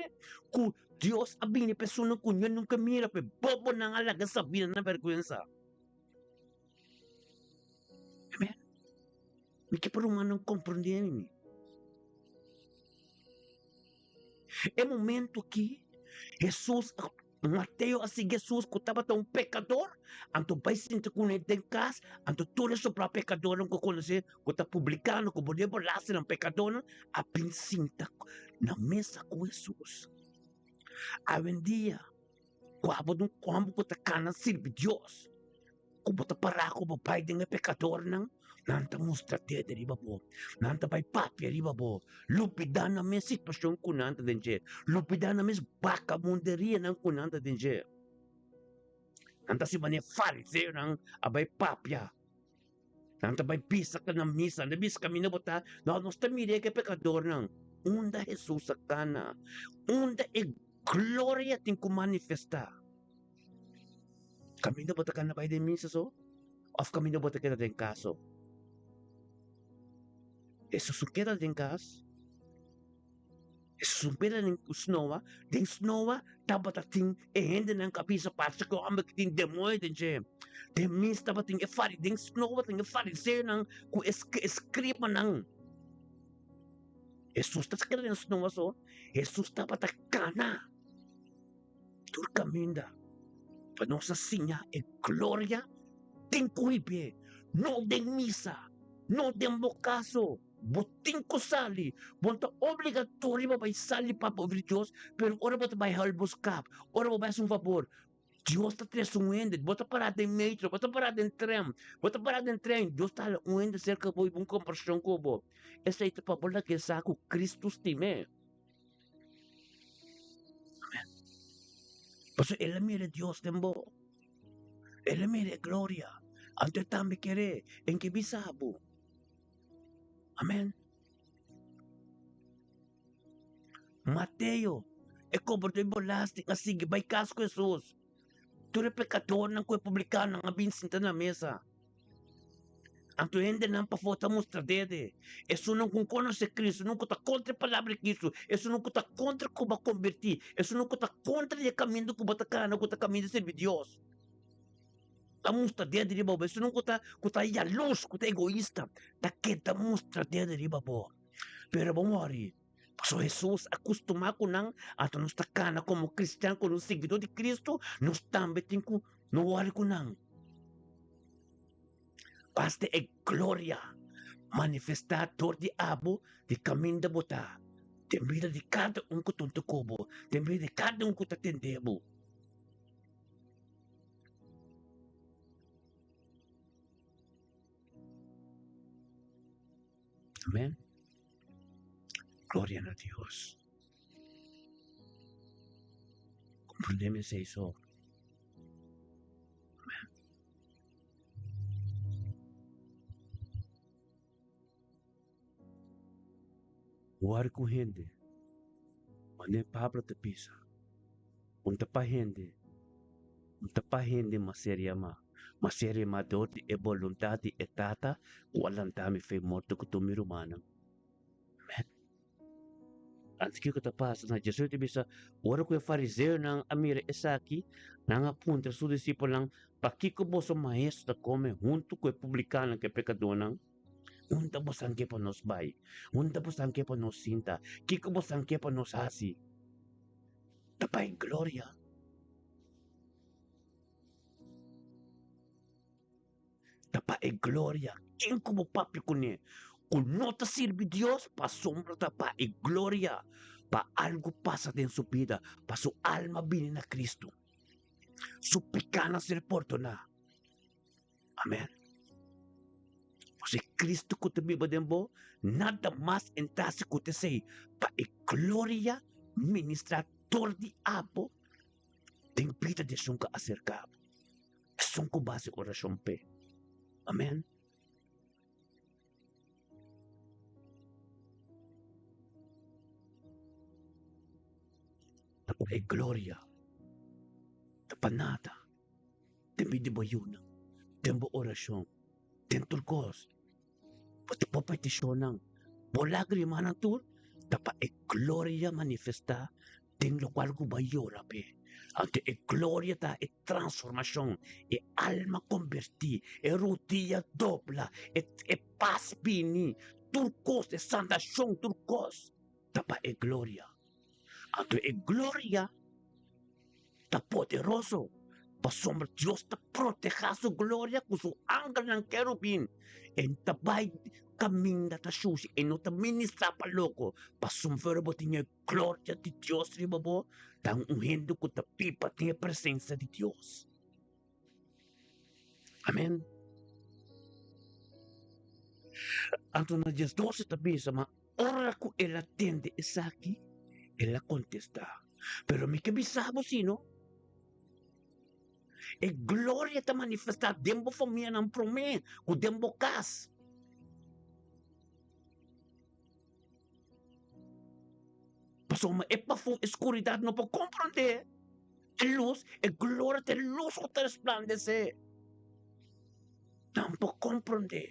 ku Dios a bini pa esunnan ku ño nunka mira, pa e bobonan a laga sabinan na bèrgwensa. Amen. Mi ke pa rumannan komprendé mi. E momento aki Hesus a Mateo a sigui Hesus ku tabata un pekador, anto bai sinta kuné den kas, anto tur e sobrá pekadornan ku konosé ku ta publikano ku bo debe belastingnan pekadornan a bin sinta na mesa ku Hesus. Awendia ku abo ta un kòmber ku ta kana sirbi Dios, ku bo ta pará ku bo bai den e pekadornan, nan ta mustra dede riba bo, nan ta bai papia riba bo, lubidá nan mes situashon ku nan ta den dje, lubidá nan mes bakabunderianan ku nan ta den dje. Nan ta hasi manera fariseonan a bai papia, nan ta bai bisa ku nan misa, nan ta bisa kaminda bo ta, no, nos ta mira e pekadornan. Unda Hesus a kana? Unda e gloria tin ku manifestá? Kaminda bo ta kana bai den misa so òf kaminda bo ta keda den kas so? Hesus no keda den kas. Hesus no keda den snoa. Den snoa tabata tin e hendenan ku a bisa parse ku e hòmber ki tin demoño den dje. Den misa tabatin e fari den snoa tabatin e fariseonan ku e eskribanan. Hesus ta keda den snoa so. Hesus tabata kana. Tur kaminda pa nos a siña e gloria tin ku hib'é, no den misa, no den bo kaso. Bo tin ku sali, bo no ta obligatorio pa bai sali pa bo obi Dios, pero ora bo ta bai hèlp bo skap, ora bo bai hasi un fabor, Dios ta trese un hende. Bo ta pará den metro, bo ta pará den tren, bo ta pará den trein, Dios ta hala un hende serka bo i bo un kombershon ku bo. Esei ta pa bo laga e sa ku Kristu stim'é. Pasobra el a mira Dios den bo. El a mira e gloria. Anto e tambe kere en ke bisa bo. Amen. Mateo, e kobrador di belasting a sigui bai kas ku Hesus. Tur e pekadornan ku e publikanonan a bin sinta na mesa. Anto hendenan pafó ta mustra dede. Esunnan ku konosé Kristu, esunnan ku ta kontra e palabra di Kristu, esunnan ku ta kontra ku bo a kombertí, esunnan ku ta kontra di e kaminda ku bo ta kana, ku ta kaminda di sirbi Dios, ta mustra dede riba bo. Esunnan ku ta ku ta yalurs, ku ta egoista, ta keda mustra dede riba bo. Pero bo mori. Pasobra Hesus a kustumá ku nan, anto nos ta kana komo kristian, komo siguidó di Kristu, nos tambe tin ku no wòri ku nan. Basta e gloria manifestá dor di abo di kaminda bo ta, den bida di kada un ku ta huntu ku bo, den bida di kada un ku ta tende bo. Amen. Gloria na Dios. Komprondé mi esei so. Amen. Wòrdu ku hende, manera Pablo ta bisa, Un ta pa hende, un ta pa hende ma ser yamá, ma ser yamá dor di e boluntat di e Tata ku a lantá mi fe morto ku tur mi rumannan. Amen. Antes kiko ta pasa na Jesus ta bisa, ora ku e fariseonan a mira esaki, nan a puntra su disipelnan, Pakiko boso maestro ta kome huntu ku e publikanonan ku e pekadónan? Unda bosan ke pa nos bai? Unda bosan ke pa nos sinta? Kiko bosan ke pa nos hasi? Ta pa e gloria. Ta pa e gloria. Ken ku bo papia kuné ku no ta sirbi Dios pasobra ta pa e gloria, pa algu pasa den su bida, pa su alma bini na Kristu, su pikánan ser pordoná. Amèn. Pasobra e Kristu ku ta biba den bo, nada mas entrasi ku ta esei, pa e gloria ministrá dor di abo den bida di esun ku a aserká bo, esun ku bo hasi orashon p'e. Amèn. Ta pa e gloria, ta pa nada. Den bida di bo yunan, den bo orashon, den tur kos. Bo ta bo petishonnan, bo lagrimanan tur ta pa e gloria manifestá den lokual ku bo a yora p'e. Anto e gloria ta e transformashon, e alma kombertí, e rudia dobla, e pas bini, tur kos, e sanashon, tur kos ta pa e gloria. Anto e gloria ta poderoso, pasobra Dios ta protehá su gloria ku su angelnan kerubin. E no ta bai kaminda ta shushi, e no ta ministrá pa loko, pasobra bo tin e gloria di Dios riba bo, ta un hende ku ta biba den e presensia di Dios. Amen. Anto na 12 ta bisa, ma ora ku el a tende esaki, el a kontestá, Pero mi ke bisa bo sino, e gloria ta manifestá den bo famianan promé ku den bo kas. Pasobra e pafó e skuridat no por komprondé e lus, e gloria ta e lus ku ta resplandesé. Nan por komprondé.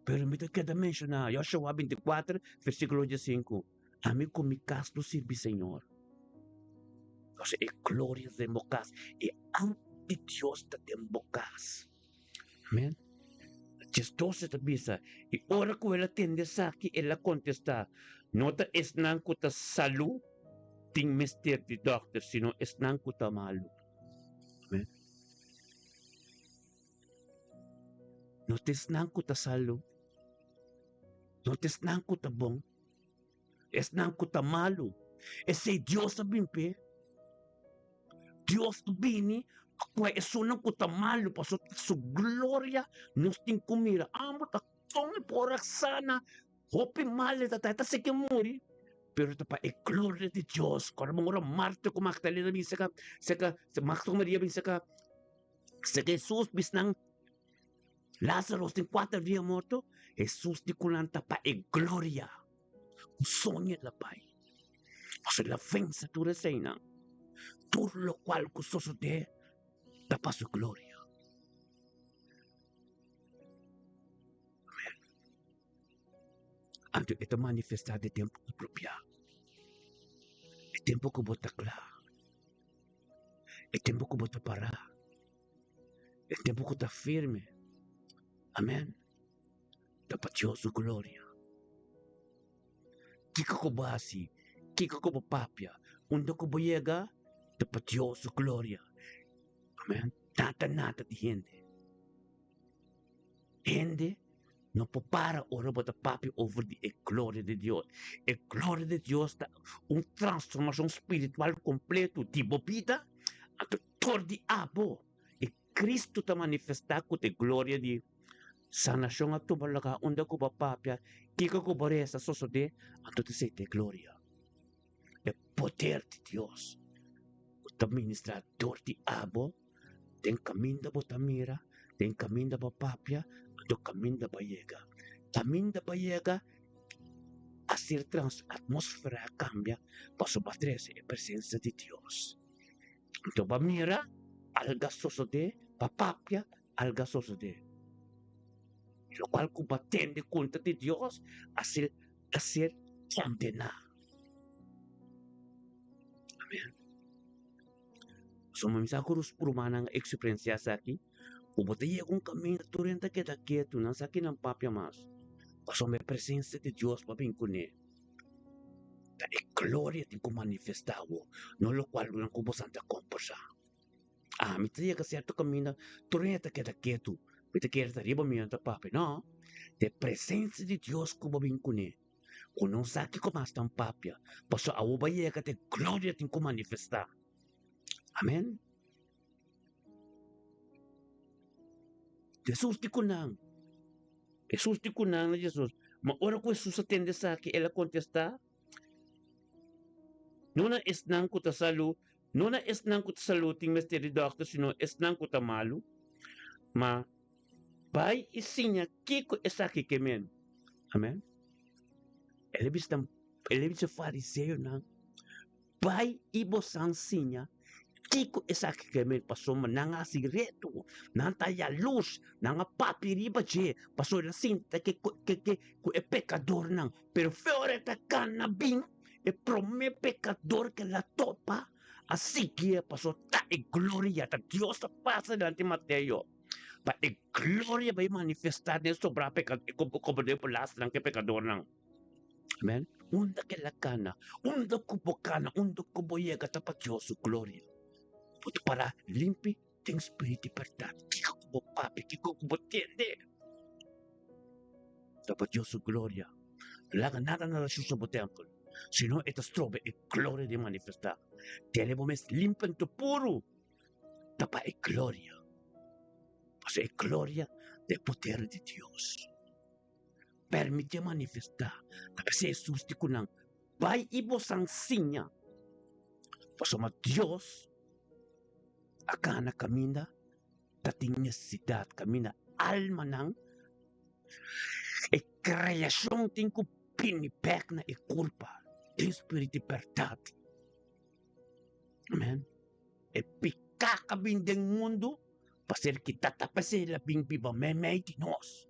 Pero mi ta keda menshoná Joshua 24, versíkulo 15, Ami ku mi kas lo sirbi Señor. Entonces e gloria ta den bo kas, e amor di Dios ta den bo kas. Amen. Djesdoce ta bisa, I ora ku el a tende esaki, el a kontestá, No ta esnan ku ta salú tin mester di dòkter, sino esnan ku ta malu. Amen. No ta esnan ku ta salú, no ta esnan ku ta bon, esnan ku ta malu. Esei Dios a bin p'e. Dios a bini pa kue esunnan ku ta malu, pasobra ta su gloria nos tin ku mira. Amo ta kon e por a sana hopi mal e ta ta, e ta sigui muri, pero ta pa e gloria di Dios. Kòrda bo ora Marta ku Magdalena bin seka, seka, Marta ku Maria bin seka, seka Hesus bisnan Lázaro tin kuater dia morto, Hesus di ku nan ta pa e gloria. Un soño el a bai. Pasobra el a vense tur eseinan. Tur lokual ku sosodé ta pa su gloria. Amen. Anto e ta manifestá den tempu apropiá. E tempu ku bo ta kla. E tempu ku bo ta pará. E tempu ku ta firme. Amen. Ta pa Dios su gloria. Kiko ku bo hasi, kiko ku bo papia, unda ku bo yega, ta pa Dios su gloria. Amen. Nada nada di hende. Hende no por para ora bo ta papia over di e gloria di Dios. E gloria di Dios ta un transformacion spiritual completo di bo bida anto tor di abo. E Cristo ta manifesta cu ta e gloria di sanacion a tuma lugar unda cu bo papia, kico cu bo reza sosode, anto ta esey ta e gloria. poder di Dios ku ta ministrá dor di abo den kaminda bo ta mira, den kaminda bo papia, anto kaminda bo yega. Kaminda bo yega a ser trans atmósfera a kambia pasobra bo a trese e presensia di Dios. Anto bo a mira algu a sosodé, bo a papia algu a sosodé. Lokual ku bo a tende kontra di Dios a ser a ser kondená. Amen. Pasobra mi sa ku rumannan a eksperensiá esaki, ku bo ta yega un kaminda tur hende ta keda ketu, nan sa kinan papia mas. Pasobra e presensia di Dios pa bin kuné. Ta e gloria tin ku manifestá awor, no lokual nan ku boso ta kombersá. Ami ta yega sierto kaminda, tur hende ta keda ketu, mi ta kere ta riba mi, nan ta papia. No, ta e presensia di Dios ku bo bin kuné. Ku no sa kiko mas tan papia, pasobra awor bo a yega ta e gloria tin ku manifestá. Amen. Hesus di ku nan, Hesus di ku nan na Jesus. Ma ora ku Hesus a tende esaki, el a kontestá, No na esnan ku ta salú, no na esnan ku ta salú tin mester di dòkter, sino esnan ku ta malu. Ma Bai i siña kiko esaki ke men. Amen. El a bisa nan, el a bisa fariseonan, bai i bosan siña kiko esaki ke men, pasobra nan a hasi reto, nan ta yalurs, nan a papia riba dje, pasobra el a sinta ke ke ke ku e pekadornan. Pero fe ora e ta kana bin, e promé pekador ke el a topa a siguié, pasobra ta e gloria, ta Dios ta pasa dilanti Mateo. Pa e gloria bai manifestá den sobrá peka komo den por lastra nan ke pekadornan. Amen. Unda ke la kana, unda ku bo kana, unda ku bo yega ta pa Dios su gloria. Bo ta pará limpi den spiritu di bèrdat. Kiko ku bo papia, kiko ku bo tende ta pa Dios su gloria. No laga nada nada shusha bo tèmpel, sino e ta stroba e gloria di manifestá. Tene bo mes limpi anto puru. ta pa e gloria, pasobra e gloria ta e poder di Dios. Permitié manifestá. Ta p'esei Hesus di ku nan, Bai i bosan siña, pasobra Dios a kana kaminda ta tin nesesidat, kaminda almanan, e kreashon tin ku bini bèk na e kurpa den spiritu di bèrdat. Amen. E piká a bin den mundu pa ser kitá, ta p'esei el a bin biba meimei di nos.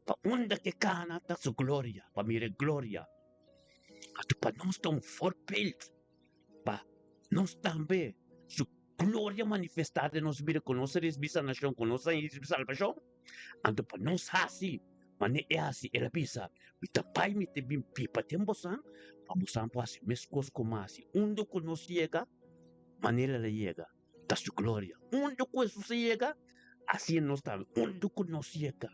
Pa unda ke kana ta su gloria, pa mira e gloria. Anto pa nos ta un voorbeeld, pa nos tambe su gloria manifestá den nos bida, ku nos a risibí sanashon, ku nos a risibí salbashon. Anto pa nos hasi manera e hasi, el a bisa, Mi ta bai, mi ta bin biba den bosan, pa bosan por hasi meskos ku mi hasi. Unda ku nos yega, manera el a yega, ta su gloria. Unda ku Hesus a yega, asina nos tambe. Unda ku nos yega,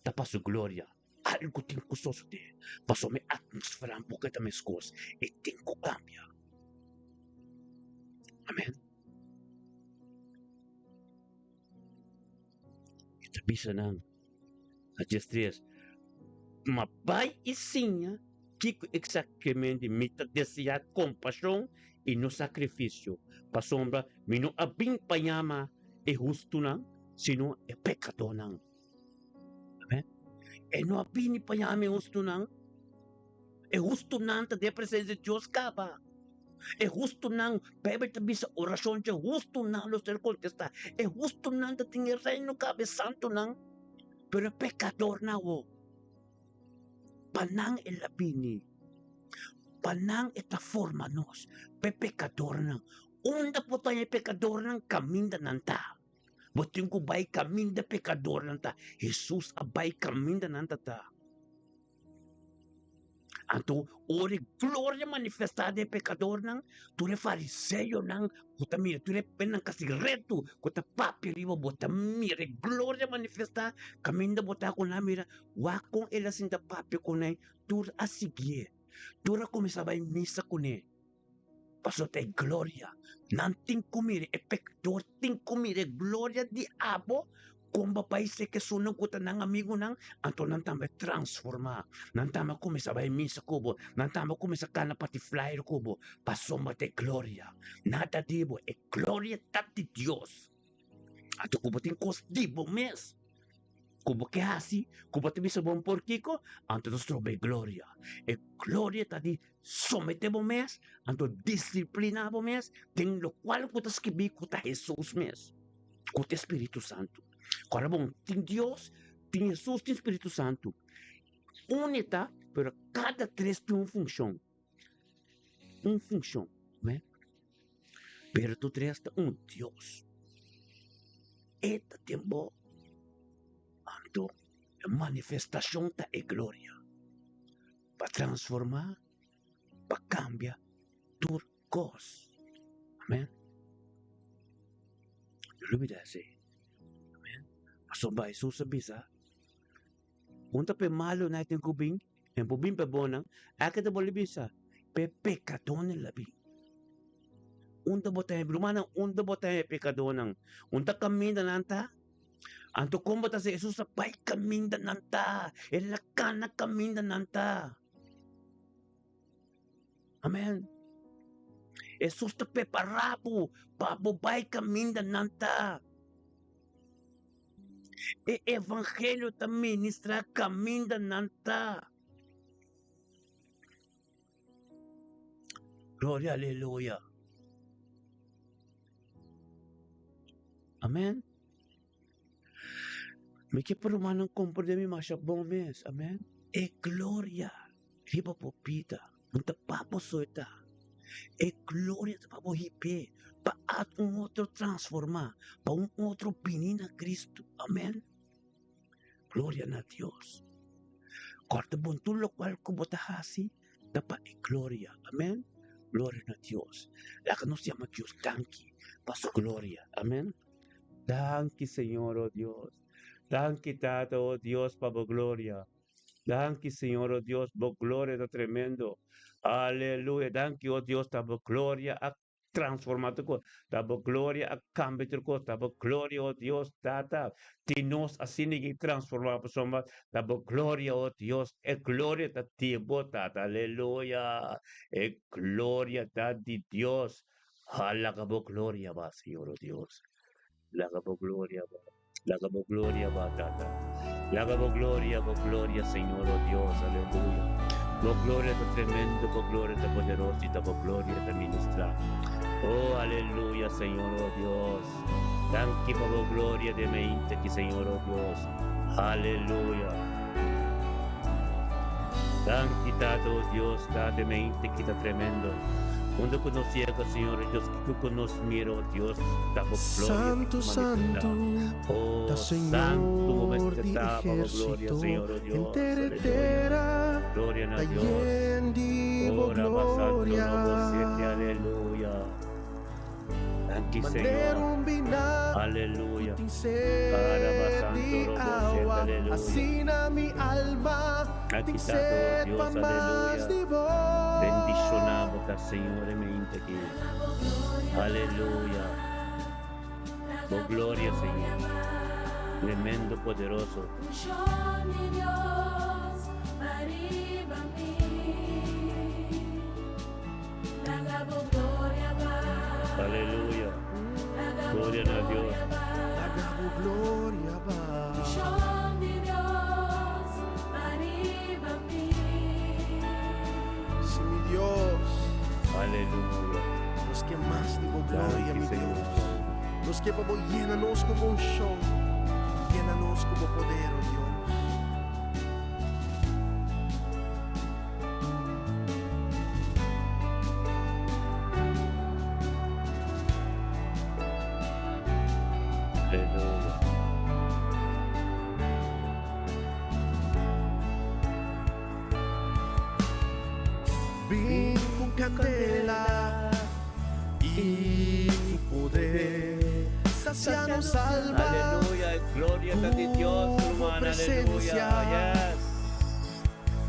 ta pa su gloria. Algu tin ku sosodé, pasobra mi atmosfera un poco ta meskos, e tin ku kambia. Amen. E ta bisa nan na 13, Ma bai i siña kiko eksaktamente mi ta deseá, kompashon i no sakrifisio, pasobra mi no a bin pa yama e hustunan, sino e pekadónan. Amen. E no a bini pa yama e hustunan. E hustunan ta den presensia di Dios kaba. E hustunan, Bijbel ta bisa orashon dje hustunan lo ser kontestá. E hustunan ta tin e reino kaba, e santunan. Pero e pekadornan awo, pa nan el a bini, pa nan e ta forma nos, pa e pekadornan. Unda por ta haña e pekadornan? Kaminda nan ta. Bo tin ku bai kaminda pekadornan ta. Hesus a bai kaminda nan ta ta. Anto ora e gloria manifestá den e pekadornan, tur e fariseonan ku ta mira, tur e nan kasi retu ku ta papia riba bo ta mira e gloria manifestá kaminda bo ta ku nan mira, wak kon el a sinta papia ku nan, tur a siguié, tur a kuminsá bai misa kuné. Pasobra ta e gloria. Nan tin ku mira, e pekador tin ku mira e gloria di abo. Kon bo bai seka esunnan ku ta nan amigunan? Anto nan tambe transformá. Nan tambe a kuminsá bai misa ku bo. Nan tambe a kuminsá kana parti flyer ku bo. Pasobra ta e gloria. Nada di bo. E gloria ta di Dios. Anto ku bo tin kos di bo mes ku bo ke hasi, ku bo ta bisa bon por kiko, anto ta stroba e gloria. E gloria ta di someté bo mes, anto disipliná bo mes den lokual ku ta skibí ku ta Hesus mes, ku ta e Spiritu Santu. Ora bon, tin Dios, tin Hesus, tin Spiritu Santu. Uni ta, pero kada tres tin un funshon. Un funshon, amèn. Pero tur tres ta un Dios. E ta den bo, anto e manifestashon ta e gloria. Pa transformá, pa kambia tur kos. Amèn. No lubida esei. Amèn. Pasobra Hesus a bisa, Un ta p'e malunan e tin ku bin, e por bin p'e bonnan. Aki ta bolbe bisa, p'e pekadónan la bin. Unda bo ta haya, rumannan, unda bo ta haya e pekadónan? Unda kaminda nan ta? Anto kon bo ta hasi? Hesus a bai kaminda nan ta. El a kana kaminda nan ta. Amen. Hesus ta prepará bo pa bo bai kaminda nan ta. E evangelio ta ministrá kaminda nan ta. Gloria, aleluya. Amen. Mi ke pa rumannan komprendé mi masha bon mes. Amen. E gloria riba bo bida no ta pa bo so e ta. E gloria ta pa bo hip'é, pa un otro transformá, pa un otro bini na Cristo. Amen. Gloria na Dios. Kòrda bon tur lokual ku bo ta hasi ta pa e gloria. Amen. Gloria na Dios. Laga nos yama Dios danki pa su gloria. Amen. Danki Señor, oh Dios. Danki Tata, oh Dios, pa bo gloria. Danki Señor, oh Dios, bo gloria ta tremendo. Aleluya. Danki, oh Dios, ta bo gloria a transforma tur cos. Ta bo gloria a cambia tur cos. Ta bo gloria, oh Dios, Tata. Tin nos asina ki transforma pasobra ta bo gloria, oh Dios. E gloria ta di bo, Tata. Aleluya. E gloria ta di Dios. Ha laga bo gloria ba, Señor, oh Dios. Laga bo gloria ba. Laga bo gloria ba, Tata. Laga bo gloria, bo gloria, Señor, oh Dios. Aleluya. Bo gloria ta tremendo, bo gloria ta poderoso y ta bo gloria ta ministra. Oh, aleluya, Señor, oh Dios. Danki pa bo gloria den mente aki, Señor, oh Dios. Aleluya. Danki, Tata, oh Dios, Tata, mente aki ta tremendo. Unda ku nos yega, Señor, oh Dios, kiko ku nos mira, oh Dios, ta bo gloria Santu, ta manifestá. santu, Oh, ta santu bo Señor mester di ta pa bo gloria, ejército, Señor, oh Dios. henter e Aleluya. tera Gloria na ta Dios. yen di bo Oh, Rabba Santo, gloria. Robo Siete, aleluya. Danki, Manera Señor. un biná ku Aleluya. tin Araba sed Santo, di Robo Siete, awa, aleluya. asina mi alma Aki tin ta to, sed pa Dios, mas aleluya. di bo. Bendiciona bo ta, Señor, e mente aki. Aleluya. Bo gloria, Señor. Tremendo, poderoso. Aleluya. Gloria na Dios. Laga bo gloria ba. Si mi Dios. Aleluya. Nos ke mas di bo gloria, Danki, mi Señor. Dios. Nos ke pa bo yena nos ku bo unshon. Yena nos ku bo poder, oh Dios. Aleluya. Bin ku kandela i ku poder sasia nos alma. Aleluya, e gloria ta di Dios, Ku bo ruman, aleluya. presensia. Yes.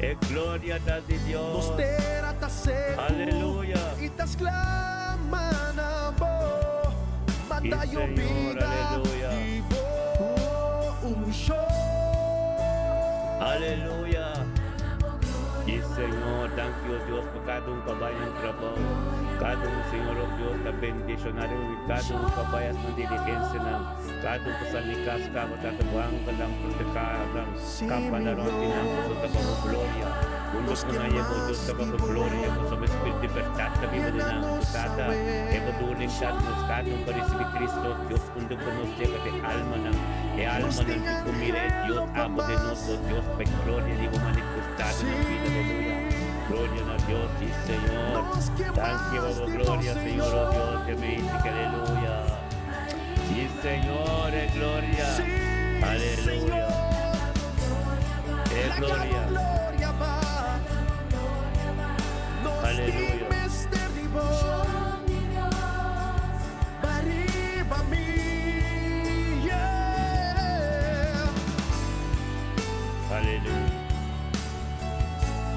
E gloria ta di Dios. Nos tera ta seku Aleluya. i ta sklama na bo. Sí, Mata Señor, yobida aleluya. di bo. unshon. Aleluya! Sí, Señor, danki, oh Dios, pa kada un ku a bai nan trabou. Kada un, Señor, oh Dios, ta bendishoná den wi kada un ku a bai hasi nan diligensianan. Kada un ku sali kas kaba, Tata, bo angelnan protehá nan, Sí, kampa mi nan rònt di nan, pasobra ta Dios. pa bo gloria. Huntu Nos ku ke nan yega, oh Dios, mas ta pa di bo bo. gloria, pasobra e Spiritu di bèrdat ta biba den Yena nan. nos Tata, awe. e bo duna Tata, nos kada un pa risibí Cristo, Dios, huntu ku nos yega te almanan, e Nos almanan tin ku ku mira e Dios anhelo pa abo den nos, mas. oh Dios, pa e gloria di bo manifestá den Sí. nos bida, aleluya. Gloria na Dios, sí, Señor. Nos ke Danki pa mas bo di bo, gloria, Señor, oh Señor. Dios, te bendiga, aleluya. Sí, Señor, e gloria. Sí, Aleluya. Señor. E Laga bo gloria. gloria ba. Nos tin Aleluya. mester di bo. Bariba mi, yeah. Aleluya.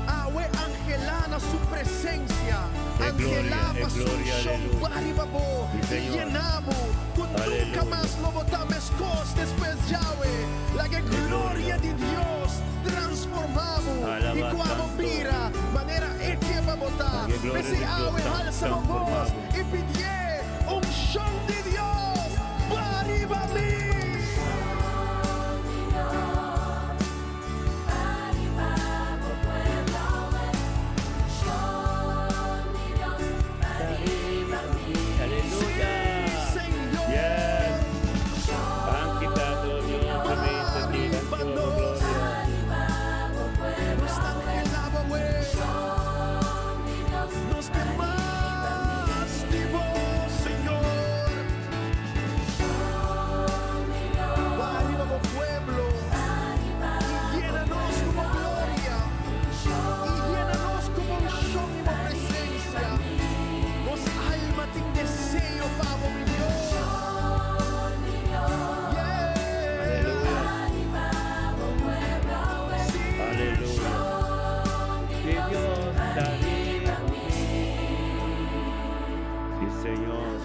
Awe anhelá na su presensia. E gloria, Anhelá e pa su gloria, unshon aleluya. bariba bo. Sí, I Señor. yena bo ku nunka Aleluya. mas lo bo ta meskos despues djawe. Laga e E gloria gloria. di Dios transformá bo i Alaba kua bo Santo. bira manera E ke pa bo ta. Laga e gloria P'esei di Dios awe halsa bo transformá bos bo. i pidié unshon di Dios bariba mi. Aleluya. Sí, Señor. Yes. Danki, Tata, Dios, te bendiga, Bariba danki, nos. gloria. Nos ta anhelá awe. Nos ke mas di bo, Señor. Bariba bo pueblo i yena nos ku bo gloria. I yena nos ku bo unshon i bo presensia. Nos alma tin deseo pa bo, mi Dios. Yeah. Aleluya. Sí. Aleluya. Que Dios ta riba mi. Sí, Señor.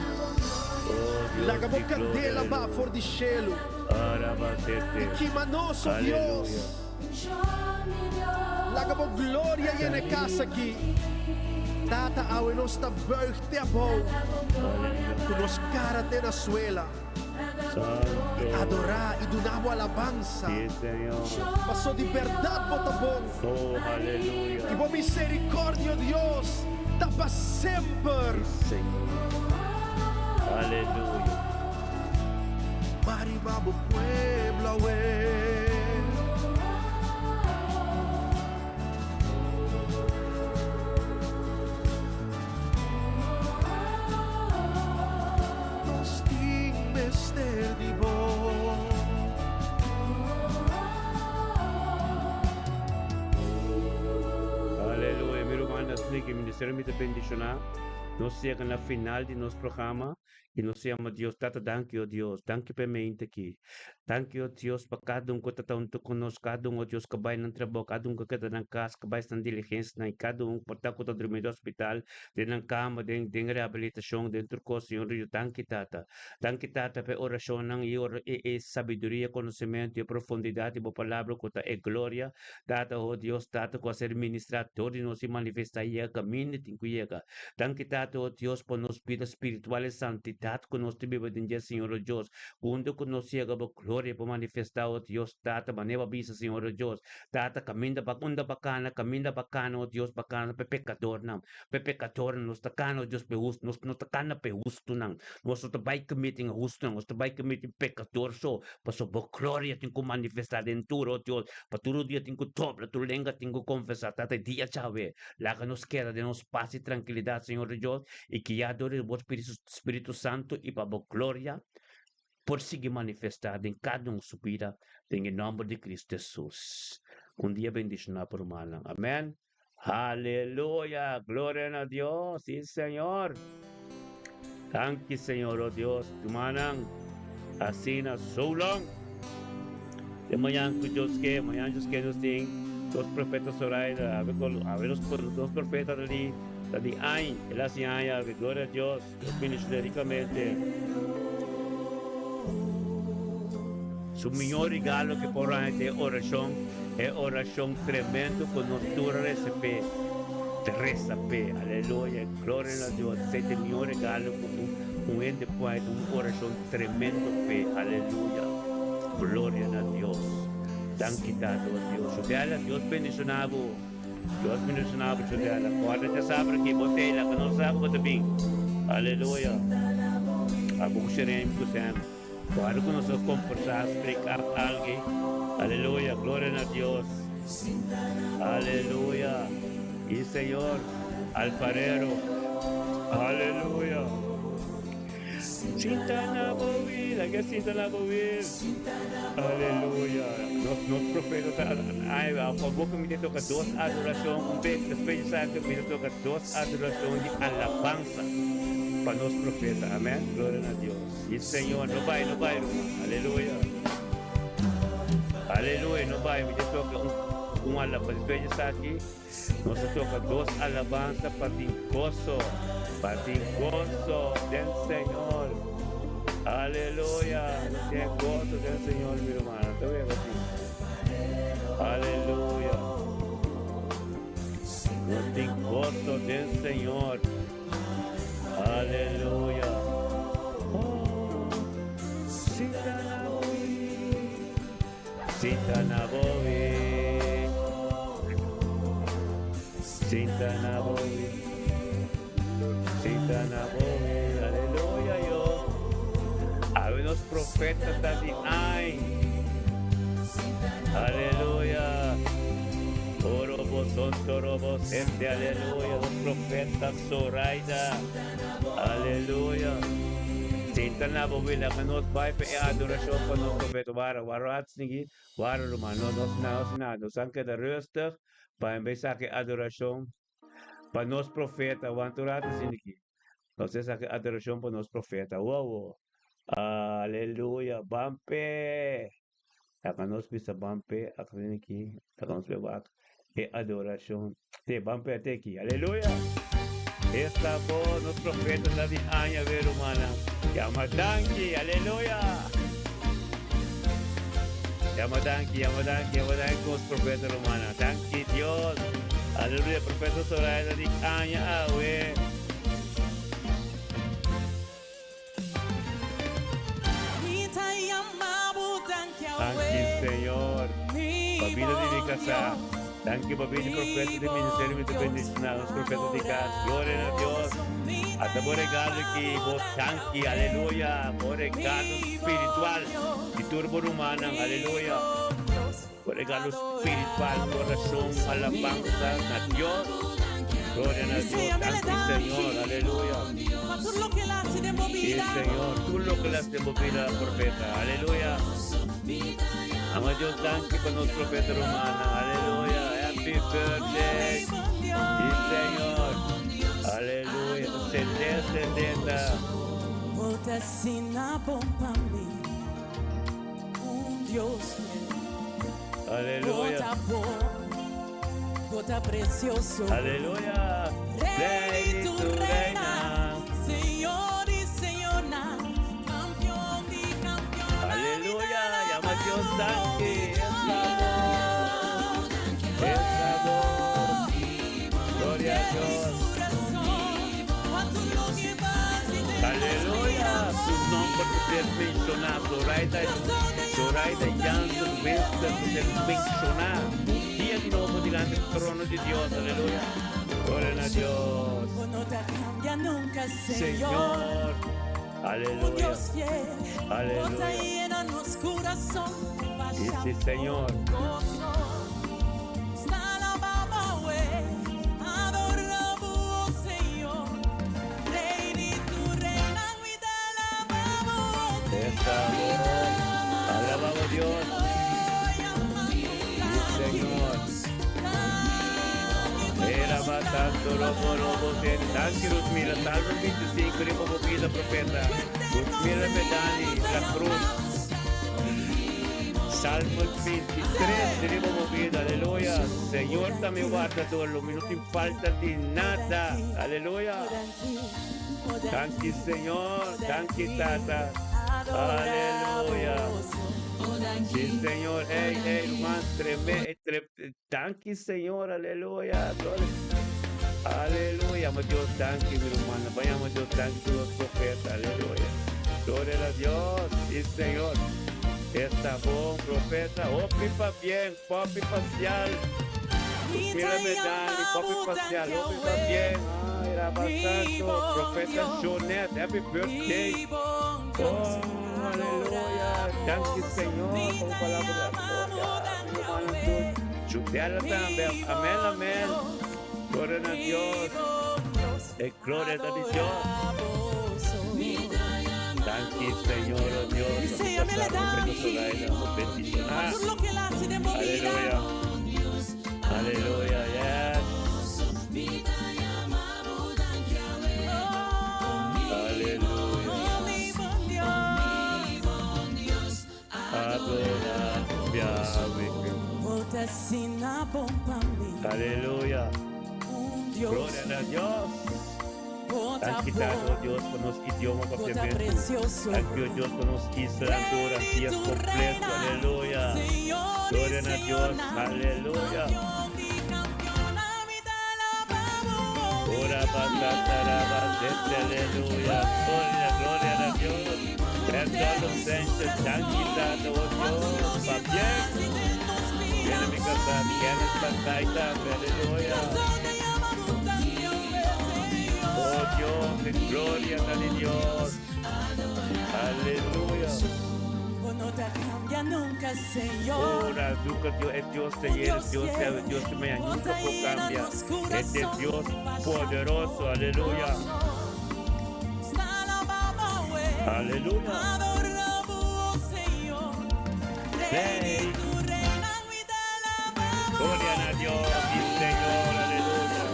Oh, Dios, Laga bo di gloria, kandela ba aleluya. for di shelu. Arabasete. I kima nos, oh Dios. Aleluya. Laga bo gloria yena e kas aki. Tata, awe nos ta buig te abou. Aleluya. Ku nos kara te na suela. Santo. Adorá i duna bo alabansa. Sí, Señor. Paso di bèrdat bo ta bon. Oh, aleluya. I bo miserikòrdia, Dios, ta pa semper. Señor. Aleluya. Bariba bo pueblo awe. Nos tin mester di bo. Aleluya. Mi rumannan, ku ministerio mi ta bendishoná. Nos yega na final di nos programa i nos yama Dios, Tata, danki, oh Dios, danki pa e mente aki. Danki, oh Dios, pa kada un ku ta huntu ku nos, kada un, oh Dios, ku bai na trabou, kada un ku keda na kas, ku bai na diligensia, i kada un ku ta ku ta drumi na hospital, den nan kama, den den rehabilitashon, den tur kos, Señor Dios, danki, Tata. Danki, Tata, pa e orashonnan i e, e sabiduria, konosementu i profundidat di bo palabra ku ta e gloria. Tata, oh Dios, Tata, ku a ser ministrá dor di nos i manifestá yega kaminda tin ku yega. Danki, Tata, oh Dios, pa nos bida spiritual i santidat ku nos ta biba den dje, Señor, oh Dios. Huntu ku nos yega bo gloria pa manifestá, oh Dios, Tata, manera bo a bisa, Señor, oh Dios. Tata, kaminda pa unda pa kana, kaminda pa kana, oh Dios, pa kana pa pekadornan. Pa pekadornan, nos ta kana, oh Dios, pa hustu, nos no ta kana pa hustunan. Nos no ta bai committing hustunan, nos ta bai committing pekador so. Pasobra bo gloria tin ku manifestá den tur, oh Dios. Pa tur dia tin ku dobla, tur lenga tin ku konfesá. Tata, dia djawe, laga nos keda den nos pas i trankilidat, Señor Dios, i guiá dor di bo Spiritu, Spiritu Santu i pa bo gloria por sigui manifestá den kada un su bida, den e nòmber di Kristu Hesus. Un dia bendishoná pa rumannan. Amèn. Aleluya! Gloria na Dios. Sí, Señor. Danki, Señor, oh Dios. Rumannan, asina so long. Te mañan ku Dios ke, mañan Dios ke nos tin dos profeta Zoraida, a ver, a ver dos profeta di ta di añ, el a hasi aña, gloria a Dios, Dios ministra rikamente. Su mihó regalo ku por haña ta e orashon, e orashon tremendo ku nos tur a resepé, ta resa p'e. Aleluya, gloria na Dios. Esei ta e mihó regalo ku un hende por haña, ta un orashon tremendo p'e. Aleluya, gloria na Dios. Danki Tata, o Dios. Judela, Dios bendishoná bo. Dios bendishoná bo, Judela. Kòrda djasabra ki bo tei laga nos sa ku bo ta bin. Aleluya. Abo ku Sherem ku Sam. Ora ku nos a kombersá, splika algu. Aleluya, gloria na Dios. Aleluya. I Señor, alfarero. Aleluya. Sinta na bo wil, laga sinta na bo wil. Aleluya. Nos, nos profeta ta, ai, a favor ku mi ta toka dos adorashon un bes, despues di esaki mi ta toka dos adorashon di alabansa pa nos profeta. Amen. Gloria na Dios. Y Señor, no bai, no bai, ruman. Aleluya. Aleluya, no bai. Mi ta toca un, un alabanza. Después de esaki, nos ta toca dos alabanza pa tin gozo. Pa tin gozo den Señor. Aleluya. Nos tin gozo den Señor, mi hermano. Te voy a decir. Aleluya. Nos tin gozo den Señor. Aleluya. Oh, sinta na bo Sinta na bo Sinta na bo Sinta na bo Aleluya yo. Awe nos profeta ta di ay. Aleluya. Orobo sontorobo sente aleluya. Nos profeta Zoraida. Aleluya. Sinta na bo wila ka nos bai pa e adorashon pa nos profeta. Wara, wara atsnigi, wara ruman. No, nos na, nos na. Nos an keda rustig pa en bes aki adorashon pa nos profeta. Wantu rato sinigi. Nos es aki adorashon pa nos profeta. Wow. Aleluya. Bampe. Laga nos bisa ban p'e aksin aki, laga nos p'e wak e adorashon. Te ban p'e ate aki. Aleluya! Esta bo, nos profeta ta di aña be rumannan. Yama danki! Aleluya! Yama danki, yama danki, yama danki ku nos profeta rumannan. Danki Dios! Aleluya! Profeta Soraya ta di aña awe. Danki Señor pa bida di mi kasá. Danki pa bida di profeta di ministerio mi ta bendiciona nos profeta di kas. Gloria na Dios. Ata bo regalo ki bo danki. Aleluya. Bo regalo spiritual di tur bo rumannan. Aleluya. Bo regalo spiritual, corazon, alabanza na Dios. Gloria na Dios. Danki Señor. Aleluya. Sí, Señor. Tur loke el haci den bo bida, profeta. Aleluya. Ama Dios danki pa nos profeta rumannan. Aleluya. Happy birthday. Sí, Señor. Aleluya. 70, 70. Aleluya. Aleluya. Rey tu reina. Aleluya. Yama Dios danki. Esta voz. Gloria a Dios. Aleluya! Su nomber ta ser menshoná. Zoraida, Zoraida Jansen Wester ta ser menshoná un dia di nobo dilanti e trono di Dios. Aleluya! Gloria na Dios! Señor! Aleluya! Aleluya! Y si, Señor. Alabamos Dios. Señor. Era matando robo robo ten. Danki Rusmila. Salmo 25 riba bo vida profeta. Rusmila Medani La Cruz. Salmo 23 riba bo vida. Aleluya. Señor ta mi wardador. Lo mi no tin falta di nada. Aleluya. Danki Señor. Danki Tata. Aleluya. Sí, Señor. Hey, hey, ruman, treme, tre, danki, Señor. Aleluya. Gloria. Aleluya. Amo Dios, danki, mi ruman. Vayamos Dios, danki, tur nos profeta. Aleluya. Gloria a Dios. Sí, Señor. Está bon, profeta. Hopi pabien, hopi pasial. Mira medali, hopi pasial, hopi pabien. Ay, Rabasanto, profeta Jonet, happy birthday. Oh, aleluya. Danki, Señor, pa palabra. Aleluya. Judela tambe. Amèn, amèn. Gloria na Dios. E gloria a Dios. Danki, Señor, oh Dios. Bendicioná. Aleluya. Aleluya, yes. Aleluya. Adora Yahweh. Aleluya. Gloria a Dios. Danki Tata Dios pa nos idioma papiamento. Danki Dios pa nos isla Honduras dias kompleto. Aleluya. Gloria na Dios. Aleluya. Ora batatara aleluya. Gloria, gloria a Dios. Bernardo Sánchez, danki Tata, oh Dios. Pabien. Viene mi casa, Kenneth Pantay tambe. Aleluya. Oh Dios, e gloria na Dios. Aleluya. Ora, nunka Dios, e Dios te llena, Dios te Dios te me nunka por kambia. Este Dios poderoso, aleluya. Aleluya. Rey. Gloria a Dios, mi Señor, aleluya.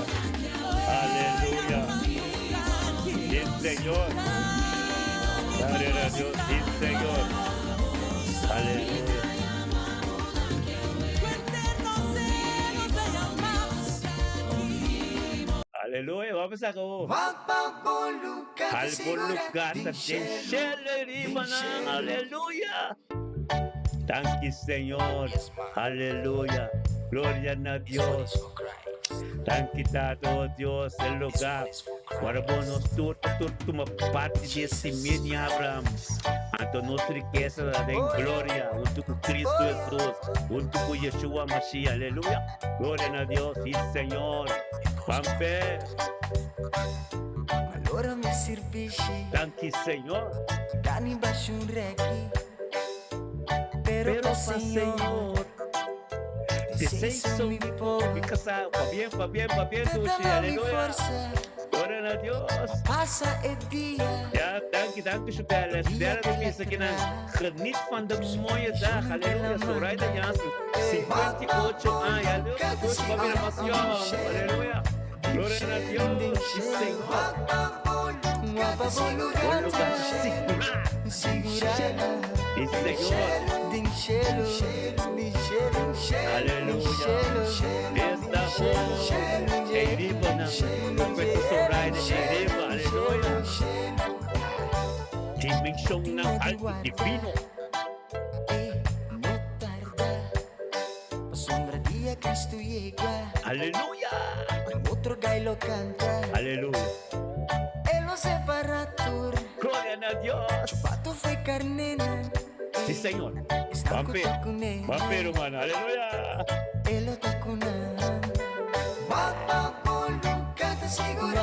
Aleluya. Sí, Señor. Gloria a Dios, sí, Señor. Aleluya. Aleluya. Vamos a go. Al lugar den shelu, Aleluya. Danki, Señor. Aleluya. Gloria a Dios. Danki, Tata, oh Dios, e lugá. Ora bon nos tur tur tuma parti di simia di Abraham. Anto nos rikesa den gloria, huntu ku Cristo Jesus, huntu ku Yeshua Mashiach. Aleluya. Gloria na Dios, sí, Señor. Pampe. Allora mi sirvisci Danki, Señor. Dani baixo un reki Pero, Pero pa pa Señor Señor. Te Te sei sei mi po Mi kasá, pabien, pabien, pabien, Te Dushi. dá mi Aleluya. forsa Gloria na Dios. Pasa e dia Ja, dank je, dank je, Shubelle. Derde mensen kunnen geniet van de mooie dag. Halleluja. Zoraida Jansen, 58 años. Aleluya. Dios, papi, emoción. Aleluya. Gloria a Dios. Sí, Señor. Bom lugar sigurá. Sí, Señor. Aleluya. Esta voz. Eriba na. Profeta Zoraida, Eriba. Aleluya. Dimensión na alto divino. No tarda Sombra dia Cristo llega Aleluya. Otro gallo canta Aleluya. Él no se para tur Gloria a Dios. Pato fe carnena Sí, Señor. Está Pampe. Pampe, hermano. Aleluya.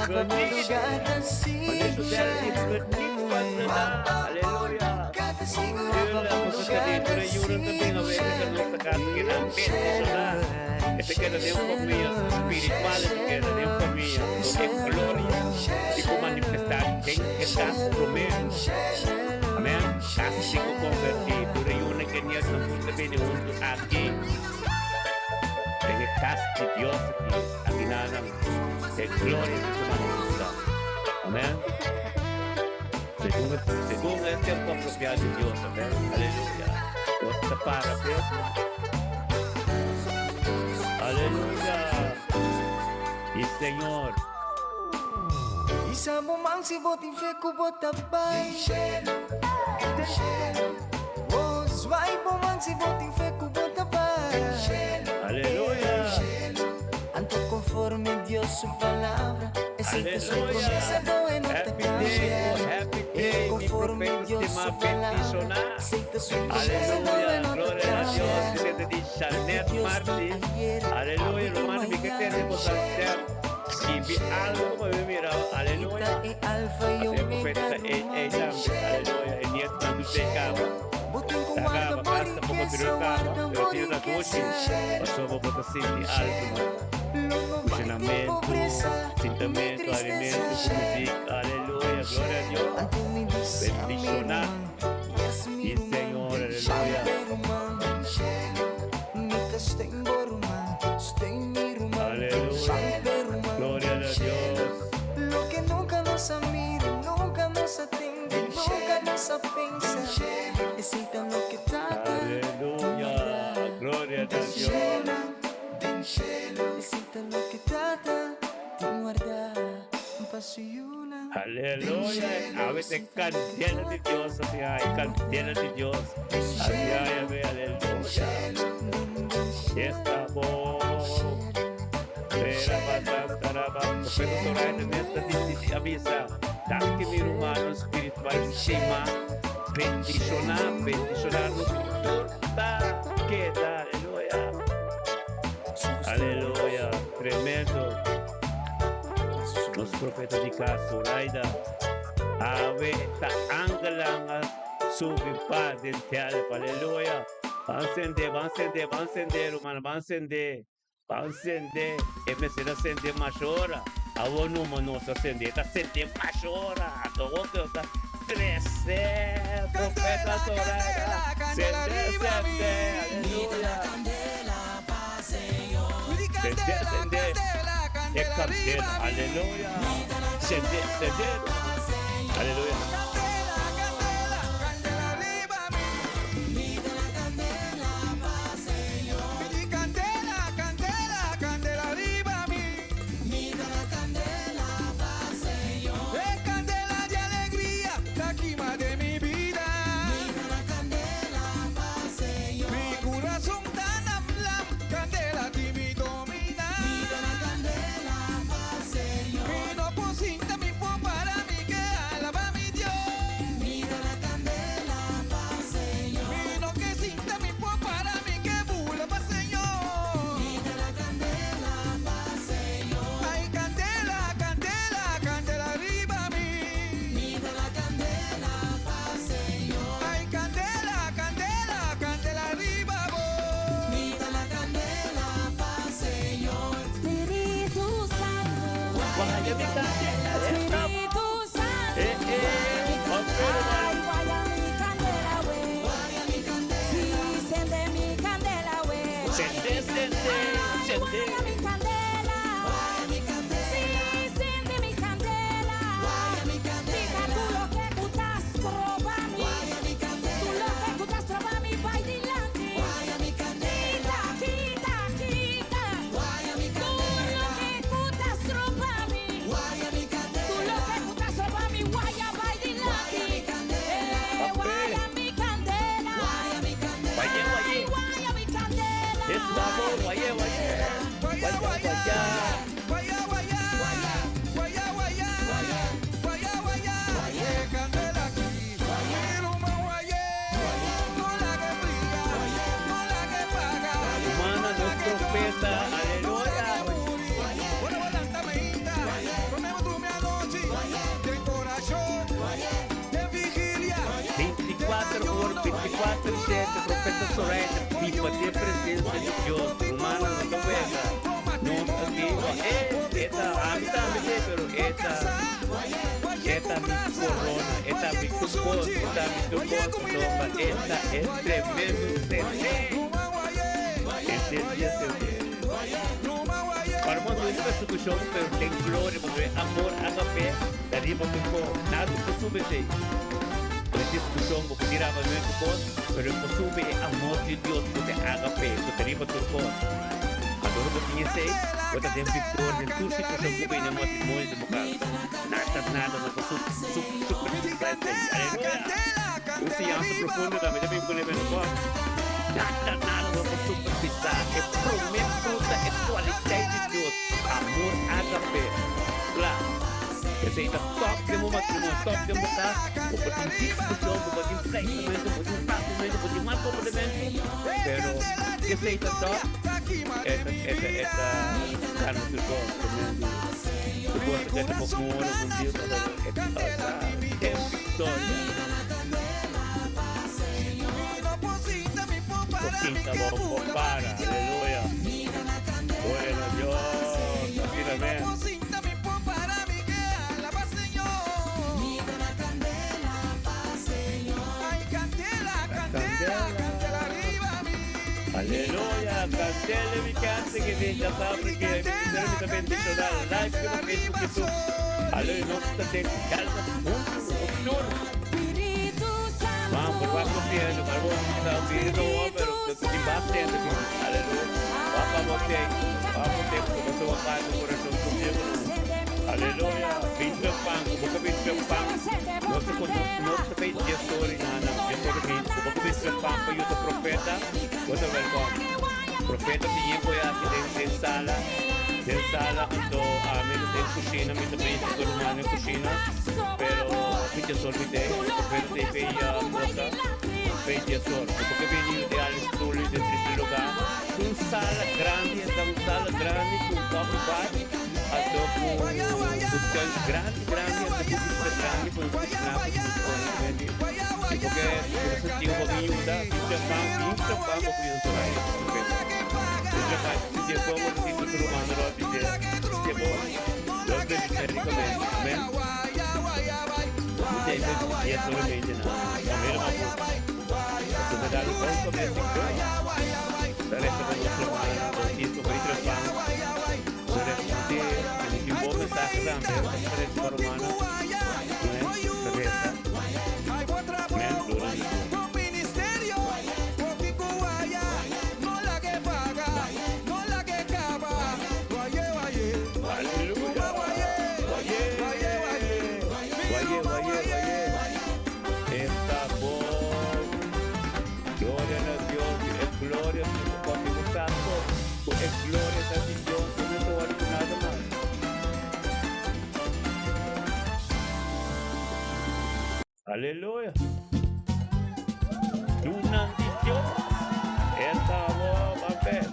Geniet. Geniet van de dag. Aleluya. Tuurlijk, we zullen die jure te dingen weten, que nos casa que dan bendicionar. Este queda de una familia espiritual, este queda de una familia donde gloria y con manifestar en estás promete. Amén. Casi cinco convertir, pero yo que ni no puede venir junto aquí. En el casa de Dios aquí, aquí nada, de gloria de su manifestar. Amén. Según el tiempo apropiado de Dios. Amén. Aleluya. Dios te para, pues. Aleluya. Y Señor. Isa mo mang si botin fe ku bota bai. Zwaai bo man si bo tin fe ku bo ta bai. Aleluya. Anto konforme Dios su palabra, esei ta su Aleluya. promesa do e no ta Happy day, kambia. oh happy day, mi Konforme profeta Dios su stimá palabra, bendishoná. esei ta su promesa do e Aleluya, no ta gloria na Dios. kambia. Siguiente di Janet Dios ta Martin. ayer, Aleluya, awe i ruman, mi ke tende mañana. bo step. Skibi algo pa mi mira. E Aleluya. ta e alfa i Asina e omega, profeta ta ei ruman. ei tambe. Aleluya. E nietunan tur ta e kaba. Bo tin ku Ta warda kaba, bo kasta poko rikesa, bira kaba, warda pero bo tin ta dushi. rikesa. Pasobra bo ta sinti algu man. Lo no bai tin Kushonamentu, pobresa, ni sintamentu, tristesa. alimento ku muzik. Aleluya. Gloria a Dios. Anto mi bisa mi Bendishoná. ruman, yes mi Sí, ruman, Señor. Aleluya. Shampe ruman, mi ta steun bo ruman, steun mi ruman, Aleluya. Shampe ruman. Gloria a Dios. Loke nunka nos a mira, nunka nos a tende, nunka nos a pensa, esei ta loke Tata tin Aleluya. guardá. Gloria a Den Dios. shelu, esei ta loke Tata tin guardá pa su yunan. Aleluya. Awe ta kandela di Dios. Asina, e kandela di Dios. Asina, aleluya. Esta bon. Profeta Zoraida mes ta di avisa. Danki mi rumannan spiritual stima. Bendishoná, bendishoná nos tur ta keda. Aleluya. Aleluya. Tremendo. Nos profeta di kas Zoraida. Awe ta angelnan a subi pa den telf. Aleluya. Ban sende, ban sende, ban sende, ruman, ban sende. Ban sende. E mester a sende mas ora. Awor numa nos a sende. E ta sende mas ora. Anto awor ku ta trese. Profeta Zoraida. Sende, sende. Aleluya. Sende, sende. E kandela. Aleluya. Sende, sende. Aleluya. Guaya mi candela, esta Eh, eh, papero, man. Sende, sende, sende. Papé. Guaye, guaye. Esta bo, guaye, guaye. Guaya, guaya. Humana nos trompeta, aleluya. 24 ora, 24 7, profeta Zoraida, biba den presensia di Dios. Humana no ta wega. Nos aki, eh, e ta, ami tambe te, pero e ta, e ta mi korona, e ta mi tur kos, e ta mi tur kos, pasobra e ta e tremendo sende. Ese dia sende. Ora bo ta persekushon, pero den gloria, pasobra e amor agape ta riba tur kos. Nada por sube esei. Por e diskushon bo por tira abamentu kos, pero e por sube e amor di Dios ku ta agape, ku ta riba tur kos. Anto ora bo tin esei, bo ta den viktoria den tur situashon ku bini den matrimonio den bo kas. Nada, nada no por sub, sub, superpasá esei. Aleluya! Un siñansa profundo tambe ta bin pone beno kos. Nada, nada no por supervisá e promé fruta, e kualidat di Dios, amor ágape. Kla, esei ta tòp den bo matrimonio, tòp den bo kas. Bo por tin diskushon, bo por tin pleitamentu, bo por tin papiamentu, bo por tin mal komportamentu, pero esei ta tòp, e ta, e ta, e ta gana tur kos. Bo gosta kende bo mora un dia, pero e ta den viktoria. Poquita bo por para, aleluya. Bueno Dios, asina mes. Aleluya, candela mi cante que mi ya sabe que mi ministerio mi ta bendiciona live riba Facebook YouTube. Aleluya, nos ta den help hunto, nos tur. Vamos, por va copiando, para vos, está viendo, pero te tin bastante, aleluya. Va pa bote, va bote, porque você va para tu corazón conmigo. Aleluya, 20 pan, como que 20 pan. No se no se fez gestor, nada, gestor que como que 20 pan para yo profeta, você welcome. Profeta tiempo ya que den sala, den sala, anto a mí den cocina, mi también con humano en cocina, pero mi tesoro mi te, profeta te peia cosa, pe tesoro. Porque viene de Alice Trulli de triple lugar, un sala grande, está un sala grande con coffee bar, anto con un tuin grande, grande, anto con grande, con un cocina, con y porque você tinha um pouquinho da pinta pan, pinta pan, porque eu sou aí, profeta. Pinta pan, se depois você tem tudo humano, depois, Dios bendice ricamente. Amén. E solamente na. Amén, hermano. Entonces, dale un comienzo. Dale esta con nuestro hermano, Bautista, Peter Pan. Se responde, un buen mensaje también, para hermano. Amén. Reza. Amén. Gloria a Dios. Aleluya. Guayé. Guayé, guayé, guayé. Está bom. Gloria a Dios. Es gloria. Cuando santo. Es gloria a Dios. No te voy a nada más. Aleluya. Yunan di Dios. Esta bo, papel.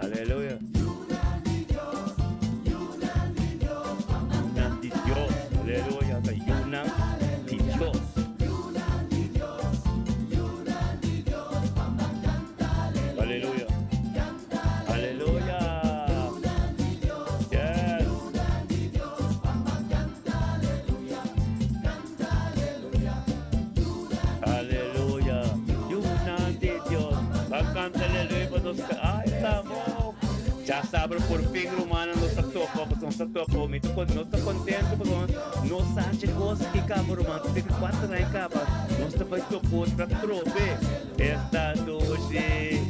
Aleluya. Yunan di Dios. Aleluya. Yunan di Dios. Aleluya. Aleluya. Yes. Aleluya. Yunan di Dios. Va canta aleluya pa nos. Ay, estamos. Ya sabe por fin, hermano, nos ta topa, pues nos ta topa. Mi nos ta contento, pues nos sabe cosas que cabo, hermano. Tem 4 años caba. Nos ta vai topo outra trope. Esta noche.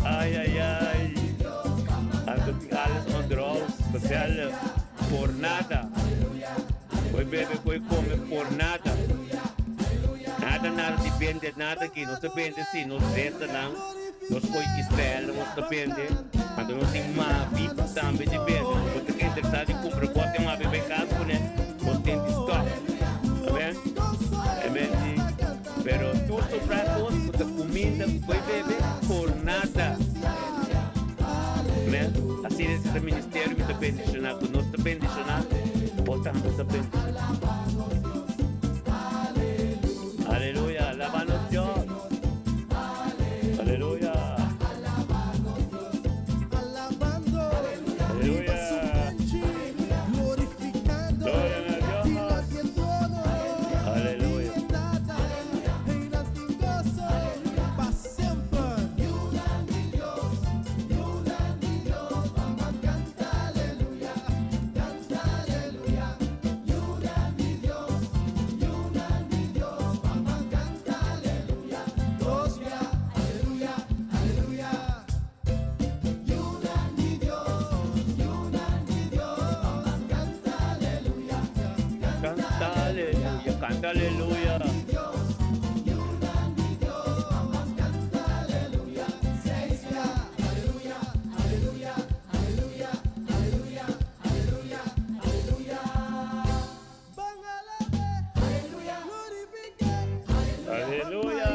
Ay, ay, ay. Anto alles onderhoud, gezellig. Por nada. Koi bebe, koi come por nada. Nada, nada depende, nada aqui. Não se vende sim, nos vende não. Nos foi Israel, não se vende. Quando não tem uma vida também depende. Você quer interessado em comprar, pode ter uma bebê em casa, né? Você tem de stock. Amém? Amém? Pero tu sobrar cosas, comida, foi bebe por nada. Amém? Assim esse ministério me está bendicionado, nós está bendicionado, botando está bendicionado. Aleluya, alabanos Dios. Aleluya. Alabando, Aleluya. glorificando, Gloria a Dios. Aleluya. Pa semper. Aleluya. Aleluya.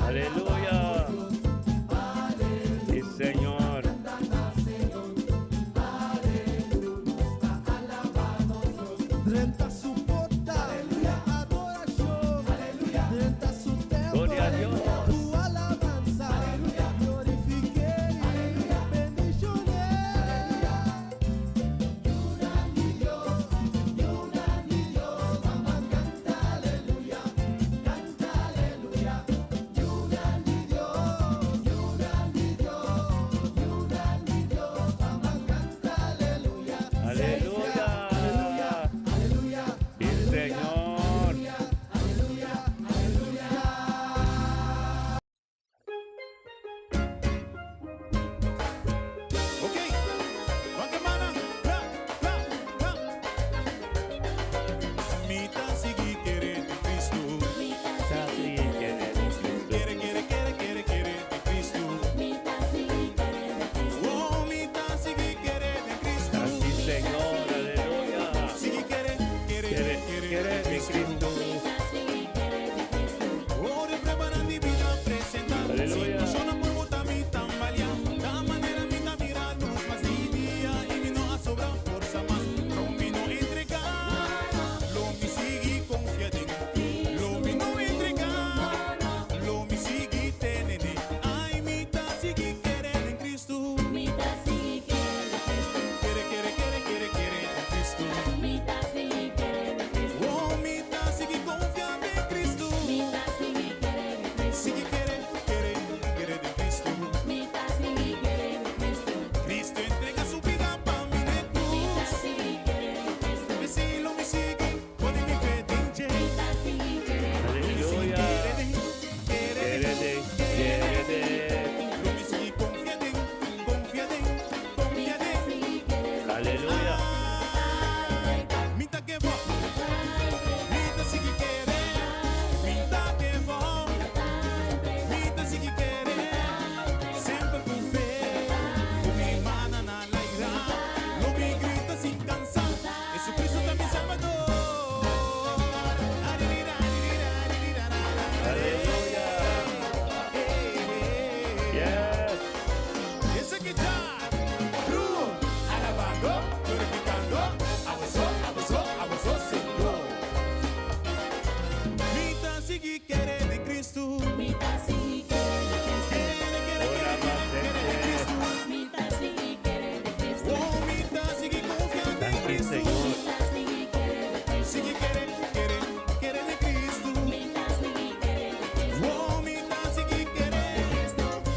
Aleluya. Sí, Señor. Gloria a Dios. Aleluya. Sí, Señor. Ok, Guatemala, ra, ra, ra. Mi ta sigui kere den Cristo. Ta sigui kere Cristo. Kere, kere, kere, kere, kere den Cristo. Oh, mi ta sigui kere den Cristo. Así, Señor. Aleluya. Sigui kere, kere, Kere, kere, kere den den Cristo. Cristo. Oh, den pruebanan di bida presentá. Aleluya. Situacionnan por bota mi tambalea. Ta manera mi ta mira luz mas di dia y mi no a sobra forsa mas. Lo mi no entregá, lo mi sigui confia den. Lo mi no entregá, lo mi sigui tene n'e. Ai, mi ta sigui kere den Cristo. Kere, kere, kere, kere, kere den Cristo. Oh, mi ta sigui confia den Cristo. Sigui kere, kere, kere den Cristo. Cristo a entregá su bida pa mi na cruz. P'esei lo mi sigui, pone mi fe den dje. Aleluya. Kere Kere den, den, kere den. Lo mi sigui confia den, confia den, confia den. Aleluya. Mi ta ke bo, mi ta sigui kere, mi ta ke bo, mi ta sigui kere, semper ku fe, ku mi mannan na laira, lo mi grita sin cansa, Jesucristo ta mi Salbador. Aleluya. Yes. Esaki ta, True, alabando, glorificando, a boso, a boso, Señor. Mi ta sigui kere den Cristo. Kere, kere, kere, kere, kere den Cristo. Oh, mi ta sigui confia den Danki, Cristo. Señor. Sigui kere, kere, kere den Cristo. Oh, mi ta sigui kere,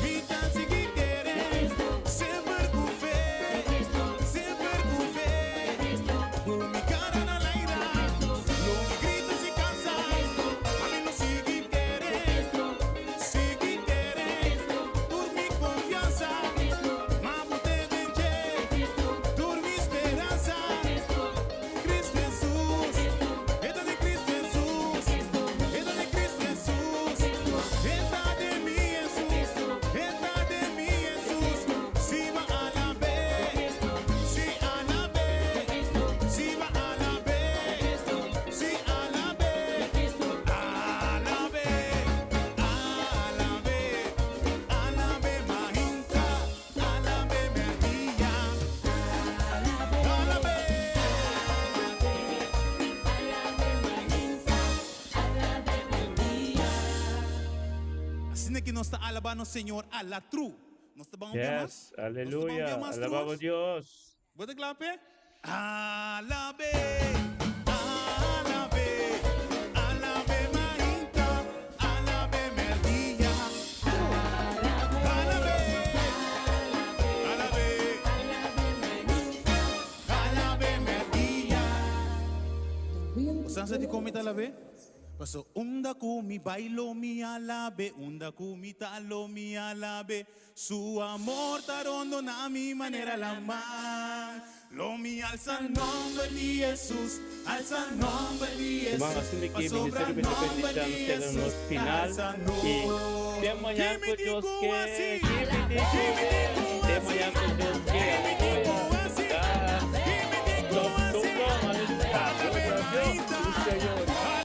mi ta sigui kere. Semper ku fe, semper ku fe. Ku mi cara na laira, lo mi grita sin cansa. Ami lo sigui kere, sigui kere. Tur mi confiansa, m'a bot'é den dje. Tur mi speransa, Cristo Jesus. E ta di Cristo Jesus, e ta di Cristo Jesus. E ta di mi Jesus, e ta di mi Jesus. Si m'a alab'é, si alab'é, si m'a alab'é, si alab'é, alab'é, alab'é, alab'é mainta, alab'é merdia, alab'é. Asina ku nos ta alabando Señor a la true. Nos ta ban Yes. Aleluya. Alabamos Dios. Bota klap, eh? Alab'é, alab'é, alab'é mainta, alab'é. Bosan sa di kon mi ta alab'é? Paso unda ku mi bai lo mi alab'é, unda ku mi ta lo mi alab'é. Su amor ta rondona mi manera laman. Lo mi alsa nomber di Hesus, alsa nomber di Ruman, Hesus, asina ki pasobra Ministerio nomber Bendicion di chega na nos Hesus ta final alsa y nos. te mañan Ki mi cu tin Dios ku ke, hasi? ki mi tin Ki ku mi tin ku te hasi? mañan cu Dios ke. Ki mi tin ku Aleluya. hasi? Da. Ki mi tin ku Top, hasi? top, aleluya. Alab'é Gloria a Dios. mainta. Señor.